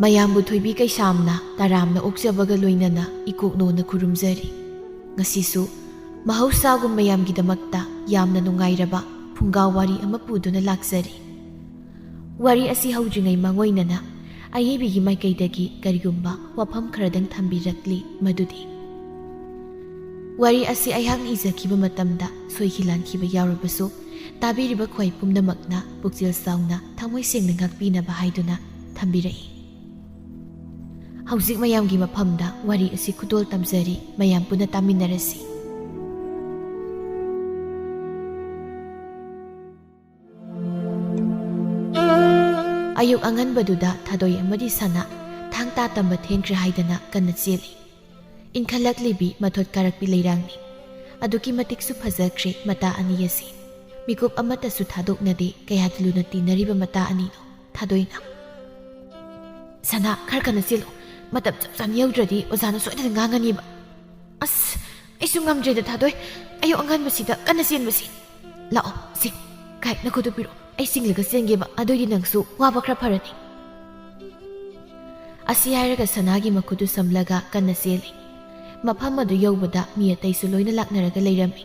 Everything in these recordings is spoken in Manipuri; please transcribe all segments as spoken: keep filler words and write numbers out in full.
ꯃꯌꯥꯝꯕꯨ ꯊꯣꯏꯕꯤ ꯀꯩꯁꯥꯝꯅ ꯇꯔꯥꯝꯅ ꯑꯣꯛꯆꯕꯒ ꯂꯣꯏꯅꯅ ꯏꯀꯣꯛꯅꯣꯅ ꯈꯨꯔꯨꯝꯖꯔꯤ꯫ ꯉꯁꯤꯁꯨ ꯃꯍꯧꯁꯥꯒꯨꯝ ꯃꯌꯥꯝꯒꯤꯗꯃꯛꯇ ꯌꯥꯝꯅ ꯅꯨꯡꯉꯥꯏꯔꯕ ꯐꯨꯡꯒꯥ ꯋꯥꯔꯤ ꯑꯃ ꯄꯨꯗꯨꯅ ꯂꯥꯛꯆꯔꯤ꯫ ꯋꯥꯔꯤ ꯑꯁꯤ ꯍꯧꯗ꯭ꯔꯤꯉꯩ ꯃꯥꯡꯑꯣꯏꯅꯅ ꯑꯏꯕꯤꯒꯤ ꯃꯥꯏꯀꯩꯗꯒꯤ ꯀꯔꯤꯒꯨꯝꯕ ꯋꯥꯐꯝ ꯈꯔꯗꯪ ꯊꯝꯕꯤꯔꯛꯂꯤ, ꯃꯗꯨꯗꯤ, ꯋꯥꯔꯤ ꯑꯁꯤ ꯑꯩꯍꯥꯛꯅ ꯏꯖꯈꯤꯕ ꯃꯇꯝꯗ ꯁꯣꯏꯈꯤ ꯂꯥꯟꯈꯤꯕ ꯌꯥꯎꯔꯕꯁꯨ, ꯇꯥꯕꯤꯔꯤꯕ ꯈ꯭ꯋꯥꯏ ꯄꯨꯝꯅꯃꯛꯅ ꯄꯨꯛꯆꯦꯜ ꯆꯥꯎꯅ ꯊꯃꯣꯏ ꯁꯦꯡꯅ ꯉꯥꯛꯄꯤꯅꯕ ꯍꯥꯏꯗꯨꯅ ꯊꯝꯕꯤꯔꯛꯏ꯫ ꯍꯧꯖꯤꯛ ꯃꯌꯥꯝꯒꯤ ꯃꯐꯝꯗ ꯋꯥꯔꯤ ꯑꯁꯤ ꯈꯨꯗꯣꯜ ꯇꯝꯖꯔꯤ, ꯃꯌꯥꯝ ꯄꯨꯟꯅ ꯇꯥꯃꯤꯟꯅꯔꯁꯤ꯫ ꯑꯌꯨꯛ ꯑꯉꯟꯕꯗꯨꯗ ꯊꯥꯗꯣꯏ ꯑꯃꯗꯤ ꯁꯅꯥ ꯊꯥꯡ ꯇꯥ ꯇꯝꯕ ꯊꯦꯡꯈ꯭ꯔꯦ ꯍꯥꯏꯗꯅ ꯀꯟꯅ ꯆꯦꯜꯂꯤ꯫ ꯏꯟꯈꯠꯂꯛꯂꯤꯕꯤ ꯃꯊꯣꯠ ꯀꯥꯔꯛꯄꯤ ꯂꯩꯔꯥꯡꯅꯤ꯫ ꯑꯗꯨꯛꯀꯤ ꯃꯇꯤꯛꯁꯨ ꯐꯖꯈ꯭ꯔꯦ ꯃꯇꯥ ꯑꯅꯤ ꯑꯁꯤ꯫ ꯃꯤꯀꯨꯞ ꯑꯃꯠꯇꯁꯨ ꯊꯥꯗꯣꯛꯅꯗꯦ ꯀꯌꯥꯗ ꯂꯨꯅ ꯇꯤꯟꯅꯔꯤꯕ ꯃꯇꯥ ꯑꯅꯤꯅꯣ꯫ ꯊꯥꯗꯣꯏꯅ, "ꯁꯅꯥ, ꯈꯔ ꯀꯟꯅ ꯆꯦꯜꯂꯨ꯫ ꯃꯇꯝ ꯆꯞ ꯆꯥꯅ ꯌꯧꯗ꯭ꯔꯗꯤ ꯑꯣꯖꯥꯅ ꯁꯣꯏꯗꯅ ꯉꯥꯡꯉꯅꯤꯕ꯫ ꯑꯁ, ꯑꯩꯁꯨ ꯉꯝꯗ꯭ꯔꯦꯗ ꯊꯥꯗꯣꯏ, ꯑꯌꯨꯛ ꯑꯉꯟꯕꯁꯤꯗ ꯀꯟꯅ ꯆꯦꯟꯕꯁꯤ꯫ ꯂꯥꯛꯑꯣ ꯁꯤ, ꯀꯥꯏ, ꯅꯈꯨꯠꯇꯨ ꯄꯤꯔꯛꯑꯣ, ꯑꯩ ꯆꯤꯡꯂꯒ ꯆꯦꯟꯒꯦꯕ, ꯑꯗꯨꯑꯣꯏꯗꯤ ꯅꯪꯁꯨ ꯋꯥꯕ ꯈꯔ ꯐꯔꯅꯤ"꯫ ꯑꯁꯤ ꯍꯥꯏꯔꯒ ꯁꯅꯥꯒꯤ ꯃꯈꯨꯠꯇꯨ ꯁꯝꯂꯒ ꯀꯟꯅ ꯆꯦꯜꯂꯤ꯫ ꯃꯐꯝ ꯑꯗꯨ ꯌꯧꯕꯗ ꯃꯤ ꯑꯇꯩꯁꯨ ꯂꯣꯏꯅ ꯂꯥꯛꯅꯔꯒ ꯂꯩꯔꯝꯃꯤ꯫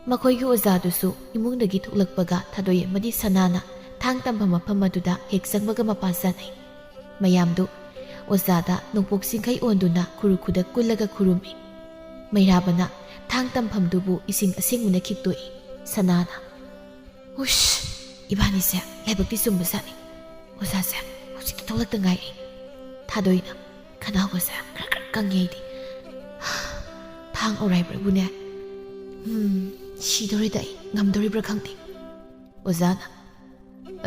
ꯃꯈꯣꯏꯒꯤ ꯑꯣꯖꯥꯗꯨꯁꯨ ꯏꯃꯨꯡꯗꯒꯤ ꯊꯣꯛꯂꯛꯄꯒ ꯊꯥꯗꯣꯏ ꯑꯃꯗꯤ ꯁꯅꯥꯅ ꯊꯥꯡ ꯇꯝꯐꯝ ꯃꯐꯝ ꯑꯗꯨꯗ ꯍꯦꯛ ꯆꯪꯕꯒ ꯃꯄꯥ ꯆꯥꯅꯩ꯫ ꯃꯌꯥꯝꯗꯨ ꯑꯣꯖꯥꯗ ꯅꯣꯡꯄꯣꯛ ꯆꯤꯡꯈꯩ ꯑꯣꯟꯗꯨꯅ ꯈꯨꯔꯨ ꯈꯨꯗꯛ ꯀꯨꯜꯂꯒ ꯈꯨꯔꯨꯝꯃꯤ꯫ ꯃꯩꯔꯥꯕꯅ ꯊꯥꯡ ꯇꯝꯐꯝꯗꯨꯕꯨ ꯏꯁꯤꯡ ꯑꯁꯦꯡꯕꯅ ꯈꯤꯛꯇꯣꯛꯏ꯫ ꯁꯅꯥꯅ, "ꯍꯨꯁ, ꯏꯕꯥꯅꯤꯁꯦ ꯂꯥꯏꯕꯛꯇꯤ ꯆꯨꯝꯕ ꯖꯥꯠꯅꯤ꯫ ꯑꯣꯖꯥꯁꯦ ꯍꯧꯖꯤꯛꯇ ꯊꯣꯛꯂꯛꯇ ꯉꯥꯏꯔꯤ"꯫ ꯊꯥꯗꯣꯏꯅ, "ꯈꯅꯥꯎꯒꯁꯦ ꯈꯔ ꯈꯔ ꯀꯪꯉꯦ ꯑꯩꯗꯤ꯫ ꯊꯥꯡ ꯑꯣꯔꯥꯏꯕ꯭ꯔꯕꯨꯅꯦ꯫ ꯎꯝ, ꯁꯤꯗꯧꯔꯦꯗ ꯑꯩ, ꯉꯝꯗꯧꯔꯤꯕ꯭ꯔꯥ ꯈꯪꯗꯦ"꯫ ꯑꯣꯖꯥꯅ,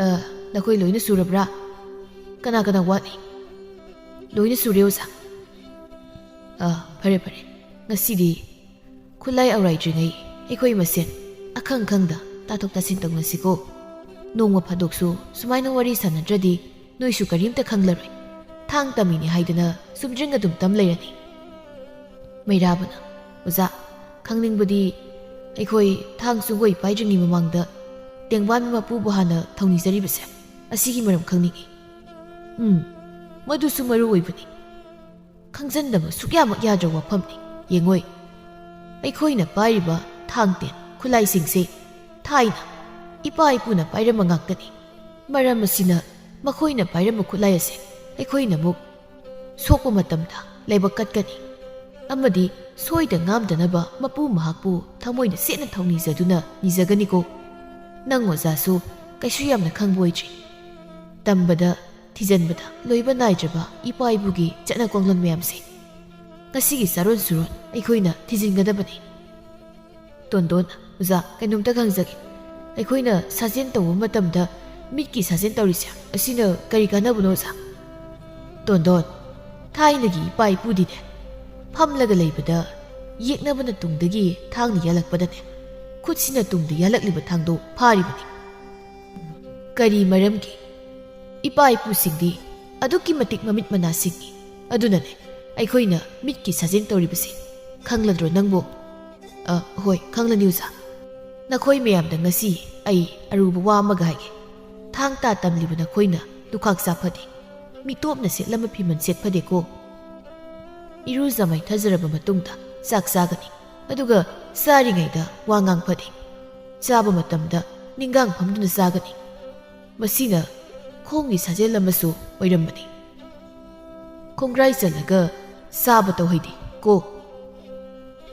"ꯑ, ꯅꯈꯣꯏ ꯂꯣꯏꯅ ꯁꯨꯔꯕ꯭ꯔꯥ? ꯀꯅꯥ ꯀꯅꯥ ꯋꯥꯠꯂꯤ?" "ꯂꯣꯏꯅ ꯁꯨꯔꯦ, ꯑꯣꯖꯥ"꯫ "ꯑ, ꯐꯔꯦ, ꯐꯔꯦ꯫ ꯉꯁꯤꯗꯤ ꯈꯨꯠꯂꯥꯏ ꯑꯧꯔꯥꯏꯗ꯭ꯔꯤꯉꯩ ꯑꯩꯈꯣꯏ ꯃꯁꯦꯟ ꯑꯈꯪ ꯈꯪꯗ ꯇꯥꯊꯣꯛ ꯇꯥꯁꯤꯟ ꯇꯧꯅꯁꯤꯀꯣ꯫ ꯅꯣꯡꯃ ꯐꯥꯗꯣꯛꯁꯨ ꯁꯨꯃꯥꯏꯅ ꯋꯥꯔꯤ ꯁꯥꯟꯅꯗ꯭ꯔꯗꯤ ꯅꯣꯏꯁꯨ ꯀꯔꯤꯝꯇ ꯈꯪꯂꯔꯣꯏ꯫ ꯊꯥꯡ ꯇꯝꯃꯤꯅꯤ ꯍꯥꯏꯗꯅ ꯁꯨꯝꯗ꯭ꯔꯤꯡ ꯑꯗꯨꯝ ꯇꯝ ꯂꯩꯔꯅꯤ"꯫ ꯃꯩꯔꯥꯕꯅ, "ꯑꯣꯖꯥ, ꯈꯪꯅꯤꯡꯕꯗꯤ ꯑꯩꯈꯣꯏ ꯊꯥꯡ ꯁꯨꯡꯒꯣꯏ ꯄꯥꯏꯗ꯭ꯔꯤꯉꯩ ꯃꯃꯥꯡꯗ ꯇꯦꯡꯕꯥꯟ ꯃꯄꯨꯕꯨ ꯍꯥꯟꯅ ꯊꯧꯅꯤꯖꯔꯤꯕꯁꯦ, ꯑꯁꯤꯒꯤ ꯃꯔꯝ ꯈꯪꯅꯤꯡꯏ"꯫ ꯎꯝ, ꯃꯗꯨꯁꯨ ꯃꯔꯨ ꯑꯣꯏꯕꯅꯤ꯫ ꯈꯪꯖꯟꯗꯕ ꯁꯨꯛꯌꯥꯃꯛ ꯌꯥꯗ꯭ꯔꯕ ꯋꯥꯐꯝꯅꯤ꯫ ꯌꯦꯡꯉꯣꯏ, ꯑꯩꯈꯣꯏꯅ ꯄꯥꯏꯔꯤꯕ ꯊꯥꯡ ꯇꯦꯟ ꯈꯨꯠꯂꯥꯏꯁꯤꯡꯁꯦ ꯊꯥꯏꯅ ꯏꯄꯥ ꯏꯄꯨꯅ ꯄꯥꯏꯔꯝꯕ ꯉꯥꯛꯇꯅꯤ꯫ ꯃꯔꯝ ꯑꯁꯤꯅ ꯃꯈꯣꯏꯅ ꯄꯥꯏꯔꯝꯕ ꯈꯨꯠꯂꯥꯏ ꯑꯁꯦ ꯑꯩꯈꯣꯏꯅ ꯑꯃꯨꯛ ꯁꯣꯛꯄ ꯃꯇꯝꯗ ꯂꯥꯏꯕꯛ ꯀꯠꯀꯅꯤ ꯑꯃꯗꯤ ꯁꯣꯏꯗ ꯉꯥꯝꯗꯅꯕ ꯃꯄꯨ ꯃꯍꯥꯛꯄꯨ ꯊꯃꯣꯏꯅ ꯁꯦꯠꯅ ꯊꯧꯅꯤꯖꯗꯨꯅ ꯅꯤꯖꯒꯅꯤꯀꯣ꯫ ꯅꯪ ꯑꯣꯖꯥꯁꯨ ꯀꯩꯁꯨ ꯌꯥꯝꯅ ꯈꯪꯕ ꯑꯣꯏꯗ꯭ꯔꯤ꯫ ꯇꯝꯕꯗ, ꯊꯤꯖꯤꯟꯕꯗ ꯂꯣꯏꯕ ꯅꯥꯏꯗ꯭ꯔꯕ ꯏꯄꯥ ꯏꯄꯨꯒꯤ ꯆꯠꯅ ꯀꯥꯡꯂꯣꯟ ꯃꯌꯥꯝꯁꯦ ꯉꯁꯤꯒꯤ ꯆꯥꯔꯣꯟ ꯁꯨꯔꯣꯟ ꯑꯩꯈꯣꯏꯅ ꯊꯤꯖꯤꯟꯒꯗꯕꯅꯤ꯫ ꯇꯣꯟꯗꯣꯟ, ꯑꯣꯖꯥ, ꯀꯩꯅꯣꯝꯇ ꯍꯪꯖꯒꯦ꯫ ꯑꯩꯈꯣꯏꯅ ꯁꯥꯖꯦꯜ ꯇꯧꯕ ꯃꯇꯝꯗ ꯃꯤꯠꯀꯤ ꯁꯥꯖꯦꯜ ꯇꯧꯔꯤꯁꯦ, ꯑꯁꯤꯅ ꯀꯔꯤ ꯀꯥꯟꯅꯕꯅꯣ, ꯑꯣꯖꯥ? ꯇꯣꯟꯗꯣꯟ, ꯊꯥꯏꯅꯒꯤ ꯏꯄꯥ ꯏꯄꯨꯗꯤꯅꯦ, ꯐꯝꯂꯒ ꯂꯩꯕꯗ ꯌꯦꯛꯅꯕꯅ ꯇꯨꯡꯗꯒꯤ ꯊꯥꯡꯅ ꯌꯥꯜꯂꯛꯄꯗꯅꯦ, ꯈꯨꯠꯁꯤꯅ ꯇꯨꯡꯗ ꯌꯥꯜꯂꯛꯂꯤꯕ ꯊꯥꯡꯗꯣ ꯐꯥꯔꯤꯕꯅꯤ꯫ ꯀꯔꯤ ꯃꯔꯝꯒꯤ? ꯏꯄꯥ ꯏꯄꯨꯁꯤꯡꯗꯤ ꯑꯗꯨꯛꯀꯤ ꯃꯇꯤꯛ ꯃꯃꯤꯠ ꯃꯅꯥ ꯁꯤꯡꯉꯤ꯫ ꯑꯗꯨꯅꯅꯦ ꯑꯩꯈꯣꯏꯅ ꯃꯤꯠꯀꯤ ꯁꯥꯖꯦꯜ ꯇꯧꯔꯤꯕꯁꯤ꯫ ꯈꯪꯂꯗ꯭ꯔꯣ ꯅꯪꯕꯨ? ꯑ, ꯍꯣꯏ, ꯈꯪꯂꯅꯤ, ꯑꯣꯖꯥ꯫ ꯅꯈꯣꯏ ꯃꯌꯥꯝꯗ ꯉꯁꯤ ꯑꯩ ꯑꯔꯨꯕ ꯋꯥ ꯑꯃꯒ ꯍꯥꯏꯒꯦ꯫ ꯊꯥꯡ ꯇꯥ ꯇꯝꯂꯤꯕ ꯅꯈꯣꯏꯅ ꯂꯨꯈꯥꯛ ꯆꯥ ꯐꯗꯦ꯫ ꯃꯤꯇꯣꯞꯅ ꯁꯦꯠꯂꯝꯕ ꯐꯤꯃꯟ ꯁꯦꯠ ꯐꯗꯦꯀꯣ꯫ ꯏꯔꯨꯖ ꯃꯥꯏꯊꯖꯔꯕ ꯃꯇꯨꯡꯗ ꯆꯥꯛ ꯆꯥꯒꯅꯤ꯫ ꯑꯗꯨꯒ ꯆꯥꯔꯤꯉꯩꯗ ꯋꯥ ꯉꯥꯡ ꯐꯗꯦ꯫ ꯆꯥꯕ ꯃꯇꯝꯗ ꯅꯤꯡꯒꯥꯡ ꯐꯝꯗꯨꯅ ꯆꯥꯒꯅꯤ꯫ ꯃꯁꯤꯅ ꯈꯣꯡꯒꯤ ꯁꯥꯖꯦꯜ ꯑꯃꯁꯨ ꯑꯣꯏꯔꯝꯕꯅꯤ꯫ ꯈꯣꯡꯒ꯭ꯔꯥꯏ ꯆꯜꯂꯒ ꯆꯥꯕ ꯇꯧꯍꯩꯗꯦ ꯀꯣ꯫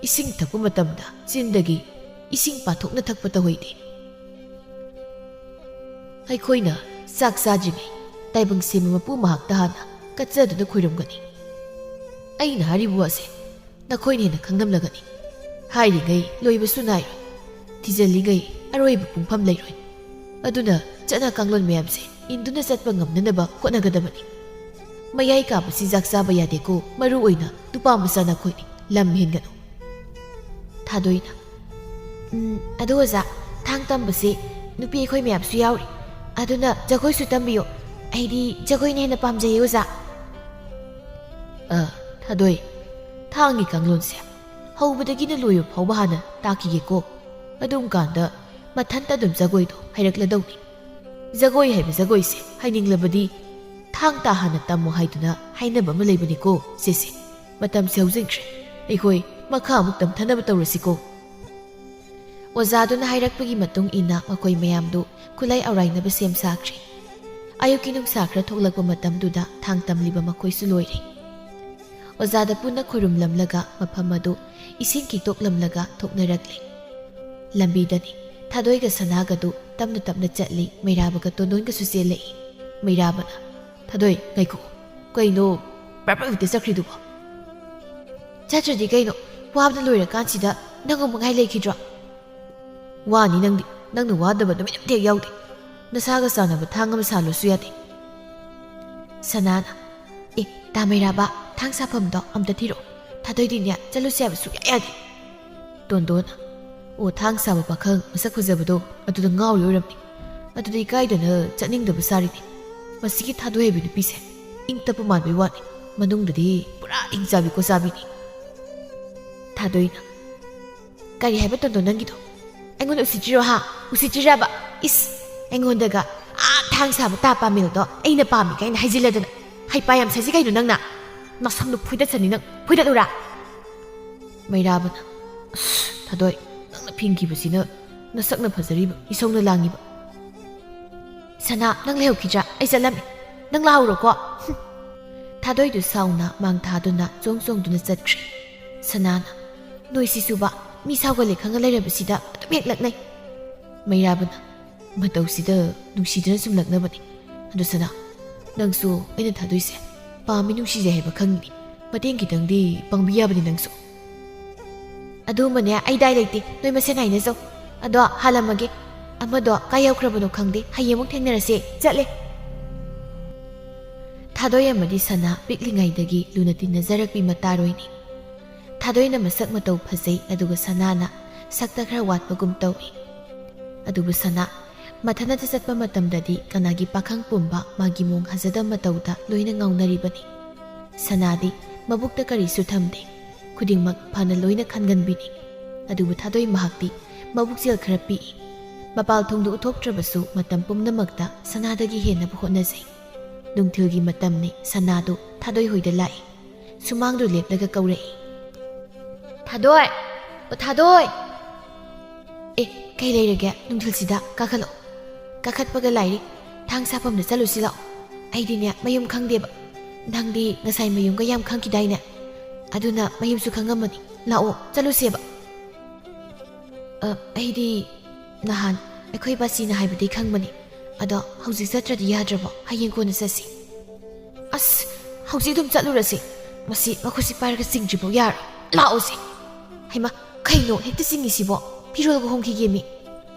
ꯏꯁꯤꯡ ꯊꯛꯄ ꯃꯇꯝꯗ ꯆꯤꯟꯗꯒꯤ ꯏꯁꯤꯡ ꯄꯥꯊꯣꯛꯅ ꯊꯛꯄ ꯇꯧꯍꯩꯗꯦ꯫ ꯑꯩꯈꯣꯏꯅ ꯆꯥꯛ ꯆꯥꯗ꯭ꯔꯤꯉꯩ ꯇꯥꯏꯕꯪ ꯁꯦꯝꯕ ꯃꯄꯨ ꯃꯍꯥꯛꯇ ꯍꯥꯟꯅ ꯀꯠꯆꯗꯨꯅ ꯈꯣꯏꯔꯝꯒꯅꯤ꯫ ꯑꯩꯅ ꯍꯥꯏꯔꯤꯕ ꯋꯥꯁꯦ ꯅꯈꯣꯏꯅ ꯍꯦꯟꯅ ꯈꯪꯂꯝꯂꯒꯅꯤ꯫ ꯍꯥꯏꯔꯤꯉꯩ ꯂꯣꯏꯕꯁꯨ ꯅꯥꯏꯔꯣꯏ, ꯊꯤꯖꯤꯜꯂꯤꯉꯩ ꯑꯔꯣꯏꯕ ꯄꯨꯡꯐꯝ ꯂꯩꯔꯣꯏ꯫ ꯑꯗꯨꯅ ꯆꯠꯅ ꯀꯥꯡꯂꯣꯟ ꯃꯌꯥꯝꯁꯦ ꯏꯟꯗꯨꯅ ꯆꯠꯄ ꯉꯝꯅꯅꯕ ꯍꯣꯠꯅꯒꯗꯕꯅꯤ꯫ ꯃꯌꯥꯏ ꯀꯥꯕ ꯆꯤꯟꯖꯥꯛ ꯆꯥꯕ ꯌꯥꯗꯦꯀꯣ, ꯃꯔꯨ ꯑꯣꯏꯅ ꯅꯨꯄꯥ ꯃꯆꯥ ꯅꯈꯣꯏꯅꯤ꯫ ꯂꯝ ꯍꯦꯟꯒꯅꯨ꯫ ꯊꯥꯗꯣꯏꯅ, "ꯎꯝ, ꯑꯗꯣ ꯑꯣꯖꯥ, ꯊꯥꯡ ꯇꯝꯕꯁꯦ ꯅꯨꯄꯤ ꯑꯩꯈꯣꯏ ꯃꯌꯥꯝꯁꯨ ꯌꯥꯎꯔꯤ, ꯑꯗꯨꯅ ꯖꯒꯣꯏꯁꯨ ꯇꯝꯕꯤꯌꯣ꯫ ꯑꯩꯗꯤ ꯖꯒꯣꯏꯅ ꯍꯦꯟꯅ ꯄꯥꯝꯖꯩꯌꯦ, ꯑꯣꯖꯥ꯫" ꯑ, ꯊꯥꯗꯣꯏ, ꯊꯥꯡꯒꯤ ꯀꯥꯡꯂꯣꯟꯁꯦ ꯍꯧꯕꯗꯒꯤꯅ ꯂꯣꯏꯕ ꯐꯥꯎꯕ ꯍꯥꯟꯅ ꯇꯥꯛꯈꯤꯒꯦꯀꯣ꯫ ꯑꯗꯨꯝ ꯀꯥꯟꯗ ꯃꯊꯟꯇ ꯑꯗꯨꯝ ꯖꯒꯣꯏꯗꯣ ꯍꯩꯔꯛꯂꯗꯧꯅꯤ꯫ ꯖꯒꯣꯏ ꯍꯥꯏꯕ ꯖꯒꯣꯏꯁꯦ ꯍꯩꯅꯤꯡꯂꯕꯗꯤ ꯊꯥꯡ ꯇꯥ ꯍꯥꯟꯅ ꯇꯝꯃꯨ ꯍꯥꯏꯗꯨꯅ ꯍꯥꯏꯅꯕ ꯑꯃ ꯂꯩꯕꯅꯤꯀꯣ꯫ ꯁꯦ ꯁꯦ, ꯃꯇꯝꯁꯦ ꯍꯧꯖꯤꯟꯈ꯭ꯔꯦ꯫ ꯑꯩꯈꯣꯏ ꯃꯈꯥ ꯑꯃꯨꯛ ꯇꯝꯊꯅꯕ ꯇꯧꯔꯁꯤꯀꯣ꯫ ꯑꯣꯖꯥꯗꯨꯅ ꯍꯥꯏꯔꯛꯄꯒꯤ ꯃꯇꯨꯡ ꯏꯟꯅ ꯃꯈꯣꯏ ꯃꯌꯥꯝꯗꯨ ꯈꯨꯠꯂꯥꯏ ꯑꯧꯔꯥꯏꯅꯕ ꯁꯦꯝ ꯁꯥꯈ꯭ꯔꯦ꯫ ꯑꯌꯨꯛꯀꯤ ꯅꯨꯡꯁꯥ ꯈꯔ ꯊꯣꯛꯂꯛꯄ ꯃꯇꯝꯗꯨꯗ ꯊꯥꯡ ꯇꯝꯂꯤꯕ ꯃꯈꯣꯏꯁꯨ ꯂꯣꯏꯔꯦ꯫ ꯑꯣꯖꯥꯗ ꯄꯨꯟꯅ ꯈꯨꯔꯨꯝꯂꯝꯂꯒ ꯃꯐꯝ ꯑꯗꯨ ꯏꯁꯤꯡ ꯈꯤꯛꯇꯣꯛꯂꯝꯂꯒ ꯊꯣꯛꯅꯔꯛꯂꯦ꯫ ꯂꯝꯕꯤꯗꯅꯤ ꯊꯥꯗꯣꯏꯒ ꯁꯅꯥꯒꯗꯨ ꯇꯞꯅ ꯇꯞꯅ ꯆꯠꯂꯤ꯫ ꯃꯩꯔꯥꯕꯒ ꯇꯣꯟꯗꯣꯟꯒꯁꯨ ꯆꯦꯜꯂꯛꯏ꯫ ꯃꯩꯔꯥꯕꯅ, "ꯊꯥꯗꯣꯏ, ꯉꯥꯏꯈꯣ꯫ ꯀꯩꯅꯣ ꯄ꯭ꯔꯞ ꯄ꯭ꯔꯞ ꯍꯦꯛꯇ ꯆꯠꯈ꯭ꯔꯤꯗꯨꯕꯣ?" "ꯆꯠꯇ꯭ꯔꯗꯤ ꯀꯩꯅꯣ, ꯋꯥꯕꯅ ꯂꯣꯏꯔꯀꯥꯟꯁꯤꯗ ꯅꯪ ꯑꯃꯨꯛ ꯉꯥꯏ ꯂꯩꯈꯤꯗ꯭ꯔꯣ?" "ꯋꯥꯅꯤ ꯅꯪꯗꯤ, ꯅꯪꯅ ꯋꯥꯗꯕ ꯅꯨꯃꯤꯠ ꯑꯝꯇ ꯍꯦꯛ ꯌꯥꯎꯗꯦ꯫ ꯅꯁꯥꯒ ꯆꯥꯟꯅꯕ ꯊꯥꯡ ꯑꯃ ꯁꯥꯜꯂꯨꯁꯨ ꯌꯥꯗꯦ꯫" ꯁꯅꯥꯅ, "ꯑꯦ, ꯇꯥ ꯃꯩꯔꯥꯕ, ꯊꯥꯡ ꯁꯥꯐꯝꯗꯣ ꯑꯝꯇ ꯊꯤꯔꯛꯑꯣ꯫ ꯊꯥꯗꯣꯏꯗꯤꯅꯦ, ꯆꯠꯂꯨꯁꯦ ꯍꯥꯏꯕ ꯁꯨꯡꯌꯥ ꯌꯥꯗꯦ꯫" ꯇꯣꯟꯗꯣꯟꯅ, "ꯑꯣ, ꯊꯥꯡ ꯁꯥꯕ ꯄꯥꯈꯪ ꯃꯁꯛ ꯐꯖꯕꯗꯣ ꯑꯗꯨꯗ ꯉꯥꯎꯔꯤ ꯑꯣꯏꯔꯝꯅꯤ꯫ ꯑꯗꯨꯗ ꯏꯀꯥꯏꯗꯅ ꯆꯠꯅꯤꯡꯗꯕ ꯁꯥꯔꯤꯅꯦ꯫ ꯃꯁꯤꯒꯤ ꯊꯥꯗꯣꯏ ꯍꯥꯏꯕꯤ ꯅꯨꯄꯤꯁꯦ ꯏꯪ ꯇꯞꯄ ꯃꯥꯟꯕꯩ ꯋꯥꯅꯤ, ꯃꯅꯨꯡꯗꯗꯤ ꯄꯨꯔꯥ ꯏꯪ ꯆꯥꯕꯤ ꯀꯣꯆꯥꯕꯤꯅꯤ꯫" ꯊꯥꯗꯣꯏꯅ, "ꯀꯔꯤ ꯍꯥꯏꯕ ꯇꯣꯟꯗꯣꯟ ꯅꯪꯒꯤꯗꯣ? ꯑꯩꯉꯣꯟꯗ ꯎꯁꯤꯠꯇ꯭ꯔꯤꯔꯣ ꯍꯥ? ꯎꯁꯤꯠꯇ꯭ꯔꯤꯔꯕ? ꯏꯁ, ꯑꯩꯉꯣꯟꯗꯒ ꯑꯥ ꯊꯥꯡ ꯁꯥꯕ ꯇꯥ ꯄꯥꯃꯦꯜꯗꯣ ꯑꯩꯅ ꯄꯥꯝꯃꯤ ꯀꯥꯏꯅ ꯍꯥꯏꯖꯤꯜꯂꯗꯅ꯫ ꯍꯩꯄꯥ ꯌꯥꯝ ꯁꯥꯖꯤ ꯀꯩꯅꯣ ꯅꯪꯅ? ꯅꯁꯝꯗꯣ ꯐꯣꯏꯗꯠꯁꯅꯤ ꯅꯪ, ꯐꯣꯏꯗꯠꯂꯨꯔꯥ?" ꯃꯩꯔꯥꯕꯅ, "ꯑꯁ, ꯊꯥꯗꯣꯏ, ꯅꯪꯅ ꯐꯤꯡꯈꯤꯕꯁꯤꯅ ꯅꯁꯛꯅ ꯐꯖꯔꯤꯕ, ꯏꯁꯧꯅ ꯂꯥꯡꯉꯤꯕ꯫ ꯁꯅꯥ, ꯅꯪ ꯂꯩꯍꯧꯈꯤꯗ꯭ꯔꯥ? ꯑꯩ ꯆꯠꯂꯝꯃꯦ꯫ ꯅꯪ ꯂꯥꯛꯍꯧꯔꯣꯀꯣ꯫" ꯍꯨꯝ꯫ ꯊꯥꯗꯣꯏꯗꯨ ꯁꯥꯎꯅ ꯃꯥꯡ ꯊꯥꯗꯨꯅ ꯆꯣꯡ ꯆꯣꯡꯗꯨꯅ ꯆꯠꯈ꯭ꯔꯦ꯫ ꯁꯅꯥꯅ, "ꯅꯣꯏꯁꯤꯁꯨꯕ, ꯃꯤ ꯁꯥꯎꯒꯜꯂꯦ ꯈꯪꯉ ꯂꯩꯔꯕꯁꯤꯗ ꯑꯗꯨꯝ ꯍꯦꯛ ꯂꯛꯅꯩ꯫" ꯃꯩꯔꯥꯕꯅ, "ꯃꯇꯧꯁꯤꯗ ꯅꯨꯡꯁꯤꯗꯅ ꯁꯨꯝ ꯂꯛꯅꯕꯅꯤ꯫ ꯑꯗꯨ ꯁꯅꯥ, ꯅꯪꯁꯨ ꯑꯩꯅ ꯊꯥꯗꯣꯏꯁꯦ ꯄꯥꯝꯃꯤ, ꯅꯨꯡꯁꯤꯖꯩ ꯍꯥꯏꯕ ꯈꯪꯉꯤꯅꯤ꯫ ꯃꯇꯦꯡ ꯈꯤꯇꯪꯗꯤ ꯄꯥꯡꯕꯤ ꯌꯥꯕꯅꯤ ꯅꯪꯁꯨ꯫" "ꯑꯗꯨꯃꯅꯦ, ꯑꯩ ꯗꯥꯏ ꯂꯩꯇꯦ, ꯅꯣꯏ ꯃꯁꯦꯟ ꯍꯥꯏꯅꯖꯧ꯫ ꯑꯗꯣ ꯍꯥꯜꯂꯝꯃꯒꯦ꯫ ꯑꯃꯗꯣ ꯀꯥꯏ ꯌꯧꯈ꯭ꯔꯕꯅꯣ ꯈꯪꯗꯦ, ꯍꯌꯦꯡ ꯑꯃꯨꯛ ꯊꯦꯡꯅꯔꯁꯦ, ꯆꯠꯂꯦ꯫" ꯊꯥꯗꯣꯏ ꯑꯃꯗꯤ ꯁꯅꯥ ꯄꯤꯛꯂꯤꯉꯩꯗꯒꯤ ꯂꯨꯅ ꯇꯤꯟꯅꯖꯔꯛꯄꯤ ꯃꯇꯥꯔꯣꯏꯅꯤ꯫ ꯊꯥꯗꯣꯏꯅ ꯃꯁꯛ ꯃꯇꯧ ꯐꯖꯩ, ꯑꯗꯨꯒ ꯁꯅꯥꯅ ꯁꯛꯇ ꯈꯔ ꯋꯥꯠꯄꯒꯨꯝ ꯇꯧꯏ꯫ ꯑꯗꯨꯕꯨ ꯁꯅꯥ ꯃꯊꯟꯇ ꯆꯠꯄ ꯃꯇꯝꯗꯗꯤ ꯀꯅꯥꯒꯤ ꯄꯥꯈꯪ ꯄꯨꯝꯕ ꯃꯥꯒꯤ ꯃꯑꯣꯡ ꯍꯥꯖꯗꯕ ꯃꯇꯧꯗ ꯂꯣꯏꯅ ꯉꯥꯎꯅꯔꯤꯕꯅꯤ꯫ ꯁꯅꯥꯗꯤ ꯃꯕꯨꯛꯇ ꯀꯔꯤꯁꯨ ꯊꯝꯗꯦ, ꯈꯨꯗꯤꯡꯃꯛ ꯐꯅ ꯂꯣꯏꯅ ꯈꯟꯒꯟꯕꯤꯅꯤ꯫ ꯑꯗꯨꯕꯨ ꯊꯥꯗꯣꯏ ꯃꯍꯥꯛꯇꯤ ꯃꯕꯨꯛꯆꯦꯜ ꯈꯔ ꯄꯤꯛꯏ꯫ ꯃꯄꯥꯜ ꯊꯣꯡꯗ ꯎꯠꯊꯣꯛꯇ꯭ꯔꯕꯁꯨ ꯃꯇꯝ ꯄꯨꯝꯅꯃꯛꯇ ꯁꯅꯥꯗꯒꯤ ꯍꯦꯟꯅꯕ ꯍꯣꯠꯅꯖꯩ꯫ ꯅꯨꯡꯊꯤꯜꯒꯤ ꯃꯇꯝꯅꯤ꯫ ꯁꯅꯥꯗꯨ ꯊꯥꯗꯣꯏ ꯍꯣꯏꯗ ꯂꯥꯛꯏ꯫ ꯁꯨꯃꯥꯡꯗꯨ ꯂꯦꯞꯂꯒ ꯀꯧꯔꯛꯏ꯫ "ꯊꯥꯗꯣꯏ! ꯑꯣ ꯊꯥꯗꯣꯏ!" "ꯑꯦ, ꯀꯩ ꯂꯩꯔꯒꯦ ꯅꯨꯡꯊꯤꯜꯁꯤꯗ? ꯀꯥꯈꯠꯂꯛꯑꯣ꯫ ꯀꯥꯈꯠꯄꯒ ꯂꯥꯏꯔꯤ꯫ ꯊꯥꯡ ꯁꯥꯐꯝꯗ ꯆꯠꯂꯨꯁꯤ ꯂꯥꯛꯑꯣ꯫ ꯑꯩꯗꯤꯅꯦ ꯃꯌꯨꯝ ꯈꯪꯗꯦꯕ꯫ ꯅꯪꯗꯤ ꯉꯁꯥꯏ ꯃꯌꯨꯝꯒ ꯌꯥꯝ ꯈꯪꯈꯤꯗꯥꯏꯅꯦ? ꯑꯗꯨꯅ ꯃꯌꯨꯝꯁꯨ ꯈꯪꯉꯝꯃꯅꯤ꯫ ꯂꯥꯛꯑꯣ, ꯆꯠꯂꯨꯁꯦꯕ꯫" "ꯑ, ꯑꯩꯗꯤ ꯅꯍꯥꯟ ꯑꯩꯈꯣꯏ ꯕꯥꯁꯤꯅ ꯍꯥꯏꯕꯗꯤ ꯈꯪꯕꯅꯤ꯫ ꯑꯗꯣ ꯍꯧꯖꯤꯛ ꯆꯠꯇ꯭ꯔꯗꯤ ꯌꯥꯗ꯭ꯔꯕꯣ? ꯍꯌꯦꯡ ꯀꯣꯟꯅ ꯆꯠꯁꯤ꯫" "ꯑꯁ, ꯍꯧꯖꯤꯛ ꯑꯗꯨꯝ ꯆꯠꯂꯨꯔꯁꯤ꯫ ꯃꯁꯤ ꯃꯈꯨꯠꯁꯤ ꯄꯥꯏꯔꯒ ꯆꯤꯡꯗ꯭ꯔꯤꯐꯥꯎ ꯌꯥꯔꯣꯏ꯫ ꯂꯥꯛꯑꯣꯁꯦ꯫" "ꯍꯩꯃꯥ, ꯀꯩꯅꯣ ꯍꯦꯛꯇ ꯆꯤꯡꯉꯤꯁꯤꯕꯣ? ꯐꯤꯔꯣꯜꯒ ꯍꯣꯡꯈꯤꯒꯦꯃꯤ꯫"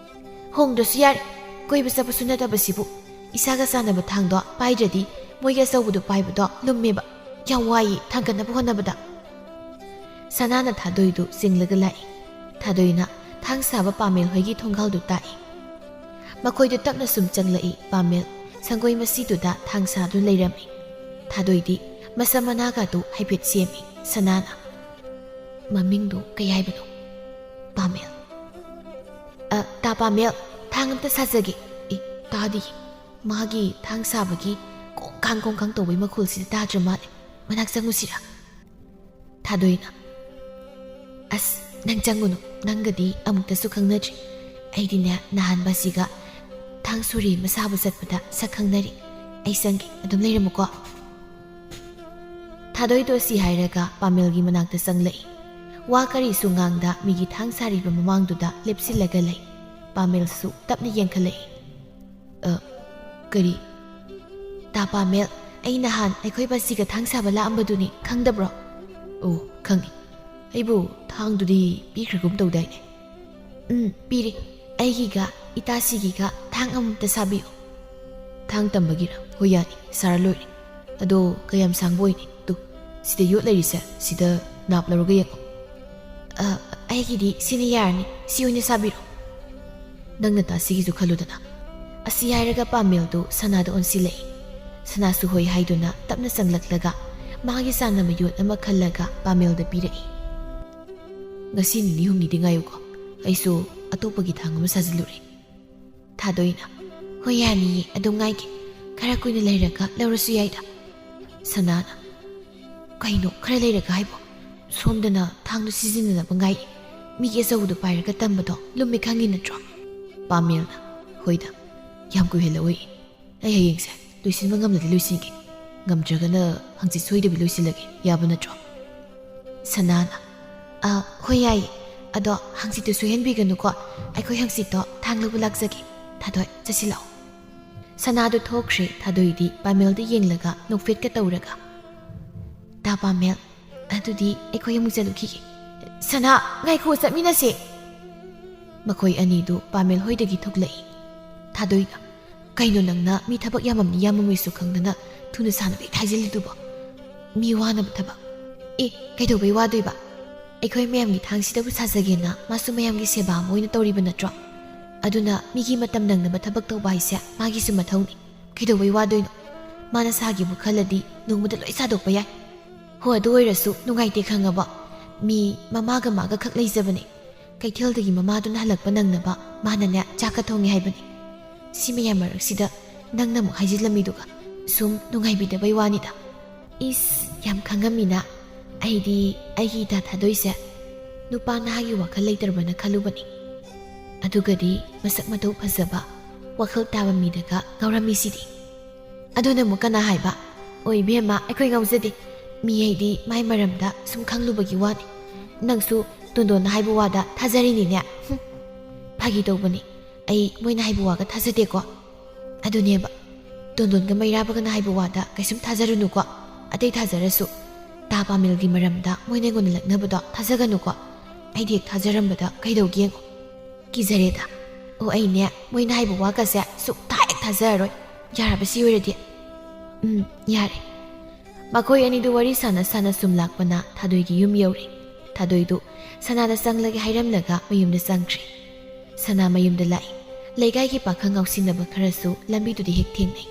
"ꯍꯣꯡꯗ꯭ꯔꯁꯨ ꯌꯥꯔꯦ꯫ ꯀꯣꯏꯕ ꯆꯠꯄꯁꯨ ꯅꯠꯇꯕꯁꯤꯕꯨ꯫ ꯏꯁꯥꯒ ꯆꯥꯟꯅꯕ ꯊꯥꯡꯗꯣ ꯄꯥꯏꯗ꯭ꯔꯗꯤ ꯃꯣꯏꯒꯤ ꯑꯆꯧꯕꯗꯣ ꯄꯥꯏꯕꯗꯣ ꯂꯨꯝꯃꯦꯕ꯫ ꯌꯥꯝ ꯋꯥꯏꯌꯦ ꯊꯥꯡꯒꯠꯅꯕ ꯍꯣꯠꯅꯕꯗ꯫" ꯁꯅꯥꯅ ꯊꯥꯗꯣꯏꯗꯨ ꯆꯤꯡꯂꯒ ꯂꯥꯛꯏ꯫ ꯊꯥꯗꯣꯏꯅ ꯊꯥꯡ ꯁꯥꯕ ꯄꯥꯃꯦꯜ ꯍꯣꯏꯒꯤ ꯊꯣꯡꯒꯥꯜꯗꯨ ꯇꯥꯛꯏ꯫ ꯃꯈꯣꯏꯗꯨ ꯇꯞꯅ ꯁꯨꯝ ꯆꯪꯂꯛꯏ꯫ ꯄꯥꯃꯦꯜ ꯁꯪꯒꯣꯏ ꯃꯁꯤꯗꯨꯗ ꯊꯥꯡ ꯁꯥꯗꯨꯅ ꯂꯩꯔꯝꯃꯤ꯫ ꯊꯥꯗꯣꯏꯗꯤ ꯃꯁꯝ ꯃꯅꯥꯒꯗꯨ ꯍꯥꯏꯐꯦꯠ ꯁꯦꯝꯃꯤ꯫ ꯁꯅꯥꯅ, "ꯃꯃꯤꯡꯗꯨ ꯀꯩ ꯍꯥꯏꯕꯅꯣ?" "ꯄꯥꯃꯦꯜ꯫" "ꯑ, ꯇꯥ ꯄꯥꯃꯦꯜ, ꯊꯥꯡ ꯑꯝꯇ ꯁꯥꯖꯒꯦ꯫" "ꯑꯦ, ꯇꯥꯗꯤꯌꯦ꯫ ꯃꯥꯒꯤ ꯊꯥꯡ ꯁꯥꯕꯒꯤ ꯀꯣꯡꯀꯥꯡ ꯀꯣꯡꯀꯥꯡ ꯇꯧꯕꯩ ꯃꯈꯣꯜꯁꯤꯗ ꯇꯥꯗ꯭ꯔ ꯃꯥꯜꯂꯦ꯫ ꯃꯅꯥꯛ ꯆꯪꯉꯨꯁꯤꯔꯥ?" ꯊꯥꯗꯣꯏꯅ, "ꯑꯁ, ꯅꯪ ꯆꯪꯉꯨꯅꯨ꯫ ꯅꯪꯒꯗꯤ ꯑꯃꯨꯛꯇꯁꯨ ꯈꯪꯅꯗ꯭ꯔꯤ꯫ ꯑꯩꯗꯤꯅꯦ, ꯅꯍꯥꯟ ꯕꯥꯁꯤꯒ ꯊꯥꯡ ꯁꯣꯔꯤ ꯑꯃ ꯁꯥꯕ ꯆꯠꯄꯗ ꯁꯛ ꯈꯪꯅꯔꯤ꯫ ꯑꯩ ꯆꯪꯒꯦ, ꯑꯗꯨꯝ ꯂꯩꯔꯝꯃꯨꯀꯣ꯫" ꯊꯥꯗꯣꯏꯗꯣ ꯁꯤ ꯍꯥꯏꯔꯒ ꯄꯥꯃꯦꯜꯒꯤ ꯃꯅꯥꯛꯇ ꯆꯪꯂꯛꯏ꯫ ꯋꯥ ꯀꯔꯤꯁꯨ ꯉꯥꯡꯗ ꯃꯤꯒꯤ ꯊꯥꯡ ꯁꯥꯔꯤꯕ ꯃꯃꯥꯡꯗꯨꯗ ꯂꯦꯞꯁꯤꯜꯂꯒ ꯂꯩ꯫ ꯄꯥꯃꯦꯜꯁꯨ ꯇꯞꯅ ꯌꯦꯡꯈꯠꯂꯛꯏ꯫ "ꯑ, ꯀꯔꯤ?" "ꯇꯥ ꯄꯥꯃꯦꯜ, ꯑꯩ ꯅꯍꯥꯟ ꯑꯩꯈꯣꯏ ꯕꯥꯁꯤꯒ ꯊꯥꯡ ꯁꯥꯕ ꯂꯥꯛꯑꯝꯕꯗꯨꯅꯤ, ꯈꯪꯗꯕ꯭ꯔꯣ?" "ꯑꯣ, ꯈꯪꯉꯤ꯫ ꯑꯩꯕꯨ ꯊꯥꯡꯗꯨꯗꯤ ꯄꯤꯈ꯭ꯔꯒꯨꯝ ꯇꯧꯗꯥꯏꯅꯦ?" "ꯎꯝ, ꯄꯤꯔꯦ꯫ ꯑꯩꯒꯤꯒ ꯏꯇꯥꯁꯤꯒꯤꯒ ꯊꯥꯡ ꯑꯃꯃꯝꯇ ꯁꯥꯕꯤꯌꯨ꯫" "ꯊꯥꯡ ꯇꯝꯕꯒꯤꯔ? ꯍꯣꯏ, ꯌꯥꯅꯤ, ꯁꯥꯔ ꯂꯣꯏꯔꯦ꯫ ꯑꯗꯣ ꯀꯌꯥꯝ ꯁꯥꯡꯕ ꯑꯣꯏꯅꯤ? ꯇꯨ, ꯁꯤꯗ ꯌꯣꯠ ꯂꯩꯔꯤꯁꯦ, ꯁꯤꯗ ꯅꯥꯞ ꯂꯧꯔꯒ ꯌꯦꯡꯉꯣ꯫" "ꯑ, ꯑꯩꯒꯤꯗꯤ ꯁꯤꯅ ꯌꯥꯔꯅꯤ, ꯁꯤ ꯑꯣꯏꯅ ꯁꯥꯕꯤꯔꯣ꯫" "ꯅꯪ ꯅꯇꯥꯁꯤꯒꯤꯁꯨ ꯈꯜꯂꯨꯗꯅ꯫" ꯑꯁꯤ ꯍꯥꯏꯔꯒ ꯄꯥꯃꯦꯜꯗꯨ ꯁꯅꯥꯗ ꯑꯣꯟꯁꯤꯜꯂꯛꯏ꯫ ꯁꯅꯥꯁꯨ ꯍꯣꯏ ꯍꯥꯏꯗꯨꯅ ꯇꯞꯅ ꯆꯪꯂꯛꯂꯒ ꯃꯥꯒꯤ ꯆꯥꯟꯅꯕ ꯌꯣꯠ ꯑꯃ ꯈꯜꯂꯒ ꯄꯥꯃꯦꯜꯗ ꯄꯤꯔꯛꯏ꯫ "ꯉꯁꯤ ꯅꯤꯅꯤ ꯍꯨꯝꯅꯤꯗꯤ ꯉꯥꯏꯌꯨꯀꯣ, ꯑꯩꯁꯨ ꯑꯇꯣꯞꯄꯒꯤ ꯊꯥꯡ ꯑꯃ ꯁꯥꯖꯤꯜꯂꯨꯔꯦ꯫" ꯊꯥꯗꯣꯏꯅ, "ꯍꯣꯏ, ꯌꯥꯅꯤꯌꯦ, ꯑꯗꯨꯝ ꯉꯥꯏꯒꯦ꯫ ꯈꯔ ꯀꯨꯏꯅ ꯂꯩꯔꯒ ꯂꯧꯔꯁꯨ ꯌꯥꯏꯗ꯫ ꯁꯅꯥꯅ, "ꯀꯩꯅꯣ ꯈꯔ ꯂꯩꯔꯒ ꯍꯥꯏꯕꯣ? ꯁꯣꯝꯗꯅ ꯊꯥꯡꯗꯣ ꯁꯤꯖꯤꯟꯅꯅꯕ ꯉꯥꯏ꯫ ꯃꯤꯒꯤ ꯑꯆꯧꯕꯗꯣ ꯄꯥꯏꯔꯒ ꯇꯝꯕꯗꯣ ꯂꯨꯝꯃꯤ ꯈꯪꯉꯤ ꯅꯠꯇ꯭ꯔꯣ?" ꯄꯥꯃꯦꯜꯅ, "ꯍꯣꯏꯗ, ꯌꯥꯝ ꯀꯨꯏꯍꯜꯂꯛꯑꯣꯏ꯫ ꯑꯩ ꯍꯌꯦꯡꯁꯦ ꯂꯣꯏꯁꯤꯟꯕ ꯉꯝꯂꯗꯤ ꯂꯣꯏꯁꯤꯟꯒꯦ꯫ ꯉꯝꯗ꯭ꯔꯒꯅ ꯍꯪꯆꯤꯠ ꯁꯣꯏꯗꯕꯤ ꯂꯣꯏꯁꯤꯜꯂꯒꯦ꯫ ꯌꯥꯕ ꯅꯠꯇ꯭ꯔꯣ?" ꯁꯅꯥꯅ, "ꯑ, ꯍꯣꯏ ꯌꯥꯏꯌꯦ꯫ ꯑꯗꯣ ꯍꯪꯆꯤꯠꯇꯨ ꯁꯣꯏꯍꯟꯕꯤꯒꯅꯨꯀꯣ꯫ ꯑꯩꯈꯣꯏ ꯍꯪꯆꯤꯠꯇꯣ ꯊꯥꯡ ꯂꯧꯕ ꯂꯥꯛꯆꯒꯦ꯫ ꯊꯥꯗꯣꯏ, ꯆꯠꯁꯤꯜꯂꯛꯑꯣ꯫" ꯁꯅꯥꯗꯨ ꯊꯣꯛꯈ꯭ꯔꯦ꯫ ꯊꯥꯗꯣꯏꯗꯤ ꯄꯥꯃꯦꯜꯗ ꯌꯦꯡꯂꯒ ꯅꯣꯛꯐꯦꯠꯀ ꯇꯧꯔꯒ, "ꯇꯥ ꯄꯥꯃꯦꯜ, ꯑꯗꯨꯗꯤ ꯑꯩꯈꯣꯏ ꯑꯃꯨꯛ ꯆꯠꯂꯨꯈꯤꯒꯦ꯫" "ꯁꯅꯥ, ꯉꯥꯏꯈꯣ, ꯆꯠꯃꯤꯟꯅꯁꯦ꯫" ꯃꯈꯣꯏ ꯑꯅꯤꯗꯨ ꯄꯥꯃꯦꯜ ꯍꯣꯏꯗꯒꯤ ꯊꯣꯛꯂꯛꯏ꯫ ꯊꯥꯗꯣꯏꯅ, "ꯀꯩꯅꯣ ꯅꯪꯅ ꯃꯤ ꯊꯕꯛ ꯌꯥꯝꯃꯝꯅꯤ ꯌꯥꯝꯃꯝꯃꯣꯏꯁꯨ ꯈꯪꯗꯅ ꯊꯨꯅ ꯁꯥꯟꯅꯕ ꯍꯦꯛ ꯍꯥꯏꯖꯤꯜꯂꯤꯗꯨꯕꯣ? ꯃꯤ ꯋꯥꯅꯕ ꯊꯕꯛ꯫ ꯑꯦ, ꯀꯩꯗꯧꯕꯩ ꯋꯥꯗꯣꯏꯕ? ꯑꯩꯈꯣꯏ ꯃꯌꯥꯝꯒꯤ ꯊꯥꯡꯁꯤꯗꯕꯨ ꯁꯥꯖꯒꯦꯅ ꯃꯥꯁꯨ ꯃꯌꯥꯝꯒꯤ ꯁꯦꯕꯥ ꯑꯃ ꯑꯣꯏꯅ ꯇꯧꯔꯤꯕ ꯅꯠꯇ꯭ꯔꯣ? ꯑꯗꯨꯅ ꯃꯤꯒꯤ ꯃꯇꯝ ꯅꯪꯅꯕ ꯊꯕꯛ ꯇꯧꯕ ꯍꯥꯏꯁꯦ ꯃꯥꯒꯤꯁꯨ ꯃꯊꯧꯅꯤ꯫ ꯀꯩꯗꯧꯕꯩ ꯋꯥꯗꯣꯏꯅꯣ? ꯃꯥꯅ ꯁꯥꯒꯦꯕꯨ ꯈꯜꯂꯗꯤ ꯅꯣꯡꯃꯗ ꯂꯣꯏ ꯁꯥꯗꯣꯛꯄ ꯌꯥꯏ꯫ ꯍꯣ, ꯑꯗꯨ ꯑꯣꯏꯔꯁꯨ ꯅꯨꯡꯉꯥꯏꯇꯦ ꯈꯪꯉꯕꯣ? ꯃꯤ ꯃꯃꯥꯒ ꯃꯥꯒ ꯈꯛ ꯂꯩꯖꯕꯅꯦ꯫ ꯀꯩꯊꯦꯜꯗꯒꯤ ꯃꯃꯥꯗꯨꯅ ꯍꯜꯂꯛꯄ ꯅꯪꯅꯕ ꯃꯥꯅꯅꯦ ꯆꯥꯛꯀ ꯊꯣꯡꯉꯦ ꯍꯥꯏꯕꯅꯤ꯫ ꯁꯤ ꯃꯌꯥꯝ ꯃꯔꯛꯁꯤꯗ ꯅꯪꯅ ꯑꯃꯨꯛ ꯍꯥꯏꯖꯤꯜꯂꯝꯃꯤꯗꯨꯒ ꯁꯨꯝ ꯅꯨꯡꯉꯥꯏꯕꯤꯗꯕꯩ ꯋꯥꯅꯤꯗ꯫" "ꯏꯁ, ꯌꯥꯝ ꯈꯪꯉꯝꯃꯤꯅ꯫ ꯑꯩꯗꯤ ꯑꯩꯒꯤ ꯏꯇꯥ ꯊꯥꯗꯣꯏꯁꯦ ꯅꯨꯄꯥ ꯅꯍꯥꯒꯤ ꯋꯥꯈꯜ ꯂꯩꯇ꯭ꯔꯕꯅ ꯈꯜꯂꯨꯕꯅꯤ꯫ ꯑꯗꯨꯒꯗꯤ ꯃꯁꯛ ꯃꯇꯧ ꯐꯖꯕ, ꯋꯥꯈꯜ ꯇꯥꯕ ꯃꯤꯗꯒ ꯉꯥꯎꯔꯝꯃꯤꯁꯤꯗꯤ꯫" "ꯑꯗꯨꯅ ꯑꯃꯨꯛ ꯀꯅꯥ ꯍꯥꯏꯕ? ꯑꯣ ꯏꯕꯦꯝꯃ, ꯑꯩꯈꯣꯏ ꯉꯥꯎꯖꯗꯦ꯫ ꯃꯤ ꯍꯥꯏꯗꯤ ꯃꯥꯏ ꯃꯔꯝꯗ ꯁꯨꯝ ꯈꯪꯂꯨꯕꯒꯤ ꯋꯥꯅꯤ꯫ ꯅꯪꯁꯨ ꯇꯣꯟꯗꯣꯟꯅ ꯍꯥꯏꯕ ꯋꯥꯗ ꯊꯥꯖꯔꯤꯅꯤꯅꯦ꯫ ꯍꯨꯝ, ꯐꯥꯒꯤ ꯇꯧꯕꯅꯤ꯫ ꯑꯩ ꯃꯣꯏꯅ ꯍꯥꯏꯕ ꯋꯥꯒ ꯊꯥꯖꯗꯦꯀꯣ꯫ ꯑꯗꯨꯅꯦꯕ, ꯇꯣꯟꯗꯣꯟꯒ ꯃꯩꯔꯥꯕꯒꯅ ꯍꯥꯏꯕ ꯋꯥꯗ ꯀꯩꯁꯨꯝ ꯊꯥꯖꯔꯨꯅꯨꯀꯣ꯫ ꯑꯇꯩ ꯊꯥꯖꯔꯁꯨ ꯇꯥ ꯄꯥꯃꯦꯜꯒꯤ ꯃꯔꯝꯗ ꯃꯣꯏꯅ ꯑꯩꯉꯣꯟꯗ ꯂꯛꯅꯕꯗꯣ ꯊꯥꯖꯒꯅꯨꯀꯣ꯫ ꯑꯩꯗꯤ ꯍꯦꯛ ꯊꯥꯖꯔꯝꯕꯗ ꯀꯩꯗꯧꯒꯦ ꯌꯦꯡꯉꯣ꯫" "ꯀꯤꯖꯔꯦꯗ꯫ ꯑꯣ, ꯑꯩꯅꯦ ꯃꯣꯏꯅ ꯍꯥꯏꯕ ꯋꯥꯒꯁꯦ ꯁꯨꯛꯊꯥ ꯍꯦꯛ ꯊꯥꯖꯔꯔꯣꯏ꯫ ꯌꯥꯔꯕ ꯁꯤ ꯑꯣꯏꯔꯗꯤ?" "ꯎꯝ, ꯌꯥꯔꯦ꯫" ꯃꯈꯣꯏ ꯑꯅꯤꯗꯨ ꯋꯥꯔꯤ ꯁꯥꯟꯅ ꯁꯥꯟꯅ ꯁꯨꯝ ꯂꯥꯛꯄꯅ ꯊꯥꯗꯣꯏꯒꯤ ꯌꯨꯝ ꯌꯧꯔꯦ꯫ ꯊꯥꯗꯣꯏꯗꯨ ꯁꯅꯥꯗ ꯆꯪꯂꯒꯦ ꯍꯥꯏꯔꯝꯂꯒ ꯃꯌꯨꯝꯗ ꯆꯪꯈ꯭ꯔꯦ꯫ ꯁꯅꯥ ꯃꯌꯨꯝꯗ ꯂꯥꯛꯏ꯫ ꯂꯩꯀꯥꯏꯒꯤ ꯄꯥꯈꯪ ꯉꯥꯎꯁꯤꯟꯅꯕ ꯈꯔꯁꯨ ꯂꯝꯕꯤꯗꯨꯗ ꯍꯦꯛ ꯊꯦꯡꯅꯩ꯫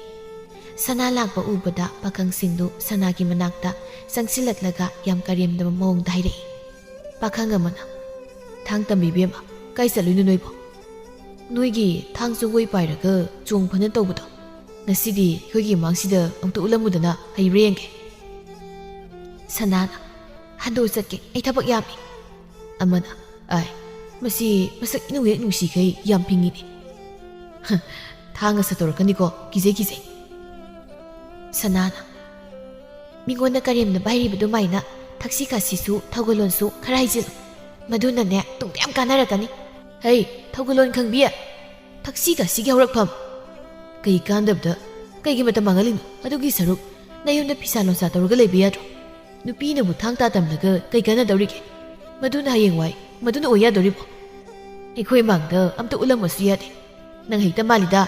ꯁꯅꯥ ꯂꯥꯛꯄ ꯎꯕꯗ ꯄꯥꯈꯪꯁꯤꯡꯗꯨ ꯁꯅꯥꯒꯤ ꯃꯅꯥꯛꯇ ꯆꯪꯁꯤꯜꯂꯛꯂꯒ ꯌꯥꯝ ꯀꯔꯦꯝꯅꯕ ꯃꯑꯣꯡꯗ ꯍꯥꯏꯔꯛꯏ꯫ ꯄꯥꯈꯪ ꯑꯃꯅ, "ꯊꯥꯡ ꯇꯝꯕꯤ ꯏꯕꯦꯝꯃ, ꯀꯥꯏ ꯆꯠꯂꯨꯏꯅꯣ ꯅꯣꯏꯕꯣ? ꯅꯣꯏꯒꯤ ꯊꯥꯡ ꯆꯨꯡꯒꯣꯏ ꯄꯥꯏꯔꯒ ꯆꯣꯡ ꯐꯅ ꯇꯧꯕꯗꯣ?" "ꯉꯁꯤꯗꯤ ꯑꯩꯈꯣꯏꯒꯤ ꯃꯥꯡꯁꯤꯗ ꯑꯝꯇ ꯎꯠꯂꯝꯃꯨꯗꯅ, ꯍꯩꯕ꯭ꯔꯥ ꯌꯦꯡꯒꯦ"꯫ ꯁꯅꯥꯅ, "ꯍꯟꯗꯣꯛ ꯆꯠꯀꯦ, ꯑꯩ ꯊꯕꯛ ꯌꯥꯝꯃꯤ"꯫ ꯑꯃꯅ, "ꯑꯥꯏ, ꯃꯁꯤ ꯃꯁꯛ ꯏꯅꯨꯡ ꯍꯦꯛ ꯅꯨꯡꯁꯤꯈꯩ ꯌꯥꯝ ꯐꯤꯡꯉꯤꯅꯦ꯫ ꯍ, ꯊꯥꯡꯅ ꯁꯠꯇꯣꯔꯛꯀꯅꯤꯀꯣ, ꯀꯤꯖꯩ ꯀꯤꯖꯩ"꯫ ꯁꯅꯥꯅ, "ꯃꯤꯉꯣꯟꯗ ꯀꯔꯦꯝꯅꯕ ꯍꯩꯔꯤꯕ ꯑꯗꯨꯃꯥꯏꯅ ꯊꯛꯁꯤ ꯈꯥꯁꯤꯁꯨ ꯊꯧꯒꯜꯂꯣꯟꯁꯨ ꯈꯔ ꯍꯩꯖꯤꯜꯂꯨ꯫ ꯃꯗꯨꯅꯅꯦ ꯇꯨꯡꯗ ꯌꯥꯝ ꯀꯥꯟꯅꯔꯛꯀꯅꯤ"꯫ "ꯍꯩ, ꯊꯧꯒꯜꯂꯣꯟ ꯈꯪꯕꯤ, ꯊꯛꯁꯤ ꯈꯥꯁꯤꯒꯤ ꯍꯧꯔꯛꯐꯝ꯫ ꯀꯩ ꯀꯥꯟꯗꯕꯗ ꯀꯩꯒꯤ ꯃꯇꯝ ꯃꯥꯡꯍꯜꯂꯤꯅꯣ? ꯑꯗꯨꯒꯤ ꯁꯔꯨꯛ ꯅꯌꯨꯝꯗ ꯐꯤꯁꯥ ꯂꯣꯟꯁꯥ ꯇꯧꯔꯒ ꯂꯩꯕ ꯌꯥꯗ꯭ꯔꯣ? ꯅꯨꯄꯤꯅꯕꯨ ꯊꯥꯡ ꯇꯥ ꯇꯝꯂꯒ ꯀꯩ ꯀꯥꯟꯅꯗꯧꯔꯤꯒꯦ? ꯃꯗꯨꯅ ꯍꯌꯦꯡꯋꯥꯏ ꯃꯗꯨꯅ ꯑꯣꯏ ꯌꯥꯗꯧꯔꯤꯕꯣ? ꯑꯩꯈꯣꯏ ꯃꯥꯡꯗ ꯑꯝꯇ ꯎꯠꯂꯝꯃꯁꯨ ꯌꯥꯗꯦ꯫ ꯅꯪ ꯍꯦꯛꯇ ꯃꯥꯜꯂꯤꯗ꯫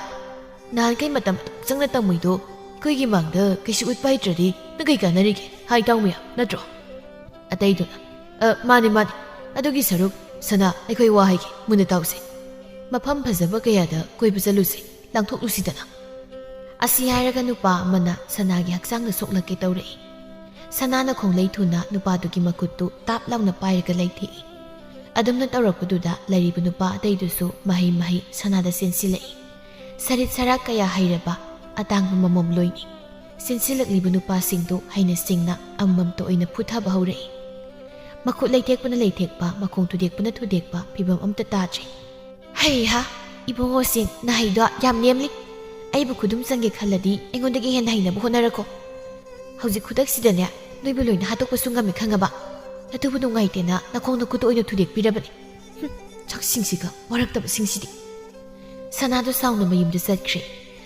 ꯅꯍꯥꯟꯈꯩ ꯃꯇꯝ ꯑꯗꯨꯛ ꯆꯪꯅ ꯇꯝꯃꯨꯏꯗꯣ ꯑꯩꯈꯣꯏꯒꯤ ꯃꯥꯡꯗ ꯀꯩꯁꯨ ꯎꯠꯄ ꯍꯩꯇ꯭ꯔꯗꯤ ꯅꯪ ꯀꯩ ꯀꯥꯟꯅꯔꯤꯒꯦ? ꯍꯥꯏ ꯇꯥꯎ ꯃꯌꯥꯝ, ꯅꯠꯇ꯭ꯔꯣ?" ꯑꯇꯩꯗꯨꯅ, "ꯑ, ꯃꯥꯅꯦ, ꯃꯥꯅꯦ꯫ ꯑꯗꯨꯒꯤ ꯁꯔꯨꯛ, ꯁꯅꯥ, ꯑꯩꯈꯣꯏ ꯋꯥ ꯍꯥꯏꯒꯦ, ꯃꯨꯟꯅ ꯇꯥꯎꯁꯦ꯫ ꯃꯐꯝ ꯐꯖꯕ ꯀꯌꯥꯗ ꯀꯣꯏꯕ ꯆꯠꯂꯨꯁꯦ, ꯂꯥꯡꯊꯣꯛꯂꯨꯁꯤꯗꯅ"꯫ ꯑꯁꯤ ꯍꯥꯏꯔꯒ ꯅꯨꯄꯥ ꯑꯃꯅ ꯁꯅꯥꯒꯤ ꯍꯛꯆꯥꯡꯗ ꯁꯣꯛꯂꯛꯀꯦ ꯇꯧꯔꯛꯏ꯫ ꯁꯅꯥꯅ ꯈꯣꯡꯂꯩ ꯊꯨꯅ ꯅꯨꯄꯥꯗꯨꯒꯤ ꯃꯈꯨꯠꯇꯨ ꯇꯥꯞ ꯂꯥꯎꯅ ꯄꯥꯏꯔꯒ ꯂꯩꯊꯦꯛꯏ꯫ ꯑꯗꯨꯝꯅ ꯇꯧꯔꯛꯄꯗꯨꯗ ꯂꯩꯔꯤꯕ ꯅꯨꯄꯥ ꯑꯇꯩꯗꯨꯁꯨ ꯃꯍꯩ ꯃꯍꯩ ꯁꯅꯥꯗ ꯆꯦꯟꯁꯤꯜꯂꯛꯏ꯫ ꯁꯔꯤꯠ ꯁꯔꯥꯛ ꯀꯌꯥ ꯍꯩꯔꯕ ꯑꯇꯥꯡꯕ ꯃꯃꯣꯝ ꯂꯣꯏꯅꯤ꯫ ꯆꯦꯟꯁꯤꯜꯂꯛꯂꯤꯕ ꯅꯨꯄꯥꯁꯤꯡꯗꯨ ꯍꯩꯅ ꯁꯤꯡꯅ ꯑꯃꯃꯝꯇ ꯑꯣꯏꯅ ꯐꯨꯊꯕ ꯍꯧꯔꯛꯏ꯫ ꯃꯈꯨꯠ ꯂꯩꯊꯦꯛꯄꯅ ꯂꯩꯊꯦꯛꯄ, ꯃꯈꯣꯡ ꯊꯨꯗꯦꯛꯄꯅ ꯊꯨꯗꯦꯛꯄ, ꯐꯤꯕꯝ ꯑꯝꯇ ꯇꯥꯗ꯭ꯔꯦ꯫ "ꯍꯩꯍꯥ, ꯏꯕꯨꯡꯉꯣꯁꯤꯡ, ꯅꯍꯩꯗꯣ ꯌꯥꯝ ꯅꯦꯝꯂꯤ꯫ ꯑꯩꯕꯨ ꯈꯨꯗꯨꯝ ꯆꯟꯒꯦ ꯈꯜꯂꯗꯤ ꯑꯩꯉꯣꯟꯗꯒꯤ ꯍꯦꯟꯅ ꯍꯩꯅꯕ ꯍꯣꯠꯅꯔꯀꯣ꯫ ꯍꯧꯖꯤꯛ ꯈꯨꯗꯛꯁꯤꯗꯅꯦ ꯅꯣꯏꯕꯨ ꯂꯣꯏꯅ ꯍꯥꯠꯇꯣꯛꯄꯁꯨ ꯉꯝꯃꯤ, ꯈꯪꯉꯕ? ꯑꯗꯨꯕꯨ ꯅꯨꯡꯉꯥꯏꯇꯦꯅ ꯅꯈꯣꯡ ꯅꯈꯨꯠꯇ ꯑꯣꯏꯅ ꯊꯨꯗꯦꯛꯄꯤꯔꯕꯅꯤ꯫ ꯍꯨꯝ, ꯁꯛꯁꯤꯡꯁꯤꯒ, ꯋꯥꯔꯛꯇꯕꯁꯤꯡꯁꯤꯗꯤ"꯫ ꯁꯅꯥꯗꯨ ꯁꯥꯎꯅ ꯃꯌꯨꯝꯗ ꯆꯠꯈ꯭ꯔꯦ꯫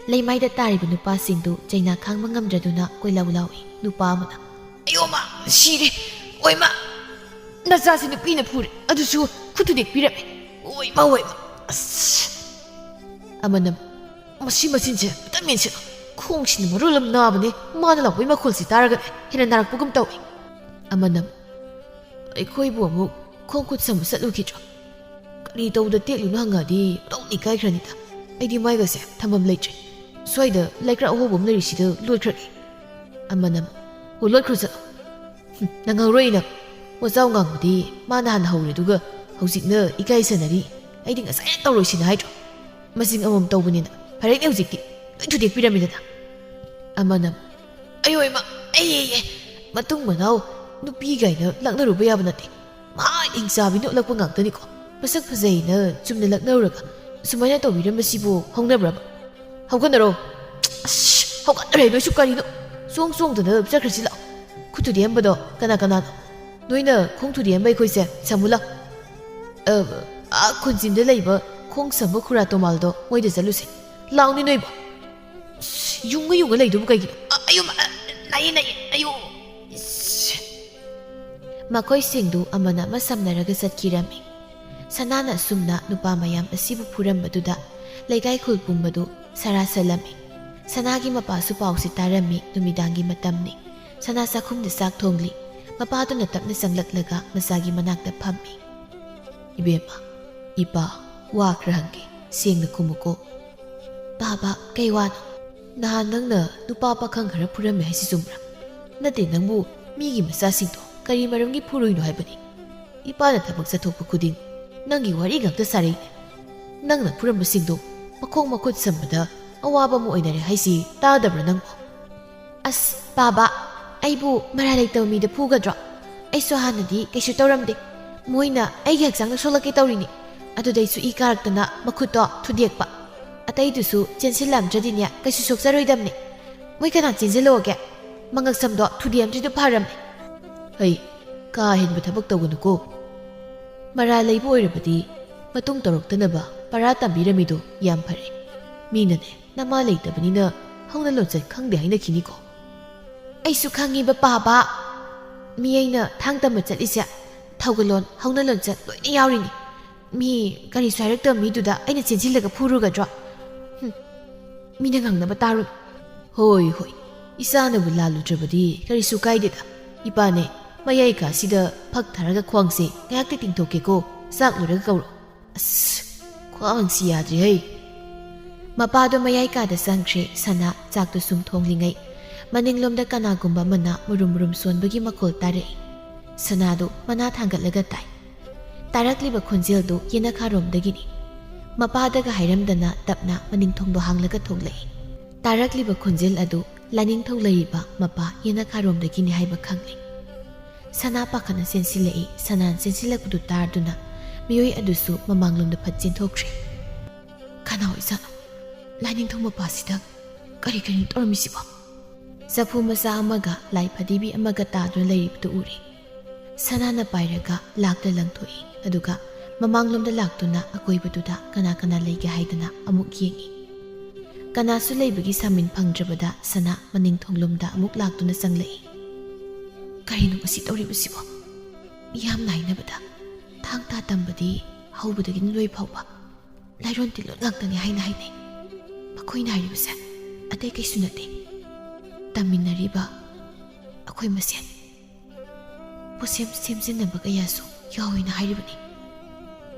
ꯂꯩꯃꯥꯏꯗ ꯇꯥꯔꯤꯕ ꯅꯨꯄꯥꯁꯤꯡꯗꯨ ꯆꯩꯅꯥ ꯈꯥꯡꯕ ꯉꯝꯗ꯭ꯔꯗꯨꯅ ꯀꯣꯏꯂꯥꯎ ꯂꯥꯎꯏ꯫ ꯅꯨꯄꯥ ꯑꯃꯅ, "ꯑꯌꯣ ꯃꯥ, ꯁꯤꯔꯦ! ꯑꯣꯏ ꯃꯥ! ꯅꯆꯥꯁꯤ ꯅꯨꯄꯤꯅ ꯐꯨꯔꯦ, ꯑꯗꯨꯁꯨ ꯈꯨꯠ ꯊꯨꯗꯦꯛꯄꯤꯔꯝꯃꯦ꯫ ꯑꯣꯏ ꯃꯥ, ꯑꯣꯏ ꯃꯥ! ꯑꯁ!" ꯑꯃꯅ, "ꯃꯁꯤ ꯃꯆꯤꯟꯁꯦ ꯑꯝꯇ ꯃꯦꯟꯁꯤꯜꯂꯨ꯫ ꯈꯣꯡꯁꯤꯅ ꯃꯔꯣꯜ ꯑꯃ ꯅꯥꯕꯅꯦ, ꯃꯥꯅ ꯂꯥꯎꯕꯒꯤ ꯃꯈꯣꯜꯁꯤ ꯇꯥꯔꯒꯅꯦ ꯍꯦꯟꯅ ꯅꯥꯔꯛꯄꯒꯨꯝ ꯇꯧꯏ"꯫ ꯑꯃꯅ, "ꯑꯩꯈꯣꯏꯕꯨ ꯑꯃꯨꯛ ꯈꯣꯡ ꯈꯨꯠ ꯁꯝꯕ ꯆꯠꯂꯨꯈꯤꯗ꯭ꯔꯣ? ꯀꯔꯤ ꯇꯧꯕꯗ ꯇꯦꯛꯂꯤꯅꯣ ꯍꯪꯉꯛꯑꯗꯤ ꯃꯇꯧ ꯏꯀꯥꯏꯈ꯭ꯔꯅꯤꯗ꯫ ꯑꯩꯗꯤ ꯃꯥꯏꯒꯁꯦ ꯊꯝꯐꯝ ꯂꯩꯇ꯭ꯔꯦ꯫ ꯁ꯭ꯋꯥꯏꯗ ꯂꯩꯀ꯭ꯔꯥ ꯑꯍꯣꯕ ꯑꯃ ꯂꯩꯔꯤꯁꯤꯗ ꯂꯣꯠꯈ꯭ꯔꯒꯦ"꯫ ꯑꯃꯅ, "ꯑꯣ, ꯂꯣꯠꯈ꯭ꯔꯣ ꯆꯠꯂꯣ꯫ ꯍꯨꯝ, ꯅꯪꯍꯧꯔꯣꯏ ꯅꯪ꯫ ꯋꯥꯖꯥꯎ ꯉꯥꯡꯕꯗꯤ ꯃꯥꯅ ꯍꯥꯟꯅ ꯍꯧꯔꯦ, ꯑꯗꯨꯒ ꯍꯧꯖꯤꯛꯅ ꯏꯀꯥꯏ ꯁꯥꯟꯅꯔꯤ꯫ ꯑꯩꯗꯤ ꯉꯁꯥꯏꯅ ꯇꯧꯔꯣꯏꯁꯤꯅ ꯍꯥꯏꯗ꯭ꯔꯣ? ꯃꯁꯤꯡ ꯑꯃꯃꯝ ꯇꯧꯕꯅꯤꯅ ꯐꯔꯦꯅꯦ ꯍꯧꯖꯤꯛꯇꯤ"꯫ ꯂꯣꯏ ꯊꯨꯗꯦꯛꯄꯤꯔꯝꯃꯤꯗꯅ꯫ ꯑꯃꯅ, "ꯑꯌꯣ ꯏꯃꯥ, ꯑꯩ, ꯑꯩ, ꯑꯩ, ꯃꯇꯨꯡ ꯃꯅꯥꯎ ꯅꯨꯄꯤ ꯀꯥꯏꯅ ꯂꯛꯅꯔꯨꯕ ꯌꯥꯕ ꯅꯠꯇꯦ꯫ ꯃꯍꯥ ꯍꯤꯡꯆꯥꯕꯤꯅ ꯎꯠꯂꯛꯄ ꯉꯥꯛꯇꯅꯤꯀꯣ꯫ ꯃꯁꯛ ꯐꯖꯩꯅ ꯆꯨꯝꯅ ꯂꯛꯅꯔꯨꯔꯒ ꯁꯨꯃꯥꯏꯅ ꯇꯧꯕꯤꯔꯝꯕꯁꯤꯕꯨ ꯍꯧꯅꯕ꯭ꯔꯕ? ꯍꯧꯒꯠꯅꯔꯣ꯫ ꯑꯁ, ꯍꯧꯒꯠꯅꯔꯦ ꯅꯣꯏꯁꯨ ꯀꯔꯤꯅꯣ? ꯆꯣꯡ ꯆꯣꯡꯗꯅ ꯆꯠꯈ꯭ꯔꯁꯤ ꯂꯥꯛꯑꯣ꯫ ꯈꯨꯠ ꯊꯨꯗꯦꯛꯑꯝꯕꯗꯣ ꯀꯅꯥ ꯀꯅꯥꯅꯣ? ꯅꯣꯏꯅ ꯈꯣꯡ ꯊꯨꯗꯦꯛꯑꯝꯕ ꯑꯩꯈꯣꯏꯁꯦ ꯁꯃꯨ ꯂꯥꯎ꯫ ꯑ, ꯑꯥ ꯈꯨꯟꯖꯤꯟꯗ ꯂꯩꯕ ꯈꯣꯡ ꯁꯝꯕ ꯈꯨꯔꯥ ꯇꯣꯃꯥꯜꯗꯣ ꯃꯣꯏꯗ ꯆꯠꯂꯨꯁꯦ꯫ ꯂꯥꯎꯅꯤ ꯅꯣꯏꯕꯣ꯫ ꯑꯁ, ꯌꯨꯡꯉ ꯌꯨꯡꯉ ꯂꯩꯗꯨꯕꯨ ꯀꯩꯒꯤꯅꯣ? ꯑ, ꯑꯌꯣ, ꯃ-, ꯑ, ꯅꯥꯏꯌꯦ, ꯅꯥꯏꯌꯦ, ꯑꯌꯣ꯫ ꯏꯁ꯫ ꯃꯈꯣꯏꯁꯤꯡꯗꯨ ꯑꯃꯅ ꯑꯃ ꯁꯝꯅꯔꯒ ꯆꯠꯈꯤꯔꯝꯃꯤ꯫ ꯁꯅꯥꯅ ꯑꯁꯨꯝꯅ ꯅꯨꯄꯥ ꯃꯌꯥꯝ ꯑꯁꯤꯕꯨ ꯐꯨꯔꯝꯕꯗꯨꯗ ꯂꯩꯀꯥꯏ ꯈꯨꯜ ꯄꯨꯝꯕꯗꯨ ꯁꯔꯥ ꯁꯜꯂꯝꯃꯤ꯫ ꯁꯅꯥꯒꯤ ꯃꯄꯥꯁꯨ ꯄꯥꯎꯁꯤ ꯇꯥꯔꯝꯃꯤ꯫ ꯅꯨꯃꯤꯗꯥꯡꯒꯤ ꯃꯇꯝꯅꯤ꯫ ꯁꯅꯥ ꯆꯥꯛꯈꯨꯝꯗ ꯆꯥꯛ ꯊꯣꯡꯂꯤ꯫ ꯃꯄꯥꯗꯨꯅ ꯇꯞꯅ ꯆꯪꯂꯛꯂꯒ ꯃꯆꯥꯒꯤ ꯃꯅꯥꯛꯇ ꯐꯝꯃꯤ꯫ "ꯏꯕꯦꯝꯃ, ꯏꯄꯥ, ꯋꯥ ꯈꯔ ꯍꯪꯒꯦ, ꯁꯦꯡꯅ ꯈꯨꯝꯃꯨꯀꯣ꯫" "ꯕꯥꯕꯥ, ꯀꯩ ꯋꯥꯅꯣ?" "ꯅꯍꯥꯟ ꯅꯪꯅ ꯅꯨꯄꯥ ꯄꯥꯈꯪ ꯈꯔ ꯐꯨꯔꯝꯃꯦ ꯍꯥꯏꯁꯤ ꯆꯨꯝꯕ꯭ꯔꯥ? ꯅꯠꯇꯦ, ꯅꯪꯕꯨ ꯃꯤꯒꯤ ꯃꯆꯥꯁꯤꯡꯗꯣ ꯀꯔꯤ ꯃꯔꯝꯒꯤ ꯐꯨꯔꯨꯏꯅꯣ ꯍꯥꯏꯕꯅꯤ? ꯏꯄꯥꯅ ꯊꯕꯛ ꯆꯠꯊꯣꯛꯄ ꯈꯨꯗꯤꯡ ꯅꯪꯒꯤ ꯋꯥꯔꯤ ꯉꯥꯛꯇ ꯁꯥꯔꯛꯏꯅꯦ꯫ ꯅꯪꯅ ꯐꯨꯔꯝꯕꯁꯤꯡꯗꯣ ꯃꯈꯣꯡ ꯃꯈꯨꯠ ꯁꯝꯕꯗ ꯑꯋꯥꯕ ꯑꯃ ꯑꯣꯏꯅꯔꯦ ꯍꯥꯏꯁꯤ ꯇꯥꯗꯕ꯭ꯔꯥ ꯅꯪꯕꯣ?" "ꯑꯁ, ꯕꯥꯕꯥ, ꯑꯩꯕꯨ ꯃꯔꯥꯜ ꯂꯩꯇꯕ ꯃꯤꯗ ꯐꯨꯒꯗ꯭ꯔꯣ? ꯑꯩꯁꯨ ꯍꯥꯟꯅꯗꯤ ꯀꯩꯁꯨ ꯇꯧꯔꯝꯗꯦ꯫ ꯃꯣꯏꯅ ꯑꯩꯒꯤ ꯍꯛꯆꯥꯡꯗ ꯁꯣꯛꯂꯛꯀꯦ ꯇꯧꯔꯤꯅꯤ꯫ ꯑꯗꯨꯗꯩꯁꯨ ꯏ ꯀꯥꯔꯛꯇꯅ ꯃꯈꯨꯠꯇꯣ ꯊꯨꯗꯦꯛꯄ꯫ ꯑꯇꯩꯗꯨꯁꯨ ꯆꯦꯟꯁꯤꯜꯂꯝꯗ꯭ꯔꯗꯤꯅꯦ ꯀꯩꯁꯨ ꯁꯣꯛꯆꯔꯣꯏꯗꯕꯅꯦ꯫ ꯃꯣꯏ ꯀꯅꯥ ꯆꯦꯟꯁꯤꯜꯂꯛꯑꯣꯒꯦ? ꯃꯉꯛꯁꯝꯗꯣ ꯊꯨꯗꯦꯛꯑꯝꯗ꯭ꯔꯤꯗꯨ ꯐꯔꯝꯅꯦ꯫" "ꯍꯩ, ꯀꯥ ꯍꯦꯟꯕ ꯊꯕꯛ ꯇꯧꯒꯅꯨꯀꯣ꯫ ꯃꯔꯥꯜ ꯂꯩꯕ ꯑꯣꯏꯔꯕꯗꯤ ꯃꯇꯨꯡ ꯇꯧꯔꯛꯇꯅꯕ ꯄꯔꯥ ꯇꯝꯕꯤꯔꯝꯃꯤꯗꯣ ꯌꯥꯝ ꯐꯔꯦ꯫ ꯃꯤꯅꯅꯦ ꯅꯃꯥ ꯂꯩꯇꯕꯅꯤꯅ ꯍꯧꯅ ꯂꯣꯟꯆꯠ ꯈꯪꯗꯦ ꯍꯥꯏꯅꯈꯤꯅꯤꯀꯣ꯫" "ꯑꯩꯁꯨ ꯈꯪꯉꯤꯕ ꯄꯥꯕ, ꯃꯤ ꯑꯩꯅ ꯊꯥꯡ ꯇꯝꯕ ꯆꯠꯂꯤꯁꯦ ꯊꯧꯒꯜꯂꯣꯟ ꯍꯧꯅ ꯂꯣꯟꯆꯠ ꯂꯣꯏꯅ ꯌꯥꯎꯔꯤꯅꯤ꯫ ꯃꯤ ꯀꯔꯤꯁꯨ ꯍꯥꯏꯔꯛꯇꯕ ꯃꯤꯗꯨꯗ ꯑꯩꯅ ꯆꯦꯟꯁꯤꯜꯂꯒ ꯐꯨꯔꯨꯒꯗ꯭ꯔꯣ? ꯍꯨꯝ, ꯃꯤꯅ ꯉꯥꯡꯅꯕ ꯇꯥꯔꯨꯅꯨ꯫" "ꯍꯣꯏ, ꯍꯣꯏ, ꯏꯆꯥꯅꯕꯨ ꯂꯥꯜꯂꯨꯗ꯭ꯔꯕꯗꯤ ꯀꯔꯤꯁꯨ ꯀꯥꯏꯗꯦꯗ꯫ ꯏꯄꯥꯅꯦ, ꯃꯌꯥꯏ ꯀꯥꯁꯤꯗ ꯐꯛ ꯊꯥꯔꯒ ꯈ꯭ꯋꯥꯡꯁꯦ ꯉꯥꯏꯍꯥꯛꯇꯤ ꯇꯤꯡꯊꯣꯛꯀꯦꯀꯣ, ꯆꯥꯛ ꯂꯣꯏꯔꯒ ꯀꯧꯔꯣ꯫" "ꯑꯁ, ꯈ꯭ꯋꯥꯡꯁꯤ ꯌꯥꯗ꯭ꯔꯦ ꯍꯩ꯫" ꯃꯄꯥꯗꯣ ꯃꯌꯥꯏ ꯀꯥꯗ ꯆꯪꯈ꯭ꯔꯦ꯫ ꯁꯅꯥ ꯆꯥꯛꯇꯨ ꯁꯨꯝ ꯊꯣꯡꯂꯤꯉꯩ ꯃꯅꯤꯡꯂꯣꯝꯗ ꯀꯅꯥꯒꯨꯝꯕ ꯑꯃꯅ ꯃꯨꯔꯨꯝ ꯃꯨꯔꯨꯝ ꯁꯣꯟꯕꯒꯤ ꯃꯈꯣꯜ ꯇꯥꯔꯛꯏ꯫ ꯁꯅꯥꯗꯨ ꯃꯅꯥ ꯊꯥꯡꯒꯠꯂꯒ ꯇꯥꯏ꯫ ꯇꯥꯔꯛꯂꯤꯕ ꯈꯣꯟꯖꯦꯜꯗꯨ ꯌꯦꯅꯈꯥꯔꯣꯝꯗꯒꯤꯅꯤ꯫ ꯃꯄꯥꯗꯒ ꯍꯥꯏꯔꯝꯗꯅ ꯇꯞꯅ ꯃꯅꯤꯡ ꯊꯣꯡꯗꯣ ꯍꯥꯡꯂꯒ ꯊꯣꯛꯂꯛꯏ꯫ ꯇꯥꯔꯛꯂꯤꯕ ꯈꯣꯟꯖꯦꯜ ꯑꯗꯨ ꯂꯥꯏꯅꯤꯡꯊꯧ ꯂꯩꯔꯤꯕ ꯃꯄꯥ ꯌꯦꯅꯈꯥꯔꯣꯝꯗꯒꯤꯅꯤ ꯍꯥꯏꯕ ꯈꯪꯂꯦ꯫ ꯁꯅꯥ ꯄꯥꯈꯠꯅ ꯆꯦꯟꯁꯤꯜꯂꯛꯏ꯫ ꯁꯅꯥꯅ ꯆꯦꯟꯁꯤꯜꯂꯛꯄꯗꯨ ꯇꯥꯗꯨꯅ ꯃꯤꯑꯣꯏ ꯑꯗꯨꯁꯨ ꯃꯃꯥꯡꯂꯣꯝꯗ ꯐꯠ ꯆꯦꯟꯊꯣꯛꯈ꯭ꯔꯦ꯫ "ꯀꯅꯥ ꯑꯣꯏꯖꯥꯠꯅꯣ ꯂꯥꯏꯅꯤꯡꯊꯧ ꯃꯄꯥꯁꯤꯗ? ꯀꯔꯤ ꯀꯔꯤꯅꯣ ꯇꯧꯔꯝꯃꯤꯁꯤꯕꯣ?" ꯆꯐꯨ ꯃꯆꯥ ꯑꯃꯒ ꯂꯥꯏ ꯐꯗꯤꯕꯤ ꯑꯃꯒ ꯇꯥꯗꯨꯅ ꯂꯩꯔꯤꯕꯗꯨ ꯎꯔꯦ꯫ ꯁꯅꯥꯅ ꯄꯥꯏꯔꯒ ꯂꯥꯛꯇ ꯂꯪꯊꯣꯛꯏ, ꯑꯗꯨꯒ ꯃꯃꯥꯡꯂꯣꯝꯗ ꯂꯥꯛꯇꯨꯅ ꯑꯀꯣꯏꯕꯗꯨꯗ ꯀꯅꯥ ꯀꯅꯥ ꯂꯩꯒꯦ ꯍꯥꯏꯗꯅ ꯑꯃꯨꯛ ꯌꯦꯡꯏ꯫ ꯀꯅꯥꯁꯨ ꯂꯩꯕꯒꯤ ꯁꯥꯃꯤꯟ ꯐꯪꯗ꯭ꯔꯕꯗ ꯁꯅꯥ ꯃꯅꯤꯡ ꯊꯣꯡꯂꯣꯝꯗ ꯑꯃꯨꯛ ꯂꯥꯛꯇꯨꯅ ꯆꯪꯂꯛꯏ꯫ "ꯀꯔꯤꯅꯣ ꯃꯁꯤ ꯇꯧꯔꯤꯕꯁꯤꯕꯣ? ꯃꯤꯌꯥꯝꯅ ꯍꯥꯏꯅꯕꯗ ꯊꯥꯡ ꯇꯥ ꯇꯝꯕꯗꯤ ꯍꯧꯕꯗꯒꯤꯅ ꯂꯣꯏ ꯐꯥꯎꯕ ꯂꯥꯏꯔꯣꯟ ꯇꯤꯜꯂꯣꯟ ꯉꯥꯛꯇꯅꯤ ꯍꯥꯏꯅ ꯍꯥꯏꯅꯩ꯫ ꯃꯈꯣꯏꯅ ꯍꯥꯏꯔꯤꯕꯁꯦ ꯑꯇꯩ ꯀꯩꯁꯨ ꯅꯠꯇꯦ꯫ ꯇꯝꯃꯤꯟꯅꯔꯤꯕ ꯑꯩꯈꯣꯏ ꯃꯁꯦꯟ ꯄꯣꯠꯁꯦꯝ ꯁꯦꯝꯖꯤꯟꯅꯕ ꯀꯌꯥꯁꯨ ꯌꯥꯎꯏꯅ ꯍꯥꯏꯔꯤꯕꯅꯤ꯫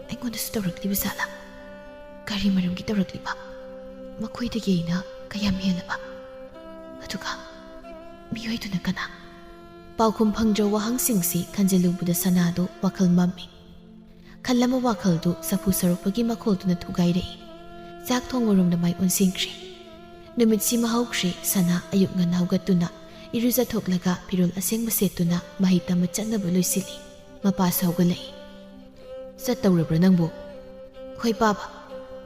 ꯑꯩꯉꯣꯟꯗꯁꯨ ꯇꯧꯔꯛꯂꯤꯕ ꯖꯥꯠꯂꯥ? ꯀꯔꯤ ꯃꯔꯝꯒꯤ ꯇꯧꯔꯛꯂꯤꯕ? ꯃꯈꯣꯏꯗꯒꯤ ꯑꯩꯅ ꯀꯌꯥꯝ ꯍꯦꯜꯂꯕ? ꯑꯗꯨꯒ ꯃꯤꯑꯣꯏꯗꯨꯅ ꯀꯅꯥ?" ꯄꯥꯎꯈꯨꯝ ꯐꯪꯗ꯭ꯔ ꯋꯥꯍꯪꯁꯤꯡꯁꯤ ꯈꯟꯖꯤꯜꯂꯨꯕꯗ ꯁꯅꯥꯗꯨ ꯋꯥꯈꯜ ꯃꯝꯃꯤ꯫ ꯈꯜꯂꯝꯕ ꯋꯥꯈꯜꯗꯨ ꯆꯐꯨ ꯁꯧꯔꯛꯄꯒꯤ ꯃꯈꯣꯜꯗꯨꯅ ꯊꯨꯒꯥꯏꯔꯛꯏ꯫ ꯆꯥꯛ ꯊꯣꯡꯕꯔꯣꯝꯗ ꯃꯥꯏ ꯑꯣꯟꯁꯤꯟꯈ꯭ꯔꯦ꯫ ꯅꯨꯃꯤꯠꯁꯤꯃ ꯍꯧꯈ꯭ꯔꯦ꯫ ꯁꯅꯥ ꯑꯌꯨꯛ ꯉꯟꯅ ꯍꯧꯒꯠꯇꯨꯅ ꯏꯔꯨꯖꯊꯣꯛꯂꯒ ꯐꯤꯔꯣꯜ ꯑꯁꯦꯡꯕ ꯁꯦꯠꯇꯨꯅ ꯃꯍꯩ ꯇꯝꯕ ꯆꯠꯅꯕ ꯂꯣꯏꯁꯤꯜꯂꯤ꯫ ꯃꯄꯥꯁꯨ ꯍꯧꯒꯠꯂꯛꯏ꯫ "ꯆꯠꯇꯧꯔꯕ꯭ꯔꯥ ꯅꯪꯕꯨ?" "ꯍꯣꯏ ꯄꯥꯕ,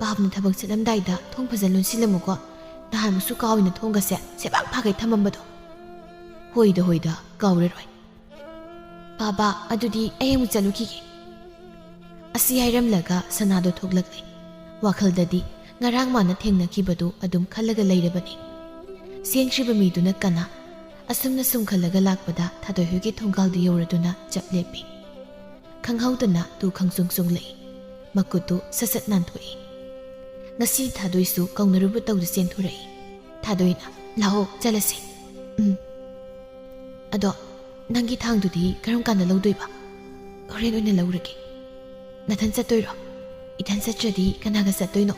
ꯄꯥꯕꯅ ꯊꯕꯛ ꯆꯠꯂꯝꯗꯥꯏꯗ ꯊꯣꯡ ꯐꯖꯅ ꯂꯣꯟꯁꯤꯜꯂꯝꯃꯨꯀꯣ꯫ ꯅꯍꯥꯟꯃꯨꯛꯁꯨ ꯀꯥꯎꯏꯅ ꯊꯣꯡꯒꯁꯦ ꯁꯦꯕꯥꯛ ꯐꯥꯒꯩ ꯊꯝꯃꯝꯕꯗꯣ꯫" "ꯍꯣꯏꯗ ꯍꯣꯏꯗ, ꯀꯥꯎꯔꯔꯣꯏ꯫ ꯄꯥꯕ, ꯑꯗꯨꯗꯤ ꯑꯩ ꯑꯃꯨꯛ ꯆꯠꯂꯨꯈꯤꯒꯦ꯫" ꯑꯁꯤ ꯍꯥꯏꯔꯝꯂꯒ ꯁꯅꯥꯗꯣ ꯊꯣꯛꯂꯛꯂꯦ꯫ ꯋꯥꯈꯜꯗꯗꯤ ꯉꯔꯥꯡ ꯃꯥꯅ ꯊꯦꯡꯅꯈꯤꯕꯗꯨ ꯑꯗꯨꯝ ꯈꯜꯂꯒ ꯂꯩꯔꯕꯅꯤ꯫ ꯆꯦꯟꯈ꯭ꯔꯤꯕ ꯃꯤꯗꯨꯅ ꯀꯅꯥ? ꯑꯁꯨꯝꯅ ꯁꯨꯝ ꯈꯜꯂꯒ ꯂꯥꯛꯄꯗ ꯊꯥꯗꯣꯏ ꯍꯣꯏꯒꯤ ꯊꯣꯡꯒꯥꯜꯗꯨ ꯌꯧꯔꯗꯨꯅ ꯆꯞ ꯂꯦꯞꯄꯤ꯫ ꯈꯪꯍꯧꯗꯅ ꯇꯨ ꯈꯪꯆꯣꯡ ꯆꯣꯡꯂꯛꯏ꯫ ꯃꯈꯨꯠꯇꯨ ꯁꯠ ꯁꯠ ꯅꯥꯟꯊꯣꯛꯏ꯫ ꯉꯁꯤ ꯊꯥꯗꯣꯏꯁꯨ ꯀꯧꯅꯔꯨꯕ ꯇꯧꯗ ꯆꯦꯟꯊꯣꯔꯛꯏ꯫ ꯊꯥꯗꯣꯏꯅ, "ꯂꯥꯛꯑꯣ, ꯆꯠꯂꯁꯤ꯫" "ꯎꯝ꯫ ꯑꯗꯣ ꯅꯪꯒꯤ ꯊꯥꯡꯗꯨꯗꯤ ꯀꯔꯝ ꯀꯥꯟꯗ ꯂꯧꯗꯣꯏꯕ?" "ꯍꯣꯔꯦꯟ ꯑꯣꯏꯅ ꯂꯧꯔꯒꯦ꯫" "ꯅꯊꯟ ꯆꯠꯇꯣꯏꯔꯣ?" "ꯏꯊꯟ ꯆꯠꯇ꯭ꯔꯗꯤ ꯀꯅꯥꯒ ꯆꯠꯇꯣꯏꯅꯣ?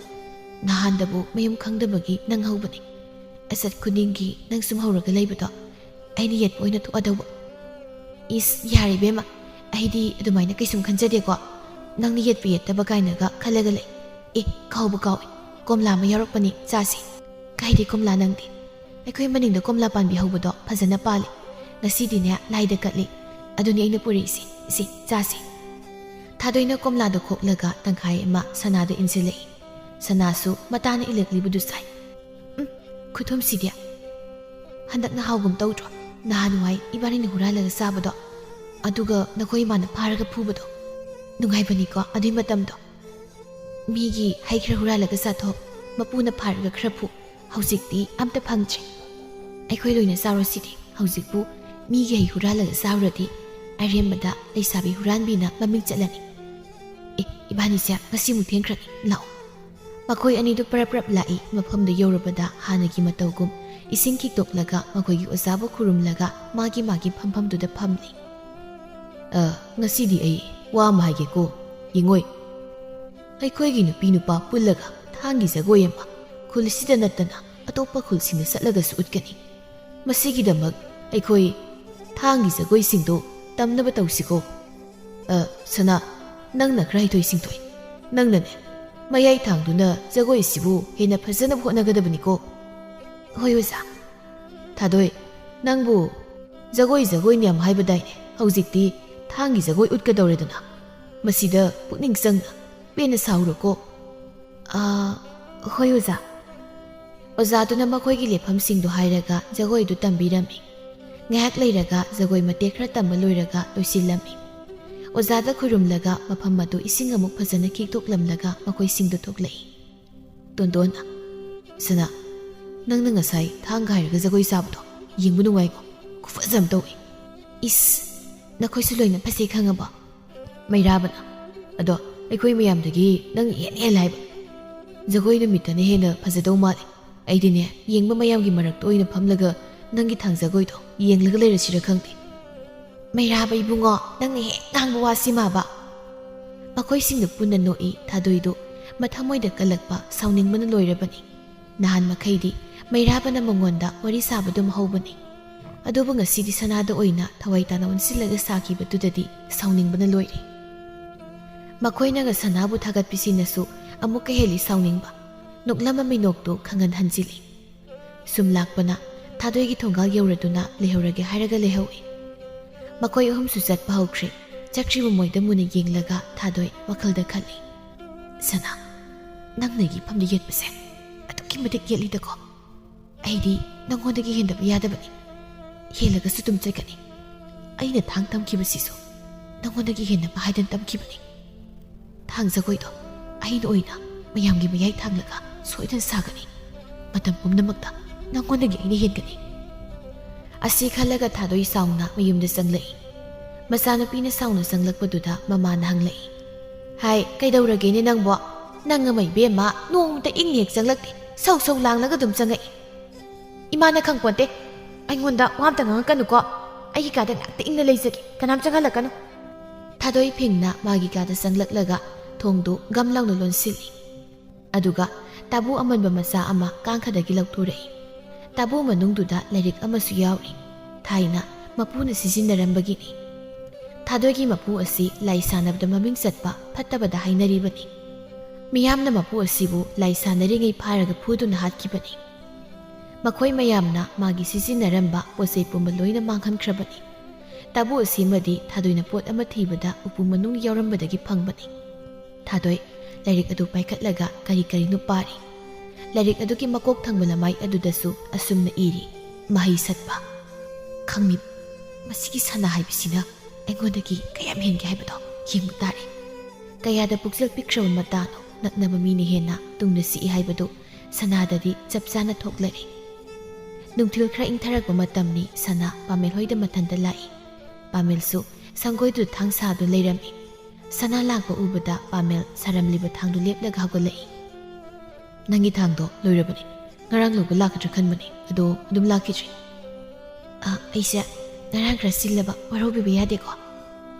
ꯅꯍꯥꯟꯗꯕꯨ ꯃꯌꯨꯝ ꯈꯪꯗꯕꯒꯤ ꯅꯪ ꯍꯧꯕꯅꯦ꯫ ꯑꯆꯠ ꯈꯨꯗꯤꯡꯒꯤ ꯅꯪ ꯁꯨꯝ ꯍꯧꯔꯒ ꯂꯩꯕꯗꯣ ꯑꯩꯅ ꯌꯦꯠꯄ ꯑꯣꯏꯅ ꯊꯣꯛꯑꯗꯧꯕ꯫" "ꯏꯁ, ꯌꯥꯔꯦ ꯏꯕꯦꯝꯃ, ꯑꯩꯗꯤ ꯑꯗꯨꯃꯥꯏꯅ ꯀꯩꯁꯨꯝ ꯈꯟꯖꯗꯦꯀꯣ꯫ ꯅꯪꯅ ꯌꯦꯠꯄ ꯌꯦꯠꯇꯕ ꯀꯥꯏꯅꯒ ꯈꯜꯂꯒ ꯂꯩ꯫ ꯑꯦ, ꯀꯥꯎꯕ ꯀꯥꯎꯏ, ꯀꯣꯝꯂꯥ ꯑꯃ ꯌꯥꯎꯔꯛꯄꯅꯤ, ꯆꯥꯁꯤ꯫" "ꯀꯥꯏꯗꯦ ꯀꯣꯝꯂꯥ, ꯅꯪꯗꯤ? ꯑꯩꯈꯣꯏ ꯃꯅꯤꯡꯗ ꯀꯣꯝꯂꯥ ꯄꯥꯟꯕꯤ ꯍꯧꯕꯗꯣ ꯐꯖꯅ ꯄꯥꯜꯂꯤ꯫ ꯉꯁꯤꯗꯤꯅꯦ ꯂꯥꯏꯗ ꯀꯠꯂꯤ꯫ ꯑꯗꯨꯅꯤ ꯑꯩꯅ ꯄꯨꯔꯛꯏꯁꯦ꯫ ꯁꯤ ꯆꯥꯁꯤ꯫" ꯊꯥꯗꯣꯏꯅ ꯀꯣꯝꯂꯥꯗꯣ ꯈꯣꯛꯂꯒ ꯇꯪꯈꯥꯏ ꯑꯃ ꯁꯅꯥꯗ ꯏꯟꯁꯤꯜꯂꯛꯏ꯫ ꯁꯅꯥꯁꯨ ꯃꯇꯥꯅ ꯏꯜꯂꯛꯂꯤꯕꯗꯨ ꯆꯥꯏ꯫ "ꯎꯝ, ꯈꯨꯊꯨꯝꯁꯤꯗꯤ ꯍꯟꯗꯛꯅ ꯍꯥꯎꯒꯨꯝ ꯇꯧꯗ꯭ꯔꯣ? ꯅꯍꯥꯟꯋꯥꯏ ꯏꯕꯥꯅꯤꯅ ꯍꯨꯔꯥꯜꯂꯒ ꯆꯥꯕꯗꯣ, ꯑꯗꯨꯒ ꯅꯈꯣꯏ ꯏꯃꯥꯅ ꯐꯥꯔꯒ ꯐꯨꯕꯗꯣ꯫ ꯅꯨꯡꯉꯥꯏꯕꯅꯤꯀꯣ ꯑꯗꯨꯏ ꯃꯇꯝꯗꯣ꯫ ꯃꯤꯒꯤ ꯍꯩ ꯈꯔ ꯍꯨꯔꯥꯜꯂꯒ ꯆꯥꯊꯣꯛ, ꯃꯄꯨꯅ ꯐꯥꯔꯒ ꯈꯔ ꯐꯨ꯫ ꯍꯧꯖꯤꯛꯇꯤ ꯑꯝꯇ ꯐꯪꯗ꯭ꯔꯦ꯫ ꯑꯩꯈꯣꯏ ꯂꯣꯏꯅ ꯆꯥꯔꯣꯁꯤꯗꯤ꯫ ꯍꯧꯖꯤꯛꯄꯨ ꯃꯤꯒꯤ ꯍꯩ ꯍꯨꯔꯥꯜꯂꯒ ꯆꯥꯔꯨꯔꯗꯤ ꯑꯔꯦꯝꯕꯗ ꯂꯩꯁꯥꯕꯤ ꯍꯨꯔꯥꯟꯕꯤꯅ ꯃꯃꯤꯡ ꯆꯠꯂꯅꯤ꯫ ꯑꯦ, ꯏꯕꯥꯅꯤꯁꯦ ꯉꯁꯤꯃꯨꯛ ꯊꯦꯡꯈ꯭ꯔꯅꯤ꯫ ꯂꯥꯛꯑꯣ꯫" ꯃꯈꯣꯏ ꯑꯅꯤꯗꯨ ꯄꯔꯞ ꯄꯔꯞ ꯂꯥꯛꯏ꯫ ꯃꯐꯝꯗ ꯌꯧꯔꯕꯗ ꯍꯥꯟꯅꯒꯤ ꯃꯇꯧꯒꯨꯝ ꯏꯁꯤꯡ ꯈꯤꯛꯇꯣꯛꯂꯒ ꯃꯈꯣꯏꯒꯤ ꯑꯣꯖꯥꯕꯨ ꯈꯨꯔꯨꯝꯂꯒ ꯃꯥꯒꯤ ꯃꯥꯒꯤ ꯐꯝꯐꯝꯗꯨꯗ ꯐꯝꯂꯤ꯫ "ꯑ, ꯉꯁꯤꯗꯤ ꯑꯩ ꯋꯥ ꯑꯃ ꯍꯥꯏꯒꯦꯀꯣ, ꯌꯦꯡꯉꯣꯏ꯫ ꯑꯩꯈꯣꯏꯒꯤ ꯅꯨꯄꯤ ꯅꯨꯄꯥ ꯄꯨꯜꯂꯒ ꯊꯥꯡꯒꯤ ꯖꯒꯣꯏ ꯑꯃ ꯈꯨꯜ ꯑꯁꯤꯗ ꯅꯠꯇꯅ ꯑꯇꯣꯞꯄ ꯈꯨꯜꯁꯤꯡꯗ ꯆꯠꯂꯒꯁꯨ ꯎꯠꯀꯅꯤ꯫ ꯃꯁꯤꯒꯤꯗꯃꯛ ꯑꯩꯈꯣꯏ ꯊꯥꯡꯒꯤ ꯖꯒꯣꯏꯁꯤꯡꯗꯣ ꯇꯝꯅꯕ ꯇꯧꯁꯤꯀꯣ꯫ ꯑ, ꯁꯅꯥ, ꯅꯪꯅ ꯈꯔ ꯍꯩꯊꯣꯏ ꯁꯤꯡꯊꯣꯏ꯫ ꯅꯪꯅꯅꯦ, ꯃꯌꯥꯏ ꯊꯥꯡꯗꯨꯅ ꯖꯒꯣꯏ ꯑꯁꯤꯕꯨ ꯍꯦꯟꯅ ꯐꯖꯅꯕ ꯍꯣꯠꯅꯒꯗꯕꯅꯤꯀꯣ꯫" "ꯍꯣꯏ, ꯑꯣꯖꯥ꯫" "ꯊꯥꯗꯣꯏ, ꯅꯪꯕꯨ ꯖꯒꯣꯏ ꯖꯒꯣꯏꯅ ꯌꯥꯝ ꯍꯥꯏꯕꯗꯥꯏꯅꯦ? ꯍꯧꯖꯤꯛꯇꯤ ꯊꯥꯡꯒꯤ ꯖꯒꯣꯏ ꯎꯠꯀꯗꯧꯔꯦꯗꯅ꯫ ꯃꯁꯤꯗ ꯄꯨꯛꯅꯤꯡ ꯆꯪꯅ ꯄꯦꯟꯅ ꯁꯥꯎꯔꯣꯀꯣ꯫" "ꯑꯥ, ꯍꯣꯏ, ꯑꯣꯖꯥ꯫" ꯑꯣꯖꯥꯗꯨꯅ ꯃꯈꯣꯏꯒꯤ ꯂꯦꯞꯐꯝꯁꯤꯡꯗꯨ ꯍꯥꯏꯔꯒ ꯖꯒꯣꯏꯗꯨ ꯇꯝꯕꯤꯔꯝꯃꯤ꯫ ꯉꯥꯏꯍꯥꯛ ꯂꯩꯔꯒ ꯖꯒꯣꯏ ꯃꯇꯦꯛ ꯈꯔ ꯇꯝꯕ ꯂꯣꯏꯔꯒ ꯂꯣꯏꯁꯤꯜꯂꯝꯃꯤ꯫ ꯑꯣꯖꯥꯗ ꯈꯨꯔꯨꯝꯂꯒ ꯃꯐꯝ ꯑꯗꯨ ꯏꯁꯤꯡ ꯑꯃꯨꯛ ꯐꯖꯅ ꯈꯤꯛꯇꯣꯛꯂꯝꯂꯒ ꯃꯈꯣꯏꯁꯤꯡꯗꯨ ꯊꯣꯛꯂꯛꯏ꯫ ꯇꯣꯟꯗꯣꯟ, "ꯁꯅꯥ, ꯅꯪꯅ ꯉꯁꯥꯏ ꯊꯥꯡꯒ ꯍꯥꯏꯔꯒ ꯖꯒꯣꯏ ꯁꯥꯕꯗꯣ ꯌꯦꯡꯕ ꯅꯨꯡꯉꯥꯏꯀꯣ? ꯈꯨꯐꯖ ꯑꯃ ꯇꯧꯏ꯫" "ꯏꯁ, ꯅꯈꯣꯏꯁꯨ ꯂꯣꯏꯅ ꯐꯖꯩ ꯈꯪꯉꯕꯣ?" ꯃꯩꯔꯥꯕꯅ, "ꯑꯗꯣ ꯑꯩꯈꯣꯏ ꯃꯌꯥꯝꯗꯒꯤ ꯅꯪ ꯏꯍꯦꯟ ꯍꯦꯜꯂꯦ ꯍꯥꯏꯕ꯫ ꯖꯒꯣꯏ ꯅꯨꯃꯤꯠꯇꯅ ꯍꯦꯟꯅ ꯐꯖꯗꯧ ꯃꯥꯜꯂꯦ꯫ ꯑꯩꯗꯤꯅꯦ, ꯌꯦꯡꯕ ꯃꯌꯥꯝꯒꯤ ꯃꯔꯛꯇ ꯑꯣꯏꯅ ꯐꯝꯂꯒ ꯅꯪꯒꯤ ꯊꯥꯡ ꯖꯒꯣꯏꯗꯣ ꯌꯦꯡꯂꯒ ꯂꯩꯔꯁꯤꯔ ꯈꯪꯗꯦ꯫" "ꯃꯩꯔꯥꯕ ꯏꯕꯨꯡꯉꯣ, ꯅꯪꯅ ꯍꯦꯛ ꯉꯥꯡꯕ ꯋꯥꯁꯤ ꯃꯥꯕ꯫" ꯃꯈꯣꯏꯁꯤꯡꯗꯨ ꯄꯨꯟꯅ ꯅꯣꯛꯏ꯫ ꯊꯥꯗꯣꯏꯗꯨ ꯃꯊꯃꯣꯏꯗ ꯀꯜꯂꯛꯄ, ꯁꯥꯎꯅꯤꯡꯕꯅ ꯂꯣꯏꯔꯕꯅꯤ꯫ ꯅꯍꯥꯟ ꯃꯈꯩꯗꯤ ꯃꯩꯔꯥꯕꯅ ꯃꯉꯣꯟꯗ ꯋꯥꯔꯤ ꯁꯥꯕꯗꯨꯝ ꯍꯧꯕꯅꯤ꯫ ꯑꯗꯨꯕꯨ ꯉꯁꯤꯗꯤ ꯁꯅꯥꯗ ꯑꯣꯏꯅ ꯊꯋꯥꯏ ꯇꯥꯅ ꯑꯣꯟꯁꯤꯜꯂꯒ ꯁꯥꯈꯤꯕꯗꯨꯗꯗꯤ ꯁꯥꯎꯅꯤꯡꯕꯅ ꯂꯣꯏꯔꯦ꯫ ꯃꯈꯣꯏꯅꯒ ꯁꯅꯥꯕꯨ ꯊꯥꯒꯠꯄꯤꯁꯤꯅꯁꯨ ꯑꯃꯨꯛꯀ ꯍꯦꯜꯂꯤ ꯁꯥꯎꯅꯤꯡꯕ꯫ ꯅꯣꯛꯂꯝꯕ ꯃꯤꯅꯣꯛꯇꯨ ꯈꯪꯍꯟ ꯍꯟꯖꯤꯜꯂꯤ꯫ ꯁꯨꯝ ꯂꯥꯛꯄꯅ ꯊꯥꯗꯣꯏꯒꯤ ꯊꯣꯡꯒꯥꯜ ꯌꯧꯔꯗꯨꯅ ꯂꯩꯍꯧꯔꯒꯦ ꯍꯥꯏꯔꯒ ꯂꯩꯍꯧꯏ꯫ ꯃꯈꯣꯏ ꯑꯍꯨꯝꯁꯨ ꯆꯠꯄ ꯍꯧꯈ꯭ꯔꯦ꯫ ꯆꯠꯈ꯭ꯔꯤꯕ ꯃꯣꯏꯗ ꯃꯨꯟꯅ ꯌꯦꯡꯂꯒ ꯊꯥꯗꯣꯏ ꯋꯥꯈꯜꯗ ꯈꯜꯂꯤ, "ꯁꯅꯥ, ꯅꯪꯅ ꯌꯦꯠꯐꯝꯗ ꯌꯦꯠꯄꯁꯦ ꯑꯗꯨꯛꯀꯤ ꯃꯇꯤꯛ ꯌꯦꯠꯂꯤꯗꯀꯣ꯫ ꯑꯩꯗꯤ ꯅꯪꯉꯣꯟꯗꯒꯤ ꯍꯦꯟꯗꯕ ꯌꯥꯗꯕꯅꯤ꯫ ꯍꯦꯜꯂꯒꯁꯨ ꯑꯗꯨꯝ ꯆꯠꯀꯅꯤ꯫ ꯑꯩꯅ ꯊꯥꯡ ꯇꯝꯈꯤꯕꯁꯤꯁꯨ ꯅꯪꯉꯣꯟꯗꯒꯤ ꯍꯦꯟꯅꯕ ꯍꯥꯏꯗꯅ ꯇꯝꯈꯤꯕꯅꯤ꯫ ꯊꯥꯡ ꯖꯒꯣꯏꯗꯣ ꯑꯩꯅ ꯑꯣꯏꯅ ꯃꯌꯥꯝꯒꯤ ꯃꯌꯥꯏ ꯊꯥꯡꯂꯒ ꯁꯣꯏꯗꯅ ꯁꯥꯒꯅꯤ꯫ ꯃꯇꯝ ꯄꯨꯝꯅꯃꯛꯇ ꯅꯪꯉꯣꯟꯗꯒꯤ ꯑꯩꯅ ꯍꯦꯟꯒꯅꯤ꯫" ꯑꯁꯤ ꯈꯜꯂꯒ ꯊꯥꯗꯣꯏ ꯁꯥꯎꯅ ꯃꯌꯨꯝꯗ ꯆꯪꯂꯛꯏ꯫ ꯃꯆꯥꯅꯨꯄꯤꯅ ꯁꯥꯎꯅ ꯆꯪꯂꯛꯄꯗꯨꯗ ꯃꯃꯥꯅ ꯍꯪꯂꯛꯏ, "ꯍꯥꯏ, ꯀꯩꯗꯧꯔꯒꯦꯅꯦ ꯅꯪꯕꯣ? ꯅꯪ ꯑꯃ ꯏꯕꯦꯝꯃ ꯅꯣꯡꯃꯇ ꯏꯪꯅ ꯍꯦꯛ ꯆꯪꯂꯛꯇꯦ, ꯁꯧ ꯁꯧ ꯂꯥꯡꯂꯒ ꯑꯗꯨꯝ ꯆꯪꯉꯛꯏ꯫" "ꯏꯃꯥꯅ ꯈꯪꯄꯣꯟꯇꯦ, ꯑꯩꯉꯣꯟꯗ ꯋꯥ ꯑꯝꯇ ꯉꯥꯡꯉꯛꯀꯅꯨꯀꯣ꯫ ꯑꯩꯒꯤ ꯀꯥꯗ ꯉꯥꯛꯇ ꯏꯪꯅ ꯂꯩꯖꯒꯦ, ꯀꯅꯥꯝ ꯆꯪꯍꯜꯂꯛꯀꯅꯨ꯫" ꯊꯥꯗꯣꯏ ꯐꯤꯡꯅ ꯃꯥꯒꯤ ꯀꯥꯗ ꯆꯪꯂꯛꯂꯒ ꯊꯣꯡꯗꯨ ꯒꯝ ꯂꯥꯎꯅ ꯂꯣꯟꯁꯤꯜꯂꯤ꯫ ꯑꯗꯨꯒ ꯇꯥꯕꯨ ꯑꯃꯟꯕ ꯃꯆꯥ ꯑꯃ ꯀꯥꯡꯈꯗꯒꯤ ꯂꯧꯊꯣꯔꯛꯏ꯫ ꯇꯥꯕꯨ ꯃꯅꯨꯡꯗꯨꯗ ꯂꯥꯏꯔꯤꯛ ꯑꯃꯁꯨ ꯌꯥꯎꯔꯤ꯫ ꯊꯥꯏꯅ ꯃꯄꯨꯅ ꯁꯤꯖꯤꯟꯅꯔꯝꯕꯒꯤꯅꯤ꯫ ꯊꯥꯗꯣꯏꯒꯤ ꯃꯄꯨ ꯑꯁꯤ ꯂꯥꯏ ꯁꯥꯟꯅꯕꯗ ꯃꯃꯤꯡ ꯆꯠꯄ ꯐꯠꯇꯕꯗ ꯍꯥꯏꯅꯔꯤꯕꯅꯤ꯫ ꯃꯤꯌꯥꯝꯅ ꯃꯄꯨ ꯑꯁꯤꯕꯨ ꯂꯥꯏ ꯁꯥꯟꯅꯔꯤꯉꯩ ꯐꯥꯔꯒ ꯐꯨꯗꯨꯅ ꯍꯥꯠꯈꯤꯕꯅꯤ꯫ ꯃꯈꯣꯏ ꯃꯌꯥꯝꯅ ꯃꯥꯒꯤ ꯁꯤꯖꯤꯟꯅꯔꯝꯕ ꯄꯣꯠ ꯆꯩ ꯄꯨꯝꯕ ꯂꯣꯏꯅ ꯃꯥꯡꯍꯟꯈ꯭ꯔꯕꯅꯤ꯫ ꯇꯥꯕꯨ ꯑꯁꯤꯃꯗꯤ ꯊꯥꯗꯣꯏꯅ ꯄꯣꯠ ꯑꯃ ꯊꯤꯕꯗ ꯎꯄꯨ ꯃꯅꯨꯡ ꯌꯥꯎꯔꯝꯕꯗꯒꯤ ꯐꯪꯕꯅꯤ꯫ ꯊꯥꯗꯣꯏ ꯂꯥꯏꯔꯤꯛ ꯑꯗꯨ ꯄꯥꯏꯈꯠꯂꯒ ꯀꯔꯤ ꯀꯔꯤꯅꯣ ꯄꯥꯔꯤ꯫ ꯂꯥꯏꯔꯤꯛ ꯑꯗꯨꯒꯤ ꯃꯀꯣꯛ ꯊꯪꯕ ꯂꯃꯥꯏ ꯑꯗꯨꯗꯁꯨ ꯑꯁꯨꯝꯅ ꯏꯔꯤ, "ꯃꯍꯩ ꯁꯠꯄ꯫" ꯈꯪꯅꯤ, ꯃꯁꯤꯒꯤ ꯁꯅꯥ ꯍꯥꯏꯕꯁꯤꯅ ꯑꯩꯉꯣꯟꯗꯒꯤ ꯀꯌꯥꯝ ꯍꯦꯟꯒꯦ ꯍꯥꯏꯕꯗꯣ ꯌꯦꯡꯕ ꯇꯥꯔꯦ꯫ ꯀꯌꯥꯗ ꯄꯨꯛꯆꯦꯜ ꯄꯤꯛꯈ꯭ꯔꯕ ꯃꯇꯥꯅꯣ, ꯅꯛꯅꯕ ꯃꯤꯅ ꯍꯦꯟꯅ ꯇꯨꯡꯗ ꯁꯤꯛꯏ ꯍꯥꯏꯕꯗꯨ ꯁꯅꯥꯗꯗꯤ ꯆꯞ ꯆꯥꯅ ꯊꯣꯛꯂꯔꯦ꯫ ꯅꯨꯡꯊꯤꯜ ꯈꯔ ꯏꯪꯊꯔꯛꯄ ꯃꯇꯝꯅꯤ꯫ ꯁꯅꯥ ꯄꯥꯃꯦꯜ ꯍꯣꯏꯗ ꯃꯊꯟꯇ ꯂꯥꯛꯏ꯫ ꯄꯥꯃꯦꯜꯁꯨ ꯁꯪꯒꯣꯏꯗꯨꯗ ꯊꯥꯡ ꯁꯥꯗꯨꯅ ꯂꯩꯔꯝꯃꯤ꯫ ꯁꯅꯥ ꯂꯥꯛꯄ ꯎꯕꯗ ꯄꯥꯃꯦꯜ ꯁꯥꯔꯝꯂꯤꯕ ꯊꯥꯡꯗꯨ ꯂꯦꯞꯂꯒ ꯍꯧꯒꯠꯂꯛꯏ꯫ "ꯅꯪꯒꯤ ꯊꯥꯡꯗꯣ ꯂꯣꯏꯔꯕꯅꯤ꯫ ꯉꯔꯥꯡ ꯂꯧꯕ ꯂꯥꯛꯀꯗ꯭ꯔꯥ ꯈꯟꯕꯅꯤ, ꯑꯗꯣ ꯑꯗꯨꯝ ꯂꯥꯛꯈꯤꯗ꯭ꯔꯦ꯫" "ꯑ, ꯑꯩꯁꯦ ꯉꯔꯥꯡ ꯈꯔ ꯆꯤꯜꯂꯕ, ꯋꯥꯔꯧꯕꯤꯕ ꯌꯥꯗꯦꯀꯣ?"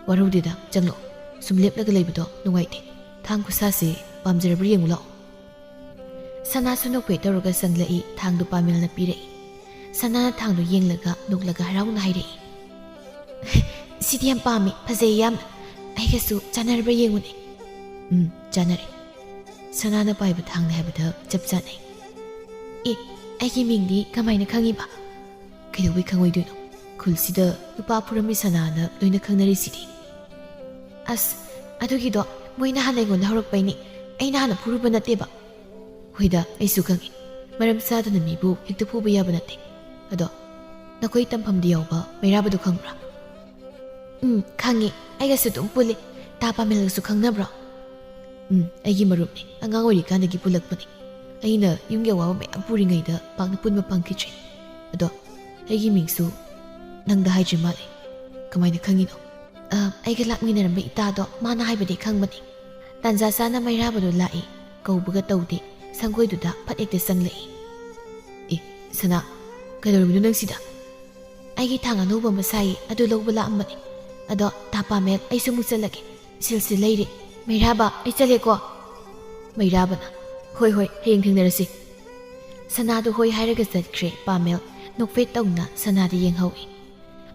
"ꯋꯥꯔꯧꯗꯦꯗ, ꯆꯪꯂꯛꯑꯣ꯫ ꯁꯨꯝ ꯂꯦꯞꯂꯒ ꯂꯩꯕꯗꯣ ꯅꯨꯡꯉꯥꯏꯇꯦ꯫ ꯊꯥꯡ ꯈꯨꯠꯁꯥꯁꯦ ꯄꯥꯝꯖꯔꯕ꯭ꯔꯥ ꯌꯦꯡꯉꯨ ꯂꯥꯛꯑꯣ꯫" ꯁꯅꯥꯁꯨ ꯅꯣꯛꯐꯦꯠ ꯇꯧꯔꯒ ꯆꯪꯂꯛꯏ꯫ ꯊꯥꯡꯗꯨ ꯄꯥꯃꯦꯜꯅ ꯄꯤꯔꯛꯏ꯫ ꯁꯅꯥꯅ ꯊꯥꯡꯗꯨ ꯌꯦꯡꯂꯒ ꯅꯣꯛꯂꯒ ꯍꯔꯥꯎꯅ ꯍꯥꯏꯔꯛꯏ, "ꯁꯤꯗꯤ ꯌꯥꯝ ꯄꯥꯝꯃꯤ, ꯐꯖꯩ ꯌꯥꯝꯅ꯫ ꯑꯩꯒꯁꯨ ꯆꯥꯟꯅꯔꯕ꯭ꯔꯥ ꯌꯦꯡꯉꯨꯅꯦ꯫" "ꯎꯝ, ꯆꯥꯟꯅꯔꯦ꯫" ꯁꯅꯥꯅ ꯄꯥꯏꯕ ꯊꯥꯡꯅꯦ ꯍꯥꯏꯕꯗ ꯆꯞ ꯆꯥꯅꯩ꯫ ꯑꯦ, ꯑꯩꯒꯤ ꯃꯤꯡꯗꯤ ꯀꯃꯥꯏꯅ ꯈꯪꯉꯤꯕ? ꯀꯩꯗꯧꯕꯩ ꯈꯪꯉꯣꯏꯗꯣꯏꯅꯣ? ꯈꯨꯜꯁꯤꯗ ꯅꯨꯄꯥ ꯐꯨꯔꯝꯃꯤ ꯁꯅꯥꯅ ꯂꯣꯏꯅ ꯈꯪꯅꯔꯤꯁꯤꯗꯤ꯫ ꯑꯁ, ꯑꯗꯨꯒꯤꯗꯣ ꯃꯣꯏꯅ ꯍꯥꯟꯅ ꯑꯩꯉꯣꯟꯗ ꯍꯧꯔꯛꯄꯩꯅꯤ, ꯑꯩꯅ ꯍꯥꯟꯅ ꯐꯨꯔꯨꯕ ꯅꯠꯇꯦꯕ꯫ ꯍꯣꯏꯗ, ꯑꯩꯁꯨ ꯈꯪꯉꯤ, ꯃꯔꯝ ꯆꯥꯗꯅ ꯃꯤꯕꯨ ꯍꯦꯛꯇ ꯐꯨꯕ ꯌꯥꯕ ꯅꯠꯇꯦ꯫ ꯑꯗꯣ ꯅꯈꯣꯏ ꯇꯝꯐꯝꯗ ꯌꯥꯎꯕ ꯃꯩꯔꯥꯕꯗꯨ ꯈꯪꯕ꯭ꯔꯥ? ꯎꯝ, ꯈꯪꯉꯤ, ꯑꯩꯒꯁꯨ ꯑꯗꯨꯝ ꯄꯨꯜꯂꯤ꯫ ꯇꯥ ꯄꯥꯃꯦꯜꯒꯁꯨ ꯈꯪꯅꯕ꯭ꯔꯣ? ꯎꯝ, ꯑꯩꯒꯤ ꯃꯔꯨꯞꯅꯤ, ꯑꯉꯥꯡ ꯑꯣꯏꯔꯤꯀꯥꯟꯗꯒꯤ ꯄꯨꯜꯂꯛꯄꯅꯤ꯫ ꯑꯩꯅ ꯌꯨꯝꯒꯤ ꯑꯋꯥꯕ ꯃꯌꯥꯝ ꯄꯨꯔꯤꯉꯩꯗ ꯄꯥꯛꯅ ꯄꯨꯟꯕ ꯐꯪꯈꯤꯗ꯭ꯔꯦ꯫ ꯑꯗꯣ ꯑꯩꯒꯤ ꯃꯤꯡꯁꯨ ꯅꯪꯗ ꯍꯥꯏꯗ꯭ꯔꯤ ꯃꯥꯜꯂꯦ꯫ ꯀꯃꯥꯏꯅ ꯈꯪꯉꯤꯅꯣ? ꯑ, ꯑꯩꯒ ꯂꯥꯛꯃꯤꯟꯅꯔꯝꯕ ꯏꯇꯥꯗꯣ ꯃꯥꯅ ꯍꯥꯏꯕꯗꯤ ꯈꯪꯕꯅꯤ꯫ ꯇꯥꯟꯖꯥ ꯆꯥꯅ ꯃꯩꯔꯥꯕꯗꯣ ꯂꯥꯛꯏ, ꯀꯧꯕꯒ ꯇꯧꯗꯦ, ꯁꯪꯒꯣꯏꯗꯨꯗ ꯐꯠ ꯍꯦꯛꯇ ꯆꯪꯂꯛꯏ꯫ ꯑꯦ, ꯁꯅꯥ, ꯀꯩꯗꯧꯔꯝꯃꯤꯅꯣ ꯅꯪ ꯁꯤꯗ? ꯑꯩꯒꯤ ꯊꯥꯡ ꯑꯅꯧꯕ ꯑꯃ ꯁꯥꯏꯌꯦ, ꯑꯗꯨ ꯂꯧꯕ ꯂꯥꯛꯑꯝꯕꯅꯤ꯫ ꯑꯗꯣ ꯇꯥ ꯄꯥꯃꯦꯜ, ꯑꯩꯁꯨ ꯑꯃꯨꯛ ꯆꯠꯂꯒꯦ꯫ ꯁꯤꯜꯁꯤ ꯂꯩꯔꯦ꯫ ꯃꯩꯔꯥꯕ, ꯑꯩ ꯆꯠꯂꯦꯀꯣ꯫ ꯃꯩꯔꯥꯕꯅ, ꯍꯣꯏ ꯍꯣꯏ, ꯍꯌꯦꯡ ꯊꯦꯡꯅꯔꯁꯤ꯫ ꯁꯅꯥꯗꯨ ꯍꯣꯏ ꯍꯥꯏꯔꯒ ꯆꯠꯈ꯭ꯔꯦ꯫ ꯄꯥꯃꯦꯜ ꯅꯣꯛꯐꯦꯠ ꯇꯧꯅ ꯁꯅꯥꯗ ꯌꯦꯡꯍꯧꯏ꯫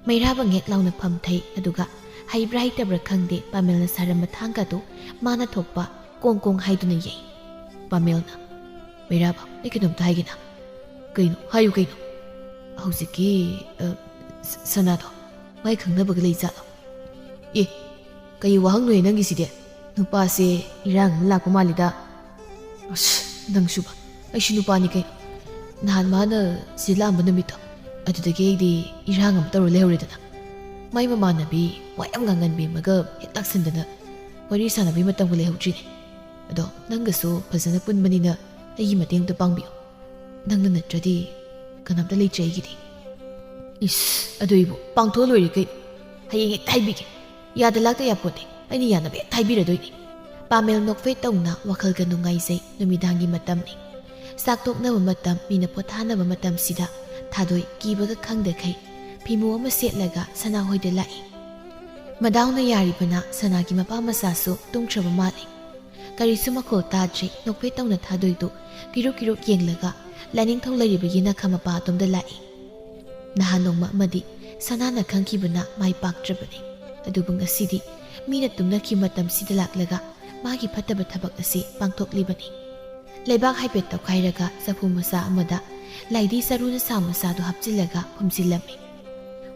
ꯃꯩꯔꯥꯕ ꯉꯦꯛ ꯂꯥꯎꯅ ꯐꯝꯊꯩ, ꯑꯗꯨꯒ ꯍꯩꯕ꯭ꯔꯥ ꯍꯩꯇꯕ꯭ꯔꯥ ꯈꯪꯗꯦ, ꯄꯥꯃꯦꯜꯅ ꯁꯥꯔꯝꯕ ꯊꯥꯡꯒꯗꯨ ꯃꯥꯅ ꯊꯣꯛꯄ ꯀꯣꯡ ꯀꯣꯡ ꯍꯥꯏꯗꯨꯅ ꯌꯩ꯫ ꯄꯥꯃꯦꯜꯅ, ꯃꯩꯔꯥꯕ, ꯑꯩ ꯀꯩꯅꯣꯝꯇ ꯍꯥꯏꯒꯦꯅ꯫ ꯀꯩꯅꯣ? ꯍꯥꯏꯌꯨ ꯀꯩꯅꯣ꯫ ꯍꯧꯖꯤꯛꯀꯤ, ꯑ, ꯁ-, ꯁꯅꯥꯗꯣ ꯃꯥꯏ ꯈꯪꯅꯕꯒ ꯂꯩ ꯖꯥꯠꯂꯣ? ꯑꯦ, ꯀꯩ ꯋꯥꯍꯪꯅꯣꯍꯦ ꯅꯪꯒꯤꯁꯤꯗꯤ? ꯅꯨꯄꯥꯁꯦ ꯏꯔꯥꯡ ꯑꯃ ꯂꯥꯛꯄ ꯃꯥꯜꯂꯤꯗ꯫ ꯑꯁ, ꯅꯪꯁꯨꯕ, ꯑꯩꯁꯨ ꯅꯨꯄꯥꯅꯤ ꯀꯩꯅꯣ꯫ ꯅꯍꯥꯟ ꯃꯥꯅ ꯁꯤ ꯂꯥꯛꯑꯝꯕ ꯅꯨꯃꯤꯠꯇꯣ, ꯑꯗꯨꯗꯒꯤ ꯑꯩꯗꯤ ꯏꯔꯥꯡ ꯑꯃ ꯇꯧꯔ ꯂꯩꯍꯧꯔꯦꯗꯅ꯫ ꯃꯥꯏ ꯃꯃꯥꯟꯅꯕꯤ ꯋꯥ ꯌꯥꯝ ꯉꯥꯡꯒꯟꯕꯤ ꯑꯃꯒ ꯍꯦꯛ ꯂꯥꯛꯁꯟꯗꯅ ꯋꯥꯔꯤ ꯁꯥꯟꯅꯕꯩ ꯃꯇꯝꯒ ꯂꯩꯍꯧꯗ꯭ꯔꯤꯅꯦ꯫ ꯑꯗꯣ ꯅꯪꯒꯁꯨ ꯐꯖꯅ ꯄꯨꯟꯕꯅꯤꯅ ꯑꯩꯒꯤ ꯃꯇꯦꯡ ꯑꯝꯇ ꯄꯥꯡꯕꯤꯌꯨ꯫ ꯅꯪꯅ ꯅꯠꯇ꯭ꯔꯗꯤ ꯀꯅꯥꯝꯇ ꯂꯩꯇ꯭ꯔꯦ ꯑꯩꯒꯤꯗꯤ꯫ ꯏꯁ, ꯑꯗꯨ ꯑꯩꯕꯨ ꯄꯥꯡꯊꯣꯛꯑ ꯂꯣꯏꯔꯦ ꯀꯩꯅꯣ꯫ ꯍꯌꯦꯡ ꯍꯦꯛꯇ ꯍꯥꯏꯕꯤꯒꯦ꯫ ꯌꯥꯗ ꯂꯥꯛꯇ ꯌꯥꯄꯣꯠꯇꯦ꯫ ꯑꯩꯅ ꯌꯥꯅꯕ ꯍꯦꯛꯇ ꯍꯥꯏꯕꯤꯔꯗꯣꯏꯅꯤ꯫ ꯄꯥꯃꯦꯜ ꯅꯣꯛꯐꯦꯠ ꯇꯧꯅ ꯋꯥꯈꯜꯒ ꯅꯨꯡꯉꯥꯏꯖꯩ꯫ ꯅꯨꯃꯤꯗꯥꯡꯒꯤ ꯃꯇꯝꯅꯤ꯫ ꯆꯥꯛ ꯇꯣꯛꯅꯕ ꯃꯇꯝ, ꯃꯤꯅ ꯄꯣꯊꯥꯅꯕ ꯃꯇꯝꯁꯤꯗ ꯊꯥꯗꯣꯏ ꯀꯤꯕꯒ ꯈꯪꯗꯈꯩ ꯐꯤꯃꯨ ꯑꯃ ꯁꯦꯠꯂꯒ ꯁꯅꯥꯍꯣꯏꯗ ꯂꯥꯛꯏ꯫ ꯃꯗꯥꯎꯅ ꯌꯥꯔꯤꯕꯅ ꯁꯅꯥꯒꯤ ꯃꯄꯥ ꯃꯆꯥꯁꯨ ꯇꯨꯝꯈ꯭ꯔꯕ ꯃꯥꯜꯂꯤ꯫ ꯀꯔꯤꯁꯨ ꯃꯈꯣꯜ ꯇꯥꯗ꯭ꯔꯤ꯫ ꯅꯣꯛꯐꯦꯠ ꯇꯧꯅ ꯊꯥꯗꯣꯏꯗꯨ ꯀꯤꯔꯨꯛ ꯀꯤꯔꯨꯛ ꯌꯦꯡꯂꯒ ꯂꯥꯏꯅꯤꯡꯊꯧ ꯂꯩꯔꯤꯕꯒꯤ ꯅꯥꯈꯥ ꯃꯄꯥ ꯑꯗꯣꯝꯗ ꯂꯥꯛꯏ꯫ ꯅꯍꯥꯟ ꯅꯣꯡꯃ ꯑꯃꯗꯤ ꯁꯅꯥꯅ ꯈꯪꯈꯤꯕꯅ ꯃꯥꯏ ꯄꯥꯛꯇ꯭ꯔꯕꯅꯤ꯫ ꯑꯗꯨꯕꯨ ꯉꯁꯤꯗꯤ ꯃꯤꯅ ꯇꯨꯝꯅꯈꯤꯕ ꯃꯇꯝꯁꯤꯗ ꯂꯥꯛꯂꯒ ꯃꯥꯒꯤ ꯐꯠꯇꯕ ꯊꯕꯛ ꯑꯁꯤ ꯄꯥꯡꯊꯣꯛꯂꯤꯕꯅꯤ꯫ ꯂꯩꯕꯥꯛ ꯍꯥꯏꯐꯦꯠ ꯇꯧꯈꯥꯏꯔꯒ ꯆꯐꯨ ꯃꯆꯥ ꯑꯃꯗ ꯂꯥꯏꯗꯤ ꯆꯔꯨꯅ ꯁꯥ ꯃꯆꯥꯗꯨ ꯍꯥꯞꯆꯤꯜꯂꯒ ꯐꯨꯝꯖꯤꯜꯂꯝꯃꯤ꯫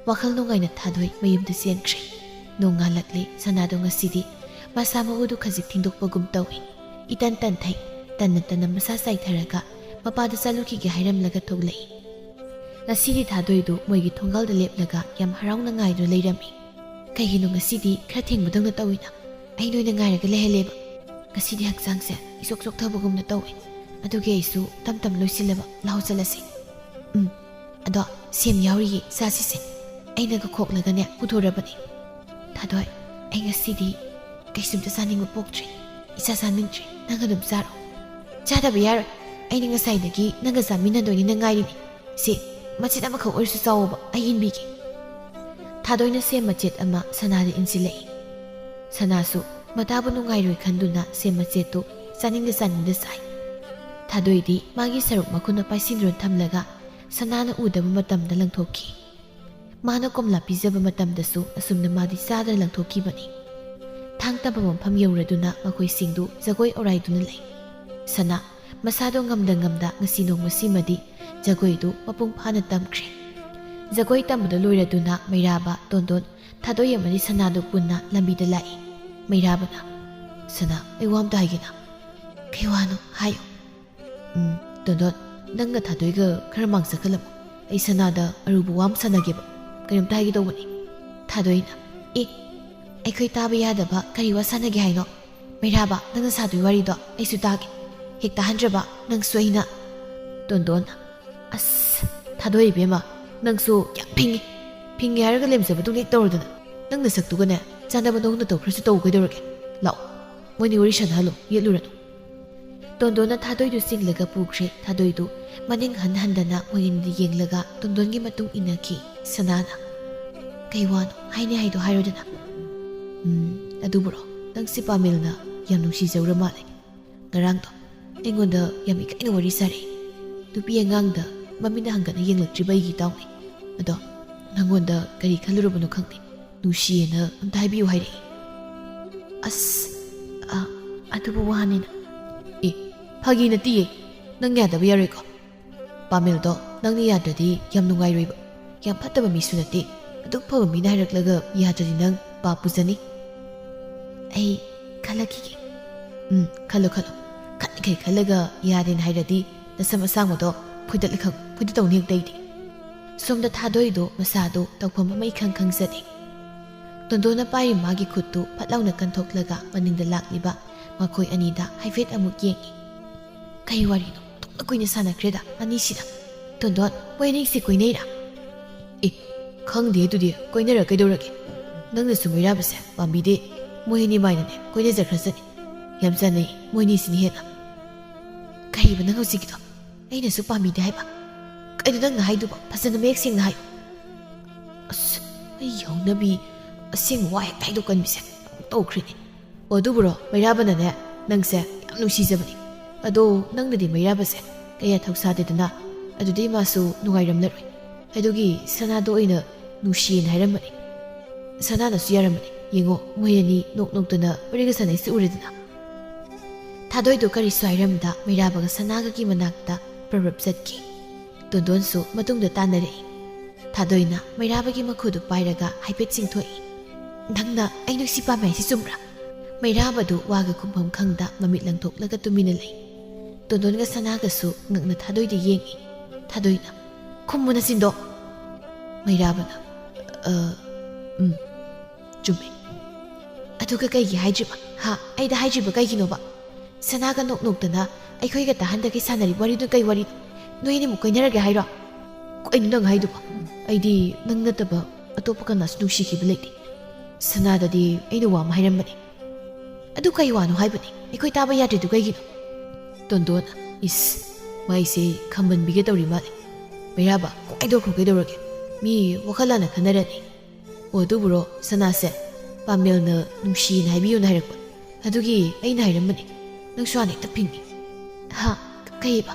ꯋꯥꯈꯜ ꯅꯨꯡꯉꯥꯏꯅ ꯊꯥꯗꯣꯏ ꯃꯌꯨꯝꯗ ꯆꯦꯟꯈ꯭ꯔꯦ꯫ ꯅꯣꯡ ꯉꯥꯜꯂꯛꯂꯦ꯫ ꯁꯅꯥꯗꯣ ꯉꯁꯤꯗꯤ ꯃꯁꯥ ꯃꯎꯗꯨ ꯈꯖꯤꯛ ꯊꯤꯟꯗꯣꯛꯄꯒꯨꯝ ꯇꯧꯏ꯫ ꯏꯇꯟ ꯇꯟꯊꯩ꯫ ꯇꯟꯅ ꯇꯟꯅ ꯃꯁꯥ ꯆꯥꯏꯊꯔꯒ ꯃꯄꯥꯗ ꯆꯠꯂꯨꯈꯤꯒꯦ ꯍꯥꯏꯔꯝꯂꯒ ꯊꯣꯛꯂꯛꯏ꯫ ꯉꯁꯤꯗꯤ ꯊꯥꯗꯣꯏꯗꯨ ꯃꯣꯏꯒꯤ ꯊꯣꯡꯒꯥꯜꯗ ꯂꯦꯞꯂꯒ ꯌꯥꯝ ꯍꯔꯥꯎꯅ ꯉꯥꯏꯗꯨꯅ ꯂꯩꯔꯝꯃꯤ꯫ "ꯀꯩꯒꯤꯅꯣ ꯉꯁꯤꯗꯤ ꯈꯔ ꯊꯦꯡꯕꯗꯧꯅ ꯇꯧꯏꯅ? ꯑꯩ ꯅꯣꯏꯅ ꯉꯥꯏꯔꯒ ꯂꯩꯍꯜꯂꯦꯕ꯫ ꯉꯁꯤꯗꯤ ꯍꯛꯆꯥꯡꯁꯦ ꯏꯆꯣꯛ ꯆꯣꯛꯊꯕꯒꯨꯝꯅ ꯇꯧꯏ꯫ ꯑꯗꯨꯒꯤ ꯑꯩꯁꯨ ꯇꯝ ꯇꯝ ꯂꯣꯏꯁꯤꯜꯂꯕ꯫ ꯂꯥꯛꯑꯣ ꯆꯠꯂꯁꯤ꯫ ꯎꯝ, ꯑꯗꯣ ꯁꯦꯝ ꯌꯥꯎꯔꯤꯌꯦ, ꯆꯥꯁꯤꯁꯦ꯫ ꯑꯩꯅꯒ ꯈꯣꯛꯂꯒꯅꯦ ꯄꯨꯊꯣꯔꯕꯅꯤ꯫ ꯊꯥꯗꯣꯏ, ꯑꯩ ꯉꯁꯤꯗꯤ ꯀꯩꯁꯨꯝꯇ ꯆꯥꯅꯤꯡꯕ ꯄꯣꯛꯇ꯭ꯔꯦ꯫ ꯏꯆꯥ ꯆꯥꯅꯤꯡꯗ꯭ꯔꯦ꯫ ꯅꯪ ꯑꯗꯨꯝ ꯆꯥꯔꯣ꯫ ꯆꯥꯗꯕ ꯌꯥꯔꯣꯏ꯫ ꯑꯩꯅ ꯉꯁꯥꯏꯗꯒꯤ ꯅꯪꯒ ꯆꯥꯃꯤꯟꯅꯗꯣꯏꯅꯤꯅ ꯉꯥꯏꯔꯤꯅꯤ꯫ ꯁꯤ, ꯃꯆꯦꯠ ꯑꯃꯈꯛ ꯑꯣꯏꯔꯁꯨ ꯆꯥꯎꯑꯣꯕ, ꯑꯩ ꯏꯟꯕꯤꯒꯦ꯫" ꯊꯥꯗꯣꯏꯅ ꯁꯦꯝ ꯃꯆꯦꯠ ꯑꯃ ꯁꯅꯥꯗ ꯏꯟꯁꯤꯜꯂꯛꯏ꯫ ꯁꯅꯥꯁꯨ ꯃꯇꯥꯕꯨ ꯅꯨꯡꯉꯥꯏꯔꯣꯏ ꯈꯟꯗꯨꯅ ꯁꯦꯝ ꯃꯆꯦꯠꯇꯨ ꯆꯥꯅꯤꯡꯗ ꯆꯥꯅꯤꯡꯗ ꯆꯥꯏ꯫ ꯊꯥꯗꯣꯏꯗꯤ ꯃꯥꯒꯤ ꯁꯔꯨꯛ ꯃꯈꯨꯠꯅ ꯄꯥꯏꯁꯤꯟꯗꯨꯅ ꯊꯝꯂꯒ ꯁꯅꯥꯅ ꯎꯗꯕ ꯃꯇꯝꯗ ꯂꯪꯊꯣꯛꯈꯤ꯫ ꯃꯥꯅ ꯀꯣꯝꯂꯥ ꯄꯤꯖꯕ ꯃꯇꯝꯗꯁꯨ ꯑꯁꯨꯝꯅ ꯃꯥꯗꯤ ꯆꯥꯗꯅ ꯂꯪꯊꯣꯛꯈꯤꯕꯅꯤ꯫ ꯊꯥꯡ ꯇꯝꯕ ꯃꯐꯝ ꯌꯧꯔꯗꯨꯅ ꯃꯈꯣꯏꯁꯤꯡꯗꯨ ꯖꯒꯣꯏ ꯑꯣꯔꯥꯏꯗꯨꯅ ꯂꯩ꯫ ꯁꯅꯥ ꯃꯁꯥꯗꯣ ꯉꯝꯗ ꯉꯝꯗ ꯉꯁꯤ ꯅꯣꯡꯃꯁꯤꯃꯗꯤ ꯖꯒꯣꯏꯗꯨ ꯃꯄꯨꯡ ꯐꯥꯅ ꯇꯝꯈ꯭ꯔꯦ꯫ ꯖꯒꯣꯏ ꯇꯝꯕꯗ ꯂꯣꯏꯔꯗꯨꯅ ꯃꯩꯔꯥꯕ, ꯇꯣꯟꯗꯣꯟ, ꯊꯥꯗꯣꯏ ꯑꯃꯗꯤ ꯁꯅꯥꯗꯨ ꯄꯨꯟꯅ ꯂꯝꯕꯤꯗ ꯂꯥꯛꯏ꯫ ꯃꯩꯔꯥꯕꯅ, "ꯁꯅꯥ, ꯑꯩ ꯋꯥ ꯑꯝꯇ ꯍꯥꯏꯒꯦꯅ꯫" "ꯀꯩ ꯋꯥꯅꯣ? ꯍꯥꯏꯌꯨ꯫" "ꯎꯝ, ꯇꯣꯟꯗꯣꯟ, ꯅꯪꯒ ꯊꯥꯗꯣꯏꯒ ꯈꯔ ꯃꯥꯡ ꯆꯠꯈꯠꯂꯝꯃꯣ꯫ ꯑꯩ ꯁꯅꯥꯗ ꯑꯔꯨꯕ ꯋꯥ ꯑꯃ ꯁꯥꯟꯅꯒꯦꯕ꯫ ꯀꯔꯤꯝꯇ ꯍꯥꯏꯒꯦ ꯇꯧꯕꯅꯤ꯫" ꯊꯥꯗꯣꯏꯅ, "ꯑꯦ, ꯑꯩꯈꯣꯏ ꯇꯥꯕ ꯌꯥꯗꯕ ꯀꯔꯤ ꯋꯥ ꯁꯥꯟꯅꯒꯦ ꯍꯥꯏꯅꯣ? ꯃꯩꯔꯥꯕ, ꯅꯪꯅ ꯁꯥꯗꯣꯏ ꯋꯥꯔꯤꯗꯣ ꯑꯩꯁꯨ ꯇꯥꯒꯦ꯫ ꯍꯦꯛ ꯇꯥꯍꯟꯗ꯭ꯔꯕ ꯅꯪꯁꯨ ꯑꯩꯅ꯫" ꯇꯣꯟꯗꯣꯟꯅ, "ꯑꯁ, ꯊꯥꯗꯣꯏ ꯏꯕꯦꯝꯃ, ꯅꯪꯁꯨ ꯌꯥꯝ ꯐꯤꯡꯉꯤ꯫ ꯐꯤꯡꯉꯤ ꯍꯥꯏꯔꯒ ꯂꯦꯝꯖꯕꯗꯧꯅ ꯍꯦꯛ ꯇꯧꯔꯗꯅ꯫ ꯅꯪ ꯅꯁꯛꯇꯨꯒꯅꯦ ꯆꯥꯟꯅꯕ ꯅꯧꯅ ꯇꯧ ꯈꯔꯁꯨ ꯇꯧ ꯀꯩꯗꯧꯔꯒꯦ? ꯂꯥꯛꯑꯣ, ꯃꯣꯏꯅꯤ ꯋꯥꯔꯤ ꯁꯥꯟꯅꯍꯜꯂꯣ, ꯌꯦꯠꯂꯨꯔꯅꯨ꯫" ꯇꯣꯟꯗꯣꯟꯅ ꯊꯥꯗꯣꯏꯗꯨ ꯆꯤꯡꯂꯒ ꯄꯨꯈ꯭ꯔꯦ꯫ ꯊꯥꯗꯣꯏꯗꯨ ꯃꯅꯤꯡ ꯍꯟ ꯍꯟꯗꯅ ꯃꯣꯏ ꯑꯅꯤꯗ ꯌꯦꯡꯂꯒ ꯇꯣꯟꯗꯣꯟꯒꯤ ꯃꯇꯨꯡ ꯏꯟꯅꯈꯤ꯫ ꯁꯅꯥꯅ, "ꯀꯩ ꯋꯥꯅꯣ? ꯍꯥꯏꯅꯤ ꯍꯥꯏꯗꯣ ꯍꯥꯏꯔꯣꯗꯅ꯫" "ꯎꯝ, ꯑꯗꯨꯕꯨꯔꯣ, ꯅꯪꯁꯤ ꯄꯥꯃꯦꯜꯅ ꯌꯥꯝ ꯅꯨꯡꯁꯤꯖꯧꯔ ꯃꯥꯜꯂꯦ꯫ ꯉꯔꯥꯡꯗꯣ ꯑꯩꯉꯣꯟꯗ ꯌꯥꯝ ꯏꯀꯥꯏꯅ ꯋꯥꯔꯤ ꯁꯥꯔꯛꯏ꯫ ꯅꯨꯄꯤ ꯑꯉꯥꯡꯗ ꯃꯃꯤꯠꯅ ꯍꯪꯒꯠꯅ ꯌꯦꯡꯂꯛꯇ꯭ꯔꯤꯕ ꯑꯩꯒꯤ ꯏꯇꯥꯎꯅꯤ꯫ ꯑꯗꯣ ꯅꯪꯉꯣꯟꯗ ꯀꯔꯤ ꯈꯜꯂꯨꯔꯕꯅꯣ ꯈꯪꯗꯦ꯫ ꯅꯨꯡꯁꯤꯌꯦꯅ ꯑꯝꯇ ꯍꯥꯏꯕꯤꯌꯨ ꯍꯥꯏꯔꯛꯏ꯫" "ꯑꯁ, ꯑ, ꯑꯗꯨꯕꯨ ꯋꯥꯅꯤꯅ꯫ ꯑꯦ, ꯐꯥꯒꯤ ꯅꯠꯇꯤꯌꯦ꯫ ꯅꯪ ꯌꯥꯗꯕ ꯌꯥꯔꯣꯏꯀꯣ꯫ ꯄꯥꯃꯦꯜꯗꯣ ꯅꯪꯅ ꯌꯥꯗ꯭ꯔꯗꯤ ꯌꯥꯝ ꯅꯨꯡꯉꯥꯏꯔꯣꯏꯕ꯫ ꯌꯥꯝ ꯐꯠꯇꯕ ꯃꯤꯁꯨ ꯅꯠꯇꯦ꯫ ꯑꯗꯨꯛ ꯐꯕ ꯃꯤꯅ ꯍꯥꯏꯔꯛꯂꯒ ꯌꯥꯗ꯭ꯔꯗꯤ ꯅꯪ ꯄꯥꯞ ꯄꯨꯖꯅꯤ꯫ ꯑꯩ ꯈꯜꯂꯛꯈꯤꯒꯦ꯫ ꯎꯝ, ꯈꯜꯂꯣ, ꯈꯜꯂꯣ꯫ ꯈꯟꯈꯩ ꯈꯜꯂꯒ ꯌꯥꯗꯦꯅ ꯍꯥꯏꯔꯗꯤ ꯅꯁꯝ ꯑꯁꯥꯡꯕꯗꯣ ꯐꯣꯏꯗꯠꯂ ꯈꯪ-, ꯐꯣꯏꯗꯠꯇꯧꯅꯤ ꯍꯦꯛꯇ ꯑꯩꯗꯤ꯫ ꯁꯣꯝꯗ ꯊꯥꯗꯣꯏꯗꯣ ꯃꯁꯥꯗꯣ ꯇꯧꯐꯝ ꯑꯃ ꯏꯈꯪ ꯈꯪꯖꯗꯦ꯫ ꯇꯣꯟꯗꯣꯟꯅ ꯄꯥꯏꯔꯤ ꯃꯥꯒꯤ ꯈꯨꯠꯇꯨ ꯐꯠ ꯂꯥꯎꯅ ꯀꯟꯊꯣꯛꯂꯒ ꯃꯅꯤꯡꯗ ꯂꯥꯛꯂꯤꯕ ꯃꯈꯣꯏ ꯑꯅꯤꯗ ꯍꯥꯏꯐꯦꯠ ꯑꯃꯨꯛ ꯌꯦꯡꯏ꯫ ꯀꯩ ꯋꯥꯔꯤꯅꯣ? ꯊꯣꯛꯅ ꯀꯨꯏꯅ ꯁꯥꯟꯅꯈ꯭ꯔꯦꯗ ꯑꯅꯤꯁꯤꯗ꯫ ꯇꯣꯟꯗꯣꯟ, ꯃꯣꯏ ꯑꯅꯤꯁꯤ ꯀꯣꯏꯅꯩꯔꯥ? ꯑꯦ, ꯈꯪꯗꯦ ꯑꯗꯨꯗꯤ, ꯀꯣꯏꯅꯔ ꯀꯩꯗꯧꯔꯒꯦ? ꯅꯪꯅꯁꯨ ꯃꯩꯔꯥꯕꯁꯦ ꯄꯥꯝꯕꯤꯗꯦ꯫ ꯃꯣꯏ ꯑꯅꯤ ꯃꯥꯏꯅꯅꯦ ꯀꯣꯏꯅꯖꯈ꯭ꯔꯁꯅꯤ꯫ ꯌꯥꯝ ꯆꯥꯟꯅꯩ ꯃꯣꯏ ꯑꯅꯤꯁꯤꯅ ꯍꯦꯟꯅ꯫ ꯀꯔꯤꯕ ꯅꯪ ꯍꯧꯖꯤꯛꯀꯤꯗꯣ? ꯑꯩꯅꯁꯨ ꯄꯥꯝꯕꯤꯗꯦ ꯍꯥꯏꯕ? ꯀꯩꯅꯣ ꯅꯪꯅ ꯍꯥꯏꯗꯨꯕꯣ? ꯐꯖꯅ ꯃꯌꯦꯛ ꯁꯦꯡꯅ ꯍꯥꯏꯌꯨ꯫ ꯑꯁ, ꯑꯩ ꯌꯧꯅꯕꯤ ꯑꯁꯦꯡꯕ ꯋꯥ ꯍꯦꯛꯇ ꯍꯥꯏꯗꯣꯛꯀꯟꯕꯤꯁꯦ ꯇꯧꯈ꯭ꯔꯦꯅꯦ꯫ ꯑꯣ, ꯑꯗꯨꯕꯨꯔꯣ, ꯃꯩꯔꯥꯕꯅꯅꯦ ꯅꯪꯁꯦ ꯌꯥꯝ ꯅꯨꯡꯁꯤꯖꯕꯅꯤ꯫ ꯑꯗꯣ ꯅꯪꯅꯗꯤ ꯃꯩꯔꯥꯕꯁꯦ ꯀꯌꯥ ꯊꯧꯁꯥꯗꯦꯗꯅ, ꯑꯗꯨꯗꯤ ꯃꯥꯁꯨ ꯅꯨꯡꯉꯥꯏꯔꯝꯂꯔꯣꯏ꯫ ꯑꯗꯨꯒꯤ ꯁꯅꯥꯗꯣ ꯑꯣꯏꯅ ꯅꯨꯡꯁꯤꯌꯦꯅ ꯍꯥꯏꯔꯝꯕꯅꯤ꯫ ꯁꯅꯥꯅꯁꯨ ꯌꯥꯔꯝꯕꯅꯤ꯫ ꯌꯦꯡꯉꯣ, ꯃꯣꯏ ꯑꯅꯤ ꯅꯣꯛ ꯅꯣꯛꯇꯅ ꯋꯥꯔꯤꯒ ꯁꯥꯟꯅꯩꯁꯤ ꯎꯔꯦꯗꯅ꯫ ꯊꯥꯗꯣꯏꯗꯣ ꯀꯔꯤꯁꯨ ꯍꯥꯏꯔꯝꯗ ꯃꯩꯔꯥꯕꯒ ꯁꯅꯥꯒꯒꯤ ꯃꯅꯥꯛꯇ ꯄ꯭ꯔꯞ ꯄ꯭ꯔꯞ ꯆꯠꯈꯤ꯫ ꯇꯣꯟꯗꯣꯟꯁꯨ ꯃꯇꯨꯡꯗ ꯇꯥꯟꯅꯔꯛꯏ꯫ ꯊꯥꯗꯣꯏꯅ ꯃꯩꯔꯥꯕꯒꯤ ꯃꯈꯨꯗꯨ ꯄꯥꯏꯔꯒ ꯍꯥꯏꯐꯦꯠ ꯆꯤꯡꯊꯣꯛꯏ꯫ "ꯅꯪꯅ ꯑꯩ ꯅꯨꯡꯁꯤ ꯄꯥꯝꯃꯦ ꯍꯥꯏꯁꯤ ꯆꯨꯝꯕ꯭ꯔꯥ?" ꯃꯩꯔꯥꯕꯗꯨ ꯋꯥꯒ ꯈꯨꯝꯐꯝ ꯈꯪꯗ ꯃꯃꯤꯠ ꯂꯪꯊꯣꯛꯂꯒ ꯇꯨꯃꯤꯟꯅ ꯂꯩ꯫ ꯇꯣꯟꯗꯣꯟꯒ ꯁꯅꯥꯒꯁꯨ ꯉꯛꯅ ꯊꯥꯗꯣꯏꯗ ꯌꯦꯡꯏ꯫ ꯊꯥꯗꯣꯏꯅ, "ꯈꯨꯝꯃꯨ ꯅꯆꯤꯟꯗꯣ!" ꯃꯩꯔꯥꯕꯅ, "ꯑ, ꯎꯝ, ꯆꯨꯝꯃꯦ꯫ ꯑꯗꯨꯒ ꯀꯩꯒꯤ ꯍꯥꯏꯗ꯭ꯔꯤꯕ? ꯍꯥ? ꯑꯩꯗ ꯍꯥꯏꯗ꯭ꯔꯤꯕ ꯀꯩꯒꯤꯅꯣꯕ?" ꯁꯅꯥꯒ ꯅꯣꯛ ꯅꯣꯛꯇꯅ, "ꯑꯩꯈꯣꯏꯒ ꯇꯥꯍꯟꯗꯈꯩ ꯁꯥꯟꯅꯔꯤ ꯋꯥꯔꯤꯗꯨ ꯀꯩ ꯋꯥꯔꯤꯅꯣ? ꯅꯣꯏ ꯑꯅꯤꯃꯨꯛ ꯀꯣꯏꯅꯔꯒꯦ ꯍꯥꯏꯔꯣ?" "ꯀꯩꯅꯣ ꯅꯪ ꯍꯥꯏꯗꯨꯕꯣ? ꯑꯩꯗꯤ ꯅꯪ ꯅꯠꯇꯕ ꯑꯇꯣꯞꯄ ꯀꯅꯥꯁꯨ ꯅꯨꯡꯁꯤꯈꯤꯕ ꯂꯩꯇꯦ꯫ ꯁꯅꯥꯗꯗꯤ ꯑꯩꯅ ꯋꯥ ꯑꯃ ꯍꯥꯏꯔꯝꯕꯅꯦ꯫" "ꯑꯗꯨ ꯀꯩ ꯋꯥꯅꯣ ꯍꯥꯏꯕꯅꯦ? ꯑꯩꯈꯣꯏ ꯇꯥꯕ ꯌꯥꯗ꯭ꯔꯤꯗꯨ ꯀꯩꯒꯤꯅꯣ?" ꯇꯣꯟꯗꯣꯟ, "ꯏꯁ, ꯃꯥꯏꯁꯦ ꯈꯝꯕꯟꯕꯤꯒꯦ ꯇꯧꯔꯤ ꯃꯥꯜꯂꯦ꯫ ꯃꯩꯔꯥꯕ, ꯀꯣꯛ ꯍꯥꯏꯗꯣꯛꯈ꯭ꯔꯣ ꯀꯩꯗꯧꯔꯒꯦ? ꯃꯤ ꯋꯥꯈꯜ ꯂꯥꯟꯅ ꯈꯟꯅꯔꯅꯤ꯫ ꯑꯣ, ꯑꯗꯨꯕꯨꯔꯣ, ꯁꯅꯥꯁꯦ ꯄꯥꯃꯦꯜꯅ ꯅꯨꯡꯁꯤꯅ ꯍꯥꯏꯕꯤꯌꯨꯅ ꯍꯥꯏꯔꯛꯄ꯫ ꯑꯗꯨꯒꯤ ꯑꯩꯅ ꯍꯥꯏꯔꯝꯕꯅꯦ꯫ ꯅꯪꯁꯨ ꯍꯥꯟꯅ ꯍꯦꯛꯇ ꯐꯤꯡꯉꯤ꯫" "ꯍꯥ? ꯀꯩꯕ?"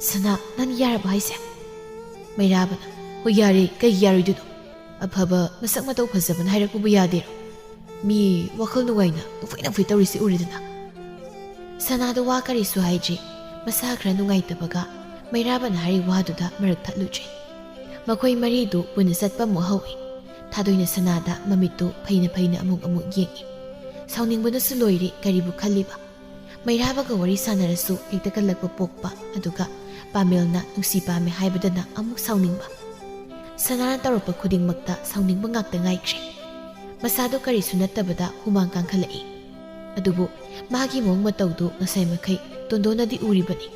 "ꯁꯅꯥ, ꯅꯪ ꯌꯥꯔꯕ ꯍꯥꯏꯁꯦ?" ꯃꯩꯔꯥꯕꯅ, "ꯍꯣꯏ, ꯌꯥꯔꯦ, ꯀꯩꯒꯤ ꯌꯥꯔꯣꯏꯗꯣꯏꯅꯣ? ꯑꯐꯕ ꯃꯁꯛ ꯃꯇꯧ ꯐꯖꯕꯅ ꯍꯥꯏꯔꯛꯄꯕꯨ ꯌꯥꯗꯦꯔꯣ?" ꯃꯤ ꯋꯥꯈꯜ ꯅꯨꯡꯉꯥꯏꯅ ꯅꯣꯛꯐꯦꯠ ꯅꯣꯛꯐꯦꯠ ꯇꯧꯔꯤꯁꯤ ꯎꯔꯦꯗꯅ꯫ ꯁꯅꯥꯗꯣ ꯋꯥ ꯀꯔꯤꯁꯨ ꯍꯥꯏꯗ꯭ꯔꯤ꯫ ꯃꯁꯥ ꯈꯔ ꯅꯨꯡꯉꯥꯏꯇꯕꯒ ꯃꯩꯔꯥꯕꯅ ꯍꯥꯏꯔꯤ ꯋꯥꯗꯨꯗ ꯃꯔꯛ ꯊꯠꯂꯨꯗ꯭ꯔꯦ꯫ ꯃꯈꯣꯏ ꯃꯔꯤꯗꯨ ꯄꯨꯟꯅ ꯆꯠꯄ ꯑꯃꯨꯛ ꯍꯧꯏ꯫ ꯊꯥꯗꯣꯏꯅ ꯁꯅꯥꯗ ꯃꯃꯤꯠꯇꯨ ꯐꯩꯅ ꯐꯩꯅ ꯑꯃꯨꯛ ꯑꯃꯨꯛ ꯌꯦꯡꯏ꯫ ꯁꯥꯎꯅꯤꯡꯕꯅꯁꯨ ꯂꯣꯏꯔꯦ, ꯀꯔꯤꯕꯨ ꯈꯜꯂꯤꯕ? ꯃꯩꯔꯥꯕꯒ ꯋꯥꯔꯤ ꯁꯥꯟꯅꯔꯁꯨ ꯍꯦꯛꯇ ꯀꯜꯂꯛꯄ ꯄꯣꯛꯄ, ꯑꯗꯨꯒ ꯄꯥꯃꯦꯜꯅ ꯅꯨꯡꯁꯤ ꯄꯥꯝꯃꯦ ꯍꯥꯏꯕꯗꯅ ꯑꯃꯨꯛ ꯁꯥꯎꯅꯤꯡꯕ꯫ ꯁꯅꯥꯅ ꯇꯧꯔꯛꯄ ꯈꯨꯗꯤꯡꯃꯛꯇ ꯁꯥꯎꯅꯤꯡꯕ ꯉꯥꯛꯇ ꯉꯥꯏꯈ꯭ꯔꯦ꯫ ꯃꯁꯥꯗꯣ ꯀꯔꯤꯁꯨ ꯅꯠꯇꯕꯗ ꯍꯨꯃꯥꯡ ꯀꯥꯡꯈꯠꯂꯛꯏ꯫ ꯑꯗꯨꯕꯨ ꯃꯥꯒꯤ ꯃꯑꯣꯡ ꯃꯇꯧꯗꯨ ꯉꯁꯥꯏ ꯃꯈꯩ ꯇꯣꯟꯗꯣꯟꯅꯗꯤ ꯎꯔꯤꯕꯅꯤ꯫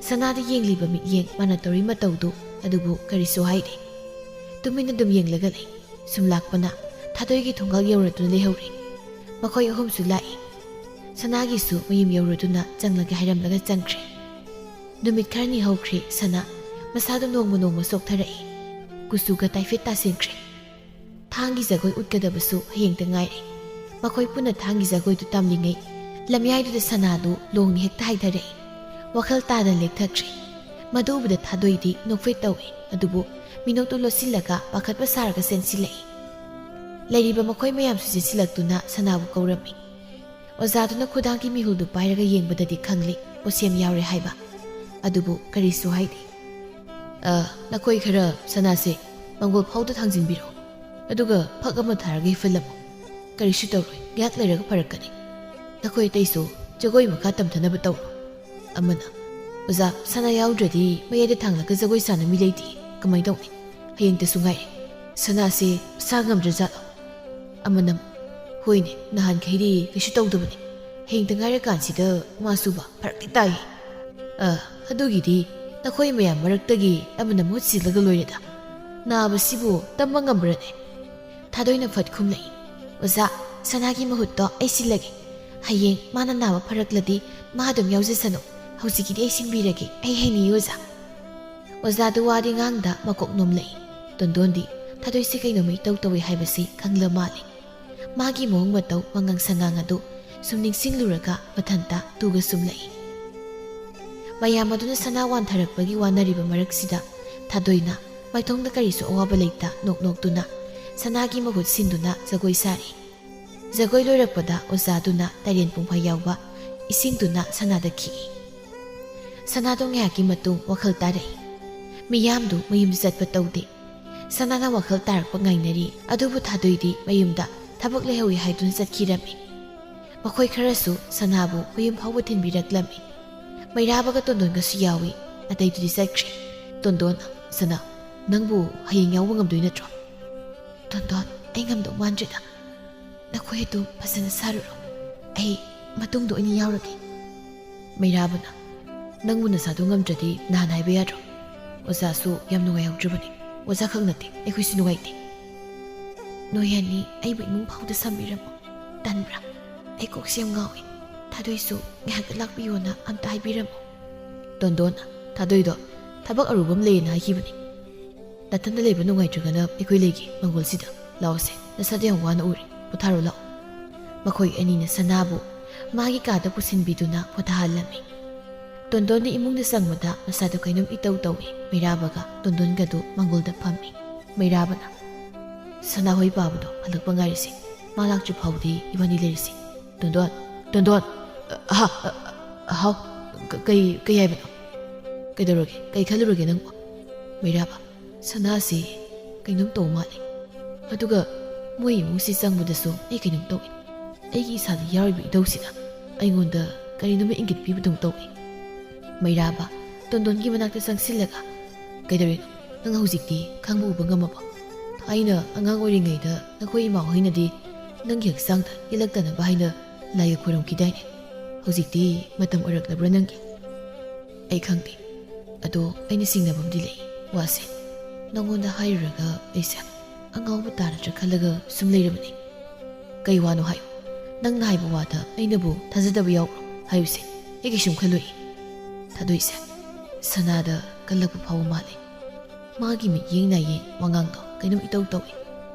ꯁꯅꯥꯗ ꯌꯦꯡꯂꯤꯕ ꯃꯤꯠꯌꯦꯡ ꯃꯥꯅ ꯇꯧꯔꯤ ꯃꯇꯧꯗꯨ ꯑꯗꯨꯕꯨ ꯀꯔꯤꯁꯨ ꯍꯥꯏꯗꯦ꯫ ꯇꯨꯃꯤꯟꯅ ꯑꯗꯨꯝ ꯌꯦꯡꯂꯒ ꯂꯩ꯫ ꯁꯨꯝ ꯂꯥꯛꯄꯅ ꯊꯥꯗꯣꯏꯒꯤ ꯊꯣꯡꯒꯥꯜ ꯌꯧꯔꯗꯨꯅ ꯂꯩꯍꯧꯔꯦ꯫ ꯃꯈꯣꯏ ꯑꯍꯨꯝꯁꯨ ꯂꯥꯛꯏ꯫ ꯁꯅꯥꯒꯤꯁꯨ ꯃꯌꯨꯝ ꯌꯧꯔꯗꯨꯅ ꯆꯪꯂꯒꯦ ꯍꯥꯏꯔꯝꯂꯒ ꯆꯪꯈ꯭ꯔꯦ꯫ ꯅꯨꯃꯤꯠ ꯈꯔꯅꯤ ꯍꯧꯈ꯭ꯔꯦ꯫ ꯁꯅꯥ ꯃꯁꯥꯗꯨ ꯅꯣꯡꯃ ꯅꯣꯡꯃ ꯁꯣꯛꯊꯔꯛꯏ꯫ ꯀꯨꯆꯨꯒ ꯇꯥꯏꯐꯦꯠ ꯇꯥꯁꯤꯟꯈ꯭ꯔꯦ꯫ ꯊꯥꯡꯒꯤ ꯖꯒꯣꯏ ꯎꯠꯀꯗꯕꯁꯨ ꯍꯌꯦꯡꯇ ꯉꯥꯏꯔꯦ꯫ ꯃꯈꯣꯏ ꯄꯨꯟꯅ ꯊꯥꯡꯒꯤ ꯖꯒꯣꯏꯗꯨ ꯇꯝꯂꯤꯉꯩ ꯂꯝꯌꯥꯏꯗꯨꯗ ꯁꯅꯥꯗꯨ ꯂꯣꯡꯅ ꯍꯦꯛꯇ ꯍꯥꯏꯊꯔꯛꯏ꯫ ꯋꯥꯈꯜ ꯇꯥꯗꯅ ꯂꯦꯛꯊꯈ꯭ꯔꯦ꯫ ꯃꯗꯨ ꯎꯕꯗ ꯊꯥꯗꯣꯏꯗꯤ ꯅꯣꯛꯐꯦꯠ ꯇꯧꯏ, ꯑꯗꯨꯕꯨ ꯃꯤꯅꯣꯛꯇꯨ ꯂꯣꯠꯁꯤꯜꯂꯒ ꯄꯥꯈꯠꯄ ꯁꯥꯔꯒ ꯆꯦꯟꯁꯤꯜꯂꯛꯏ꯫ ꯂꯩꯔꯤꯕ ꯃꯈꯣꯏ ꯃꯌꯥꯝꯁꯨ ꯆꯦꯟꯁꯤꯜꯂꯛꯇꯨꯅ ꯁꯅꯥꯕꯨ ꯀꯧꯔꯝꯃꯤ꯫ ꯑꯣꯖꯥꯗꯨꯅ ꯈꯨꯗꯥꯡꯒꯤ ꯃꯤꯍꯨꯜꯗꯨ ꯄꯥꯏꯔꯒ ꯌꯦꯡꯕꯗꯗꯤ ꯈꯪꯂꯦ, ꯄꯣꯠꯁꯦꯝ ꯌꯥꯎꯔꯦ ꯍꯥꯏꯕ꯫ ꯑꯗꯨꯕꯨ ꯀꯔꯤꯁꯨ ꯍꯥꯏꯗꯦ꯫ "ꯑ, ꯅꯈꯣꯏ ꯈꯔ ꯁꯅꯥꯁꯦ ꯃꯪꯒꯣꯜ ꯐꯥꯎꯗ ꯊꯥꯡꯖꯤꯟꯕꯤꯔꯣ, ꯑꯗꯨꯒ ꯐꯛ ꯑꯃ ꯊꯥꯔꯒ ꯍꯤꯞꯍꯜꯂꯝꯃꯨ꯫ ꯀꯔꯤꯁꯨ ꯇꯧꯔꯣꯏ, ꯉꯥꯏꯍꯥꯛ ꯂꯩꯔꯒ ꯐꯔꯛꯀꯅꯤ꯫ ꯅꯈꯣꯏ ꯑꯇꯩꯁꯨ ꯖꯒꯣꯏ ꯃꯈꯥ ꯇꯝꯊꯅꯕ ꯇꯧꯔꯣ꯫" ꯑꯃꯅ, "ꯑꯣꯖꯥ, ꯁꯅꯥ ꯌꯥꯎꯗ꯭ꯔꯗꯤ ꯃꯌꯥꯏꯗ ꯊꯥꯡꯂꯒ ꯖꯒꯣꯏ ꯁꯥꯅ ꯃꯤ ꯂꯩꯇꯦ, ꯀꯃꯥꯏ ꯇꯧꯅꯤ? ꯍꯌꯦꯡꯇꯁꯨ ꯉꯥꯏꯔꯦ꯫ ꯁꯅꯥꯁꯦ ꯃꯁꯥ ꯉꯝꯗ꯭ꯔꯖꯥꯠꯂꯣ?" ꯑꯃꯅ, "ꯍꯣꯏꯅꯦ, ꯅꯍꯥꯟꯈꯩꯗꯤ ꯀꯩꯁꯨ ꯇꯧꯗꯕꯅꯦ, ꯍꯌꯦꯡꯇ ꯉꯥꯏꯔꯀꯥꯟꯁꯤꯗ ꯃꯥꯁꯨꯕ ꯐꯔꯛꯇꯤ ꯇꯥꯏ꯫ ꯑ, ꯑꯗꯨꯒꯤꯗꯤ ꯅꯈꯣꯏ ꯃꯌꯥꯝ ꯃꯔꯛꯇꯒꯤ ꯑꯃꯅ ꯃꯍꯨꯠ ꯁꯤꯜꯂꯒ ꯂꯣꯏꯔꯦꯗ꯫ ꯅꯥꯕꯁꯤꯕꯨ ꯇꯝꯕ ꯉꯝꯕ꯭ꯔꯅꯦ?" ꯊꯥꯗꯣꯏꯅ ꯐꯠ ꯈꯨꯝꯂꯛꯏ, "ꯑꯣꯖꯥ, ꯁꯅꯥꯒꯤ ꯃꯍꯨꯠꯇꯣ ꯑꯩ ꯁꯤꯜꯂꯒꯦ꯫ ꯍꯌꯦꯡ ꯃꯥꯅ ꯅꯥꯕ ꯐꯔꯛꯂꯗꯤ ꯃꯥ ꯑꯗꯨꯝ ꯌꯥꯎꯖꯁꯅꯨ꯫ ꯍꯧꯖꯤꯛꯀꯤꯗꯤ ꯑꯩ ꯁꯤꯟꯕꯤꯔꯒꯦ, ꯑꯩ ꯍꯩꯅꯤꯌꯦ ꯑꯣꯖꯥ꯫" ꯑꯣꯖꯥꯗꯨ ꯋꯥꯗꯤ ꯉꯥꯡꯗ ꯃꯀꯣꯛ ꯅꯣꯝꯂꯛꯏ꯫ ꯇꯣꯟꯗꯣꯟꯗꯤ ꯊꯥꯗꯣꯏꯁꯤ ꯀꯩꯅꯣꯝꯃ ꯏꯇꯧ ꯇꯧꯏ ꯍꯥꯏꯕꯁꯤ ꯈꯪꯂ ꯃꯥꯜꯂꯤ꯫ ꯃꯥꯒꯤ ꯃꯑꯣꯡ ꯃꯇꯧ, ꯋꯥꯉꯥꯡ ꯁꯉꯥꯡ ꯑꯗꯨ ꯁꯨꯝ ꯅꯤꯡꯁꯤꯡꯂꯨꯔꯒ ꯃꯊꯟꯇ ꯇꯨꯒ ꯆꯨꯝꯂꯛꯏ꯫ ꯃꯌꯥꯝ ꯑꯗꯨꯅ ꯁꯅꯥ ꯋꯥꯟꯊꯔꯛꯄꯒꯤ ꯋꯥꯅꯔꯤꯕ ꯃꯔꯛꯁꯤꯗ ꯊꯥꯗꯣꯏꯅ ꯃꯥꯏꯊꯣꯡꯗ ꯀꯔꯤꯁꯨ ꯑꯋꯥꯕ ꯂꯩꯇ ꯅꯣꯛ ꯅꯣꯛꯇꯨꯅ ꯁꯅꯥꯒꯤ ꯃꯍꯨꯠ ꯁꯤꯟꯗꯨꯅ ꯖꯒꯣꯏ ꯁꯥꯔꯤ꯫ ꯖꯒꯣꯏ ꯂꯣꯏꯔꯛꯄꯗ ꯑꯣꯖꯥꯗꯨꯅ ꯇꯥꯏꯔꯦꯟ ꯄꯨꯡꯐꯥ ꯌꯥꯎꯕ ꯏꯁꯤꯡꯗꯨꯅ ꯁꯅꯥꯗ ꯈꯤꯛꯏ꯫ ꯁꯅꯥꯗꯣ ꯉꯥꯏꯍꯥꯛꯀꯤ ꯃꯇꯨꯡ ꯋꯥꯈꯜ ꯇꯥꯔꯛꯏ꯫ ꯃꯤꯌꯥꯝꯗꯨ ꯃꯌꯨꯝꯗ ꯆꯠꯄ ꯇꯧꯗꯦ꯫ ꯁꯅꯥꯅ ꯋꯥꯈꯜ ꯇꯥꯔꯛꯄ ꯉꯥꯏꯅꯔꯤ, ꯑꯗꯨꯕꯨ ꯊꯥꯗꯣꯏꯗꯤ ꯃꯌꯨꯝꯗ ꯊꯕꯛ ꯂꯩꯍꯧꯏ ꯍꯥꯏꯗꯨꯅ ꯆꯠꯈꯤꯔꯝꯃꯤ꯫ ꯃꯈꯣꯏ ꯈꯔꯁꯨ ꯁꯅꯥꯕꯨ ꯃꯌꯨꯝ ꯐꯥꯎꯕ ꯊꯤꯟꯕꯤꯔꯛꯂꯝꯃꯤ꯫ ꯃꯩꯔꯥꯕꯒ ꯇꯣꯟꯗꯣꯟꯒꯁꯨ ꯌꯥꯎꯏ, ꯑꯇꯩꯗꯨꯗꯤ ꯆꯠꯈ꯭ꯔꯦ꯫ ꯇꯣꯟꯗꯣꯟ, "ꯁꯅꯥ, ꯅꯪꯕꯨ ꯍꯌꯦꯡ ꯌꯥꯎꯕ ꯉꯝꯗꯣꯏ ꯅꯠꯇ꯭ꯔꯣ?" "ꯇꯣꯟꯗꯣꯟ, ꯑꯩ ꯉꯝꯗꯧ ꯃꯥꯟꯗ꯭ꯔꯦꯗ꯫ ꯅꯈꯣꯏ ꯑꯗꯨꯝ ꯐꯖꯅ ꯁꯥꯔꯨꯔꯣ, ꯑꯩ ꯃꯇꯨꯡꯗ ꯑꯣꯏꯅ ꯌꯥꯎꯔꯒꯦ꯫" ꯃꯩꯔꯥꯕꯅ, "ꯅꯪꯕꯨ ꯅꯁꯥꯗꯣ ꯉꯝꯗ꯭ꯔꯗꯤ ꯅꯍꯥꯟ ꯍꯥꯏꯕ ꯌꯥꯗ꯭ꯔꯣ? ꯑꯣꯖꯥꯁꯨ ꯌꯥꯝ ꯅꯨꯡꯉꯥꯏꯍꯧꯗ꯭ꯔꯕꯅꯤ꯫ ꯑꯣꯖꯥ ꯈꯛ ꯅꯠꯇꯦ, ꯑꯩꯈꯣꯏꯁꯨ ꯅꯨꯡꯉꯥꯏꯇꯦ꯫ ꯅꯣꯏ ꯑꯅꯤ ꯑꯩꯕꯨ ꯏꯃꯨꯡ ꯐꯥꯎꯗ ꯁꯝꯕꯤꯔꯝꯃꯣ꯫ ꯇꯟꯕ꯭ꯔꯥ? ꯑꯩ ꯀꯣꯛꯁꯦ ꯌꯥꯝ ꯉꯥꯎꯏ꯫ ꯊꯥꯗꯣꯏꯁꯨ ꯉꯥꯏꯍꯥꯛꯇ ꯂꯥꯛꯄꯤꯌꯣꯅ ꯑꯝꯇ ꯍꯥꯏꯕꯤꯔꯝꯃꯣ꯫" ꯇꯣꯟꯗꯣꯟ, "ꯊꯥꯗꯣꯏꯗꯣ ꯊꯕꯛ ꯑꯔꯨꯕ ꯑꯃ ꯂꯩꯌꯦꯅ ꯍꯥꯏꯈꯤꯕꯅꯤ꯫ ꯅꯊꯟꯗ ꯂꯩꯕ ꯅꯨꯡꯉꯥꯏꯇ꯭ꯔꯒꯅ ꯑꯩꯈꯣꯏ ꯂꯩꯒꯦ ꯃꯪꯒꯣꯜꯁꯤꯗ꯫ ꯂꯥꯛꯑꯣꯁꯦ, ꯅꯁꯥꯗꯣ ꯌꯥꯝ ꯋꯥꯅ ꯎꯔꯦ, ꯄꯣꯊꯥꯔꯣ ꯂꯥꯛꯑꯣ꯫" ꯃꯈꯣꯏ ꯑꯅꯤꯅ ꯁꯅꯥꯕꯨ ꯃꯥꯒꯤ ꯀꯥꯗ ꯄꯨꯁꯤꯟꯕꯤꯗꯨꯅ ꯄꯣꯊꯥꯍꯜꯂꯝꯃꯤ꯫ ꯇꯣꯟꯗꯣꯟꯗꯤ ꯏꯃꯨꯡꯗ ꯆꯪꯕꯗ ꯃꯁꯥꯗꯣ ꯀꯩꯅꯣꯝ ꯏꯇꯧ ꯇꯧꯏ꯫ ꯃꯩꯔꯥꯕꯒ ꯇꯣꯟꯗꯣꯟꯒꯗꯨ ꯃꯪꯒꯣꯜꯗ ꯐꯝꯃꯤ꯫ ꯃꯩꯔꯥꯕꯅ, "ꯁꯅꯥꯍꯣꯏ ꯄꯥꯕꯗꯣ ꯍꯜꯂꯛꯄ ꯉꯥꯏꯔꯤꯁꯦ꯫ ꯃꯥ ꯂꯥꯛꯇ꯭ꯔꯤ ꯐꯥꯎꯗꯤ ꯏꯕꯥꯅꯤ ꯂꯩꯔꯤꯁꯦ꯫" "ꯇꯣꯟꯗꯣꯟ, ꯇꯣꯟꯗꯣꯟ!" "ꯑ, ꯍꯥ, ꯑ, ꯍꯥꯎ꯫ ꯀ-, ꯀꯩ, ꯀꯩ ꯍꯥꯏꯕꯅꯣ? ꯀꯩꯗꯧꯔꯒꯦ? ꯀꯩ ꯈꯜꯂꯨꯔꯒꯦ ꯅꯪꯕꯨ?" ꯃꯩꯔꯥꯕ, "ꯁꯅꯥꯁꯤ ꯀꯩꯅꯣꯝ ꯇꯧ ꯃꯥꯜꯂꯦ꯫ ꯑꯗꯨꯒ ꯃꯣꯏ ꯏꯃꯨꯡꯁꯤ ꯆꯪꯕꯗꯁꯨ ꯑꯩ ꯀꯩꯅꯣꯝ ꯇꯧꯏ꯫ ꯑꯩꯒꯤ ꯏꯁꯥꯗ ꯌꯥꯎꯔꯤꯕ ꯏꯙꯧꯁꯤꯅ ꯑꯩꯉꯣꯟꯗ ꯀꯔꯤꯅꯣꯝꯃ ꯏꯪꯒꯤꯠ ꯄꯤꯕꯗꯧ ꯇꯧꯏ꯫" ꯃꯩꯔꯥꯕ, ꯇꯣꯟꯗꯣꯟꯒꯤ ꯃꯅꯥꯛꯇ ꯆꯪꯁꯤꯜꯂꯒ, "ꯀꯩꯗꯧꯔꯤꯅꯣ? ꯅꯪ ꯍꯧꯖꯤꯛꯇꯤ ꯈꯪꯕ ꯎꯕ ꯉꯝꯃꯕꯣ? ꯊꯥꯏꯅ ꯑꯉꯥꯡ ꯑꯣꯏꯔꯤꯉꯩꯗ ꯅꯈꯣꯏ ꯏꯃꯥ ꯍꯣꯏꯅꯗꯤ ꯅꯪꯒꯤ ꯍꯛꯆꯥꯡꯗ ꯌꯦꯜꯂꯛꯇꯅꯕ ꯍꯥꯏꯅ ꯂꯥꯏꯒ ꯈꯣꯏꯔꯝꯈꯤꯗꯥꯏꯅꯦ? ꯍꯧꯖꯤꯛꯇꯤ ꯃꯇꯝ ꯑꯣꯏꯔꯛꯂꯕ꯭ꯔꯥ ꯅꯪꯒꯤ?" "ꯑꯩ ꯈꯪꯗꯦ꯫ ꯑꯗꯣ ꯑꯩꯅ ꯆꯤꯡꯅꯕ ꯑꯃꯗꯤ ꯂꯩ꯫ ꯋꯥꯁꯦ ꯅꯉꯣꯟꯗ ꯍꯥꯏꯔꯨꯔꯒ ꯑꯩꯁꯦ ꯑꯉꯥꯎꯕ ꯇꯥꯔꯗ꯭ꯔꯥ ꯈꯜꯂꯒ ꯁꯨꯝ ꯂꯩꯔꯕꯅꯤ꯫" "ꯀꯩ ꯋꯥꯅꯣ ꯍꯥꯏꯌꯨ꯫ ꯅꯪꯅ ꯍꯥꯏꯕ ꯋꯥꯗ ꯑꯩꯅꯕꯨ ꯊꯥꯖꯗꯕ ꯌꯥꯎꯕ꯭ꯔꯣ? ꯍꯥꯏꯌꯨꯁꯦ, ꯑꯩ ꯀꯩꯁꯨꯝ ꯈꯜꯂꯨꯏ꯫" ꯊꯥꯗꯣꯏꯁꯦ ꯁꯅꯥꯗ ꯀꯜꯂꯛꯄ ꯐꯥꯎꯕ ꯃꯥꯜꯂꯦ꯫ ꯃꯥꯒꯤ ꯃꯤꯠꯌꯦꯡ ꯅꯥꯌꯦꯡ ꯋꯥꯉꯥꯡꯗꯣ ꯀꯩꯅꯣꯝ ꯏꯇꯧ ꯇꯧꯏ꯫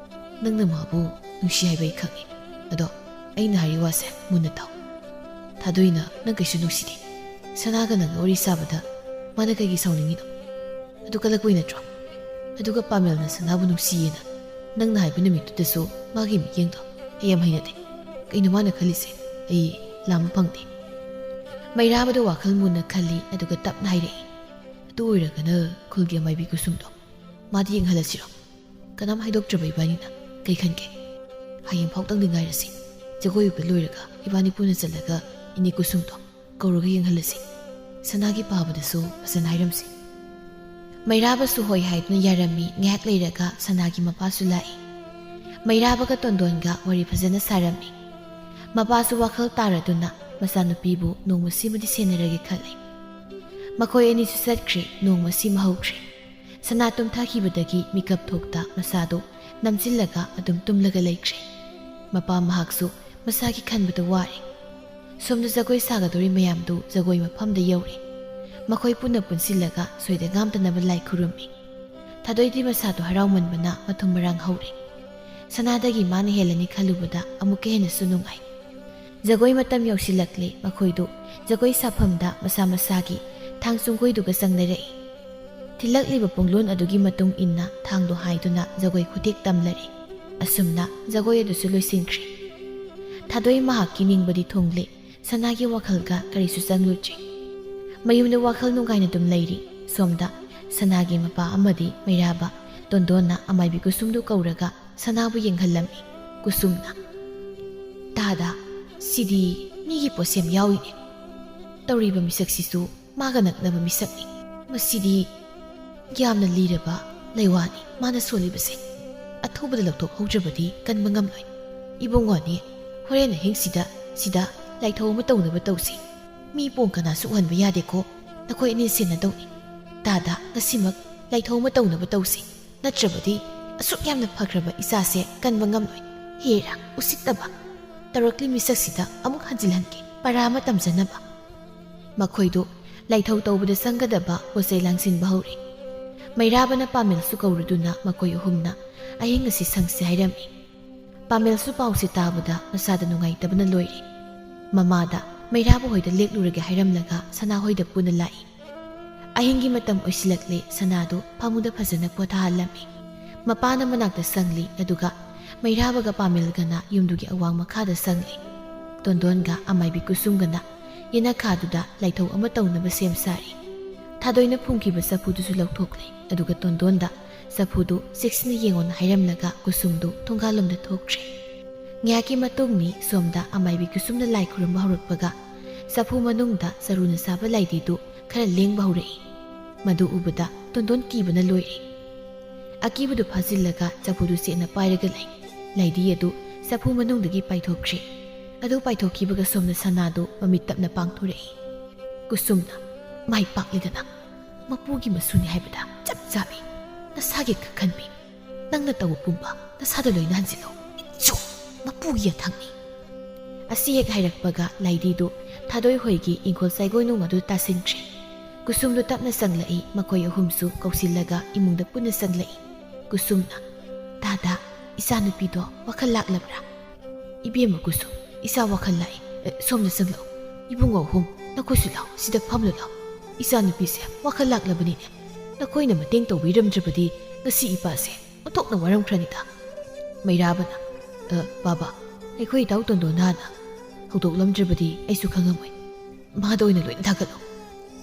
"ꯅꯪꯅ ꯃꯥꯕꯨ ꯅꯨꯡꯁꯤ ꯍꯥꯏꯕ ꯑꯩ ꯈꯪꯏ꯫ ꯑꯗꯣ ꯑꯩꯅ ꯍꯥꯏꯔꯤ ꯋꯥꯁꯦ ꯃꯨꯟꯅ ꯇꯥꯎ꯫ ꯊꯥꯗꯣꯏꯅ ꯅꯪ ꯀꯩꯁꯨ ꯅꯨꯡꯁꯤꯗꯦ꯫ ꯁꯅꯥꯒ ꯅꯪꯒ ꯋꯥꯔꯤ ꯁꯥꯕꯗ ꯃꯥꯅ ꯀꯩꯒꯤ ꯁꯥꯎꯅꯤꯡꯉꯤꯅꯣ? ꯑꯗꯨ ꯀꯜꯂꯛꯄꯩ ꯅꯠꯇ꯭ꯔꯣ? ꯑꯗꯨꯒ ꯄꯥꯃꯦꯜꯅ ꯁꯅꯥꯕꯨ ꯅꯨꯡꯁꯤꯌꯦꯅ ꯅꯪꯅ ꯍꯥꯏꯕ ꯅꯨꯃꯤꯠꯇꯨꯗꯁꯨ ꯃꯥꯒꯤ ꯃꯤꯠꯌꯦꯡꯗꯣ ꯑꯩ ꯌꯥꯝ ꯍꯩꯅꯗꯦ꯫ "ꯀꯩꯅꯣ ꯃꯥꯅ ꯈꯜꯂꯤꯁꯦ? ꯑꯩ ꯂꯥꯝꯕ ꯐꯪꯗꯦ꯫" ꯃꯩꯔꯥꯕꯗ ꯋꯥꯈꯜ ꯃꯨꯟꯅ ꯈꯜꯂꯤ, ꯑꯗꯨꯒ ꯇꯞꯅ ꯍꯥꯏꯔꯛꯏ, "ꯑꯗꯨ ꯑꯣꯏꯔꯒꯅ ꯈꯨꯜꯒꯤ ꯑꯃꯥꯏꯕꯤ ꯀꯨꯁꯨꯝꯗꯣ, ꯃꯥꯗꯤ ꯌꯦꯡꯍꯜꯂꯁꯤꯔꯣ? ꯀꯅꯥꯝ ꯍꯥꯏꯗꯣꯛꯇ꯭ꯔꯕ ꯏꯕꯥꯅꯤꯅ꯫ ꯀꯩ ꯈꯟꯒꯦ? ꯍꯌꯦꯡ ꯐꯥꯎꯇꯪꯗꯤ ꯉꯥꯏꯔꯁꯤ꯫ ꯖꯒꯣꯏ ꯎꯕ ꯂꯣꯏꯔꯒ ꯏꯕꯥꯅꯤ ꯄꯨꯟꯅ ꯆꯠꯂꯒ ꯏꯅꯦ ꯀꯨꯁꯨꯝꯗꯣ ꯀꯧꯔꯒ ꯌꯦꯡꯍꯜꯂꯁꯤ꯫ ꯁꯅꯥꯒꯤ ꯄꯥꯕꯗꯁꯨ ꯐꯖꯅ ꯍꯥꯏꯔꯝꯁꯤ꯫" ꯃꯩꯔꯥꯕꯁꯨ ꯍꯣꯏ ꯍꯥꯏꯗꯨꯅ ꯌꯥꯔꯝꯃꯤ꯫ ꯉꯥꯏꯍꯥꯛ ꯂꯩꯔꯒ ꯁꯅꯥꯒꯤ ꯃꯄꯥꯁꯨ ꯂꯥꯛꯏ꯫ ꯃꯩꯔꯥꯕꯒ ꯇꯣꯟꯗꯣꯟꯒ ꯋꯥꯔꯤ ꯐꯖꯅ ꯁꯥꯔꯝꯃꯤ꯫ ꯃꯄꯥꯁꯨ ꯋꯥꯈꯜ ꯇꯥꯔꯗꯨꯅ ꯃꯆꯥꯅꯨꯄꯤꯕꯨ ꯅꯣꯡꯃꯁꯤꯃꯗꯤ ꯁꯦꯟꯅꯔꯒꯦ ꯈꯜꯂꯤ꯫ ꯃꯈꯣꯏ ꯑꯅꯤꯁꯨ ꯆꯠꯈ꯭ꯔꯦ꯫ ꯅꯣꯡꯃꯁꯤꯃ ꯍꯧꯈ꯭ꯔꯦ꯫ ꯁꯅꯥ ꯇꯨꯝꯊꯈꯤꯕꯗꯒꯤ ꯃꯤꯀꯞ ꯊꯣꯛꯇ ꯃꯁꯥꯗꯨ ꯅꯝꯁꯤꯜꯂꯒ ꯑꯗꯨꯝ ꯇꯨꯝꯂꯒ ꯂꯩꯈ꯭ꯔꯦ꯫ ꯃꯄꯥ ꯃꯍꯥꯛꯁꯨ ꯃꯁꯥꯒꯤ ꯈꯟꯕꯗ ꯋꯥꯔꯦ꯫ ꯁꯣꯝꯗ ꯖꯒꯣꯏ ꯁꯥꯒꯗꯧꯔꯤ ꯃꯌꯥꯝꯗꯨ ꯖꯒꯣꯏ ꯃꯐꯝꯗ ꯌꯧꯔꯦ꯫ ꯃꯈꯣꯏ ꯄꯨꯟꯅ ꯄꯨꯟꯁꯤꯜꯂꯒ ꯁꯣꯏꯗ ꯉꯥꯝꯗꯅꯕ ꯂꯥꯏ ꯈꯨꯔꯨꯝꯃꯤ꯫ ꯊꯥꯗꯣꯏꯗꯤ ꯃꯁꯥꯗꯣ ꯍꯔꯥꯎꯃꯟꯕꯅ ꯃꯊꯨꯝ ꯃꯔꯥꯡ ꯍꯧꯔꯦ꯫ ꯁꯅꯥꯗꯒꯤ ꯃꯥꯅ ꯍꯦꯜꯂꯅꯤ ꯈꯜꯂꯨꯕꯗ ꯑꯃꯨꯛꯀ ꯍꯦꯟꯅꯁꯨ ꯅꯨꯡꯉꯥꯏ꯫ ꯖꯒꯣꯏ ꯃꯇꯝ ꯌꯧꯁꯤꯜꯂꯛꯂꯦ꯫ ꯃꯈꯣꯏꯗꯨ ꯖꯒꯣꯏ ꯁꯥꯐꯝꯗ ꯃꯁꯥ ꯃꯁꯥꯒꯤ ꯊꯥꯡ ꯆꯨꯡꯒꯣꯏꯗꯨꯒ ꯆꯪꯅꯔꯛꯏ꯫ ꯊꯤꯜꯂꯛꯂꯤꯕ ꯄꯨꯡꯂꯣꯟ ꯑꯗꯨꯒꯤ ꯃꯇꯨꯡ ꯏꯟꯅ ꯊꯥꯡꯗꯣ ꯍꯥꯏꯗꯨꯅ ꯖꯒꯣꯏ ꯈꯨꯊꯦꯛ ꯇꯝꯂꯔꯦ꯫ ꯑꯁꯨꯝꯅ ꯖꯒꯣꯏ ꯑꯗꯨꯁꯨ ꯂꯣꯏꯁꯤꯟꯈ꯭ꯔꯦ꯫ ꯊꯥꯗꯣꯏ ꯃꯍꯥꯛꯀꯤ ꯅꯤꯡꯕꯗꯤ ꯊꯨꯡꯂꯦ꯫ ꯁꯅꯥꯒꯤ ꯋꯥꯈꯜꯒ ꯀꯔꯤꯁꯨ ꯆꯪꯂꯨꯗ꯭ꯔꯦ꯫ ꯃꯌꯨꯝꯗ ꯋꯥꯈꯜ ꯅꯨꯡꯉꯥꯏꯅ ꯑꯗꯨꯝ ꯂꯩꯔꯤ꯫ ꯁꯣꯝꯗ ꯁꯅꯥꯒꯤ ꯃꯄꯥ ꯑꯃꯗꯤ ꯃꯩꯔꯥꯕ ꯇꯣꯟꯗꯣꯟꯅ ꯑꯃꯥꯏꯕꯤ ꯀꯨꯁꯨꯝꯗꯨ ꯀꯧꯔꯒ ꯁꯅꯥꯕꯨ ꯌꯦꯡꯍꯜꯂꯝꯃꯤ꯫ ꯀꯨꯁꯨꯝꯅ, "ꯇꯥꯗ, ꯁꯤꯗꯤ ꯃꯤꯒꯤ ꯄꯣꯠꯁꯦꯝ ꯌꯥꯎꯏꯅꯦ꯫ ꯇꯧꯔꯤꯕ ꯃꯤꯁꯛꯁꯤꯁꯨ ꯃꯥꯒ ꯅꯛꯅꯕ ꯃꯤꯁꯛꯅꯤ꯫ ꯃꯁꯤꯗꯤ ꯌꯥꯝꯅ ꯂꯤꯔꯕ ꯂꯩꯋꯥꯅꯤ ꯃꯥꯅ ꯁꯣꯜꯂꯤꯕꯁꯦ꯫ ꯑꯊꯨꯕꯗ ꯂꯧꯊꯣꯛꯍꯧꯗ꯭ꯔꯕꯗꯤ ꯀꯟꯕ ꯉꯝꯂꯣꯏ꯫ ꯏꯕꯨꯡꯉꯣꯅꯤ, ꯍꯣꯔꯦꯟ ꯑꯍꯤꯡꯁꯤꯗ ꯁꯤꯗ ꯂꯥꯏꯊꯧ ꯑꯃ ꯇꯧꯅꯕ ꯇꯧꯁꯤ꯫ ꯃꯤ ꯄꯣꯡ ꯀꯅꯥꯁꯨ ꯎꯍꯟꯕ ꯌꯥꯗꯦꯀꯣ꯫ ꯅꯈꯣꯏ ꯑꯅꯤ ꯁꯦꯟꯅꯗꯧꯅꯤ꯫ ꯇꯥꯗ, ꯉꯁꯤꯃꯛ ꯂꯥꯏꯊꯧ ꯑꯃ ꯇꯧꯅꯕ ꯇꯧꯁꯤ꯫ ꯅꯠꯇ꯭ꯔꯕꯗꯤ ꯑꯁꯨꯛ ꯌꯥꯝꯅ ꯐꯈ꯭ꯔꯕ ꯏꯆꯥꯁꯦ ꯀꯟꯕ ꯉꯝꯂꯣꯏ꯫ ꯍꯦꯔꯥ, ꯎꯁꯤꯠꯇꯕ! ꯇꯧꯔꯛꯂꯤ ꯃꯤꯁꯛꯁꯤꯗ ꯑꯃꯨꯛ ꯍꯟꯖꯤꯜꯍꯟꯒꯦ, ꯄꯔꯥ ꯑꯃ ꯇꯝꯖꯅꯕ꯫" ꯃꯈꯣꯏꯗꯨ ꯂꯥꯏꯊꯧ ꯇꯧꯕꯗ ꯆꯪꯒꯗꯕ ꯄꯣꯠ ꯆꯩ ꯂꯥꯡꯁꯤꯟꯕ ꯍꯧꯔꯦ꯫ ꯃꯩꯔꯥꯕꯅ ꯄꯥꯃꯦꯜꯁꯨ ꯀꯧꯔꯗꯨꯅ ꯃꯈꯣꯏ ꯑꯍꯨꯝꯅ ꯑꯍꯤꯡ ꯑꯁꯤ ꯁꯪꯁꯤ ꯍꯥꯏꯔꯝꯃꯤ꯫ ꯄꯥꯃꯦꯜꯁꯨ ꯄꯥꯎꯁꯤ ꯇꯥꯕꯗ ꯃꯁꯥꯗ ꯅꯨꯡꯉꯥꯏꯇꯕꯅ ꯂꯣꯏꯔꯦ꯫ ꯃꯃꯥꯗ ꯃꯩꯔꯥꯕ ꯍꯣꯏꯗ ꯂꯦꯛꯂꯨꯔꯒꯦ ꯍꯥꯏꯔꯝꯂꯒ ꯁꯅꯥ ꯍꯣꯏꯗ ꯄꯨꯟꯅ ꯂꯥꯛꯏ꯫ ꯑꯍꯤꯡꯒꯤ ꯃꯇꯝ ꯑꯣꯏꯁꯤꯜꯂꯛꯂꯦ꯫ ꯁꯅꯥꯗꯨ ꯐꯃꯨꯡꯗ ꯐꯖꯅ ꯄꯣꯊꯥꯍꯜꯂꯝꯃꯤ꯫ ꯃꯄꯥꯅ ꯃꯅꯥꯛꯇ ꯆꯪꯂꯤ, ꯑꯗꯨꯒ ꯃꯩꯔꯥꯕꯒ ꯄꯥꯃꯦꯜꯒꯅ ꯌꯨꯝꯗꯨꯒꯤ ꯑꯋꯥꯡ ꯃꯈꯥꯗ ꯆꯪꯂꯤ꯫ ꯇꯣꯟꯗꯣꯟꯒ ꯑꯃꯥꯏꯕꯤ ꯀꯨꯁꯨꯝꯒꯅ ꯌꯦꯅꯈꯥꯗꯨꯗ ꯂꯥꯏꯊꯧ ꯑꯃ ꯇꯧꯅꯕ ꯁꯦꯝ ꯁꯥꯔꯤ꯫ ꯊꯥꯗꯣꯏꯅ ꯐꯨꯝꯈꯤꯕ ꯆꯐꯨꯗꯨꯁꯨ ꯂꯧꯊꯣꯛꯂꯦ, ꯑꯗꯨꯒ ꯇꯣꯟꯗꯣꯟꯗ ꯆꯐꯨꯗꯨ ꯆꯦꯛꯁꯤꯟꯅ ꯌꯦꯡꯉꯣꯅ ꯍꯥꯏꯔꯝꯂꯒ ꯀꯨꯁꯨꯝꯗꯨ ꯊꯣꯡꯒꯥꯜꯂꯣꯝꯗ ꯊꯣꯛꯈ꯭ꯔꯦ꯫ ꯉꯥꯏꯍꯥꯛꯀꯤ ꯃꯇꯨꯡꯅꯤ ꯁꯣꯝꯗ ꯑꯃꯥꯏꯕꯤ ꯀꯨꯁꯨꯝꯅ ꯂꯥꯏ ꯈꯨꯔꯨꯝꯕ ꯍꯧꯔꯛꯄꯒ ꯆꯐꯨ ꯃꯅꯨꯡꯗ ꯆꯔꯨꯅ ꯁꯥꯕ ꯂꯥꯏꯙꯤꯗꯨ ꯈꯔ ꯂꯦꯡꯕ ꯍꯧꯔꯛꯏ꯫ ꯃꯗꯨ ꯎꯕꯗ ꯇꯣꯟꯗꯣꯟ ꯀꯤꯕꯅ ꯂꯣꯏꯔꯦ꯫ ꯑꯀꯤꯕꯗꯨ ꯐꯥꯖꯤꯜꯂꯒ ꯆꯐꯨꯗꯨ ꯆꯦꯠꯅ ꯄꯥꯏꯔꯒ ꯂꯩ꯫ ꯂꯥꯏꯙꯤ ꯑꯗꯨ ꯆꯐꯨ ꯃꯅꯨꯡꯗꯒꯤ ꯄꯥꯏꯊꯣꯛꯈ꯭ꯔꯦ꯫ ꯑꯗꯨ ꯄꯥꯏꯊꯣꯛꯈꯤꯕꯒ ꯁꯣꯝꯗ ꯁꯅꯥꯗꯨ ꯃꯃꯤꯠ ꯇꯞꯅ ꯄꯥꯡꯊꯣꯔꯛꯏ꯫ ꯀꯨꯁꯨꯝꯅ, "ꯃꯥꯏ ꯄꯥꯛꯂꯤꯗꯅ, ꯃꯄꯨꯒꯤ ꯃꯁꯨꯅꯤ ꯍꯥꯏꯕꯗ ꯆꯞ ꯆꯥꯕꯤ꯫ ꯅꯁꯥꯒꯤ ꯈꯛꯈꯟꯕꯤ꯫ ꯅꯪꯅ ꯇꯧꯕ ꯄꯨꯝꯕ ꯅꯁꯥꯗ ꯂꯣꯏꯅ ꯍꯟꯖꯤꯜꯂꯣ꯫ ꯏꯆꯣ, ꯃꯄꯨꯒꯤ ꯌꯥꯊꯪꯅꯤ꯫" ꯑꯁꯤ ꯍꯦꯛ ꯍꯥꯏꯔꯛꯄꯒ ꯂꯥꯏꯙꯤꯗꯨ ꯊꯥꯗꯣꯏ ꯍꯣꯏꯒꯤ ꯏꯪꯈꯣꯜ ꯆꯥꯏꯒꯣꯏꯅꯨꯡ ꯑꯗꯨ ꯇꯥꯁꯤꯟꯈ꯭ꯔꯦ꯫ ꯀꯨꯁꯨꯝꯗꯨ ꯇꯞꯅ ꯆꯪꯂꯛꯏ, ꯃꯈꯣꯏ ꯑꯍꯨꯝꯁꯨ ꯀꯧꯁꯤꯜꯂꯒ ꯏꯃꯨꯡꯗ ꯄꯨꯟꯅ ꯆꯪꯂꯛꯏ꯫ ꯀꯨꯁꯨꯝꯅ, "ꯗꯥꯗꯥ, ꯏꯆꯥꯅꯨꯄꯤꯗꯣ ꯋꯥꯈꯜ ꯂꯥꯛꯂꯕ꯭ꯔꯥ?" "ꯏꯕꯦꯝꯃ ꯀꯨꯁꯨꯝ, ꯏꯆꯥ ꯋꯥꯈꯜ ꯂꯥꯛꯏ꯫ ꯑꯦ, ꯁꯣꯝꯗ ꯆꯪꯂꯛꯎ꯫ ꯏꯕꯨꯡꯉꯣ ꯑꯍꯨꯝ, ꯅꯈꯣꯏꯁꯨ ꯂꯥꯛꯎ, ꯁꯤꯗ ꯐꯝꯂꯨ ꯂꯥꯛꯎ꯫ ꯏꯆꯥꯅꯨꯄꯤꯁꯦ ꯋꯥꯈꯜ ꯂꯥꯛꯂꯕꯅꯤꯅꯦ꯫ ꯅꯈꯣꯏꯅ ꯃꯇꯦꯡ ꯇꯧꯕꯤꯔꯝꯗ꯭ꯔꯕꯗꯤ ꯉꯁꯤ ꯏꯄꯥꯁꯦ ꯑꯣꯟꯊꯣꯛꯅ ꯋꯥꯔꯝꯈ꯭ꯔꯅꯤꯗ꯫" ꯃꯩꯔꯥꯕꯅ, "ꯑ, ꯕꯥꯕꯥ, ꯑꯩꯈꯣꯏ ꯏꯇꯥꯎ ꯇꯣꯟꯗꯣꯟ ꯍꯥꯟꯅ ꯍꯧꯗꯣꯛꯂꯝꯗ꯭ꯔꯕꯗꯤ ꯑꯩꯁꯨ ꯈꯪꯉꯝꯃꯣꯏ꯫ ꯃꯥꯗ ꯑꯣꯏꯅ ꯂꯣꯏꯅ ꯊꯥꯒꯠꯂꯣ꯫"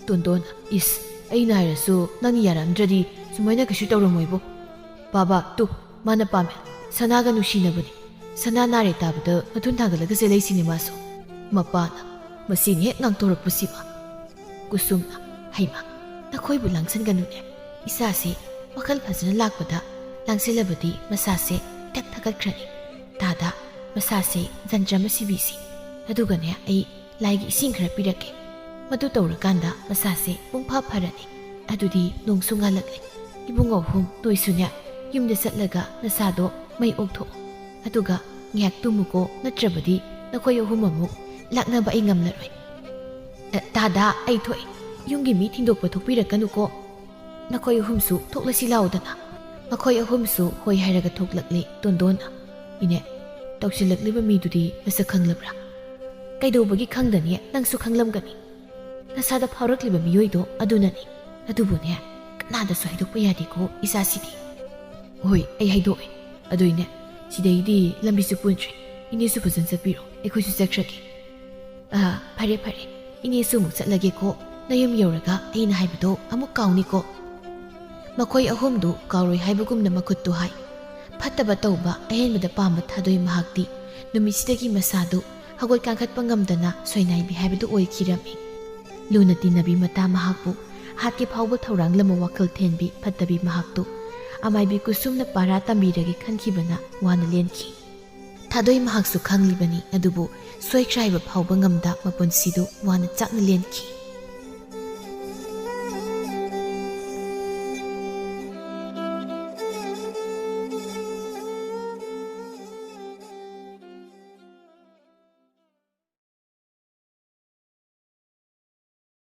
ꯇꯣꯟꯗꯣꯟꯅ, "ꯏꯁ, ꯑꯩꯅ ꯍꯥꯏꯔꯁꯨ ꯅꯪꯅ ꯌꯥꯔꯝꯗ꯭ꯔꯗꯤ ꯁꯨꯃꯥꯏꯅ ꯀꯩꯁꯨ ꯇꯧꯔꯝꯃꯣꯏꯕꯣ꯫ ꯕꯥꯕꯥ, ꯇꯨ, ꯃꯥꯅ ꯄꯥꯝꯃꯦ꯫ ꯁꯅꯥꯒ ꯅꯨꯡꯁꯤꯅꯕꯅꯤ꯫ ꯁꯅꯥ ꯅꯥꯔꯦ ꯇꯥꯕꯗ ꯃꯊꯨꯟ ꯊꯥꯡꯒꯠꯂꯒ ꯆꯦꯜꯂꯛꯏꯁꯤꯅꯤ ꯃꯥꯁꯨ꯫" ꯃꯄꯥꯅ, "ꯃꯁꯤꯅ ꯍꯦꯛ ꯉꯥꯡꯊꯣꯔꯛꯄꯁꯤꯃ꯫" ꯀꯨꯁꯨꯝꯅ, "ꯍꯩꯃꯥ, ꯅꯈꯣꯏꯕꯨ ꯂꯥꯡꯁꯤꯟꯒꯅꯨꯅꯦ꯫ ꯏꯆꯥꯁꯤ ꯋꯥꯈꯜ ꯐꯖꯅ ꯂꯥꯛꯄꯗ ꯂꯥꯡꯁꯤꯜꯂꯕꯗꯤ ꯃꯁꯥꯁꯦ ꯏꯊꯛ ꯊꯛꯀꯠꯈ꯭ꯔꯅꯤ꯫ ꯗꯥꯗꯥ, ꯃꯁꯥꯁꯦ ꯖꯟꯇ꯭ꯔ ꯑꯃ ꯁꯤꯕꯤꯁꯤ꯫ ꯑꯗꯨꯒꯅꯦ, ꯑꯩ ꯂꯥꯏꯒꯤ ꯏꯁꯤꯡ ꯈꯔ ꯄꯤꯔꯛꯀꯦ꯫ ꯃꯗꯨ ꯇꯧꯔꯀꯥꯟꯗ ꯃꯁꯥꯁꯦ ꯄꯨꯡꯐꯥ ꯐꯔꯅꯤ꯫ ꯑꯗꯨꯗꯤ ꯅꯣꯡꯁꯨ ꯉꯥꯜꯂꯛꯂꯦ꯫ ꯏꯕꯨꯡꯉꯣ ꯑꯍꯨꯝ, ꯅꯣꯏꯁꯨꯅꯦ, ꯌꯨꯝꯗ ꯆꯠꯂꯒ ꯅꯁꯥꯗꯣ ꯃꯩ ꯑꯣꯛꯊꯣꯛꯑꯣ꯫ ꯑꯗꯨꯒ ꯉꯥꯏꯍꯥꯛ ꯇꯨꯝꯃꯨꯀꯣ, ꯅꯠꯇ꯭ꯔꯕꯗꯤ ꯅꯈꯣꯏ ꯑꯍꯨꯝ ꯑꯃꯨꯛ ꯂꯥꯛꯅꯕ ꯑꯩ ꯉꯝꯂꯔꯣꯏ꯫" "ꯑ, ꯗꯥꯗꯥ, ꯑꯩ ꯊꯣꯛꯑꯦ꯫ ꯌꯨꯝꯒꯤ ꯃꯤ ꯊꯤꯟꯗꯣꯛꯄ ꯊꯣꯛꯄꯤꯔꯛꯀꯅꯨꯀꯣ꯫" "ꯅꯈꯣꯏ ꯑꯍꯨꯝꯁꯨ ꯊꯣꯛꯂꯁꯤ ꯂꯥꯎꯗꯅ꯫" ꯃꯈꯣꯏ ꯑꯍꯨꯝꯁꯨ ꯍꯣꯏ ꯍꯥꯏꯔꯒ ꯊꯣꯛꯂꯛꯂꯦ꯫ ꯇꯣꯟꯗꯣꯟꯅ, "ꯏꯅꯦ, ꯇꯧꯁꯤꯜꯂꯛꯂꯤꯕ ꯃꯤꯗꯨꯗꯤ ꯃꯁꯛ ꯈꯪꯂꯕ꯭ꯔꯥ?" "ꯀꯩꯗꯧꯕꯒꯤ ꯈꯪꯗꯅꯤ? ꯅꯪꯁꯨ ꯈꯪꯂꯝꯒꯅꯤ꯫ ꯅꯁꯥꯗ ꯐꯥꯎꯔꯛꯂꯤꯕ ꯃꯤꯑꯣꯏꯗꯣ ꯑꯗꯨꯅꯅꯤ꯫ ꯑꯗꯨꯕꯨꯅꯦ, ꯀꯅꯥꯗꯁꯨ ꯍꯥꯏꯗꯣꯛꯄ ꯌꯥꯗꯦꯀꯣ ꯏꯆꯥꯁꯤꯗꯤ꯫" "ꯍꯣꯏ, ꯑꯩ ꯍꯥꯏꯗꯣꯛꯑꯣꯏ꯫ ꯑꯗꯨꯏꯅꯦ, "ꯁꯤꯗꯩꯗꯤ ꯂꯝꯕꯤꯁꯨ ꯄꯨꯟꯗ꯭ꯔꯦ꯫ ꯏꯅꯦꯁꯨ ꯐꯖꯅ ꯆꯠꯄꯤꯔꯣ, ꯑꯩꯈꯣꯏꯁꯨ ꯆꯠꯈ꯭ꯔꯒꯦ꯫" "ꯑꯥ, ꯐꯔꯦ ꯐꯔꯦ, ꯏꯅꯦꯁꯨ ꯑꯃꯨꯛ ꯆꯠꯂꯒꯦꯀꯣ꯫ ꯅꯌꯨꯝ ꯌꯧꯔꯒ ꯑꯩꯅ ꯍꯥꯏꯕꯗꯣ ꯑꯃꯨꯛ ꯀꯥꯎꯅꯤꯀꯣ꯫" ꯃꯈꯣꯏ ꯑꯍꯨꯝꯗꯨ ꯀꯥꯎꯔꯣꯏ ꯍꯥꯏꯕꯒꯨꯝꯅ ꯃꯈꯨꯠꯇꯨ ꯍꯥꯏ꯫ ꯐꯠꯇꯕ ꯇꯧꯕ ꯑꯍꯦꯟꯕꯗ ꯄꯥꯝꯕ ꯊꯥꯗꯣꯏ ꯃꯍꯥꯛꯇꯤ ꯅꯨꯃꯤꯠꯁꯤꯗꯒꯤ ꯃꯁꯥꯗꯨ ꯍꯧꯒꯠ ꯀꯥꯡꯈꯠꯄ ꯉꯝꯗꯅ ꯁꯣꯏꯅꯥꯏꯕꯤ ꯍꯥꯏꯕꯗꯨ ꯑꯣꯏꯈꯤꯔꯝꯃꯤ꯫ ꯂꯨꯅ ꯇꯤꯟꯅꯕꯤ ꯃꯇꯥ ꯃꯍꯥꯛꯄꯨ ꯍꯥꯠꯀꯦ ꯐꯥꯎꯕ ꯊꯧꯔꯥꯡꯂꯝꯕ ꯋꯥꯈꯜ ꯊꯦꯟꯕꯤ ꯐꯠꯇꯕꯤ ꯃꯍꯥꯛꯇꯨ ꯑꯃꯥꯏꯕꯤ ꯀꯨꯁꯨꯝꯅ ꯄꯥꯔꯥ ꯇꯝꯕꯤꯔꯒꯦ ꯈꯟꯈꯤꯕꯅ ꯋꯥꯅ ꯂꯦꯟꯈꯤ꯫ ꯊꯥꯗꯣꯏ ꯃꯍꯥꯛꯁꯨ ꯈꯪꯂꯤꯕꯅꯤ, ꯑꯗꯨꯕꯨ ꯁꯣꯏꯈ꯭ꯔꯥꯏꯕ ꯐꯥꯎꯕ ꯉꯝꯗ ꯃꯄꯨꯟꯁꯤꯗꯨ ꯋꯥꯅ ꯆꯥꯛꯅ ꯂꯦꯟꯈꯤ꯫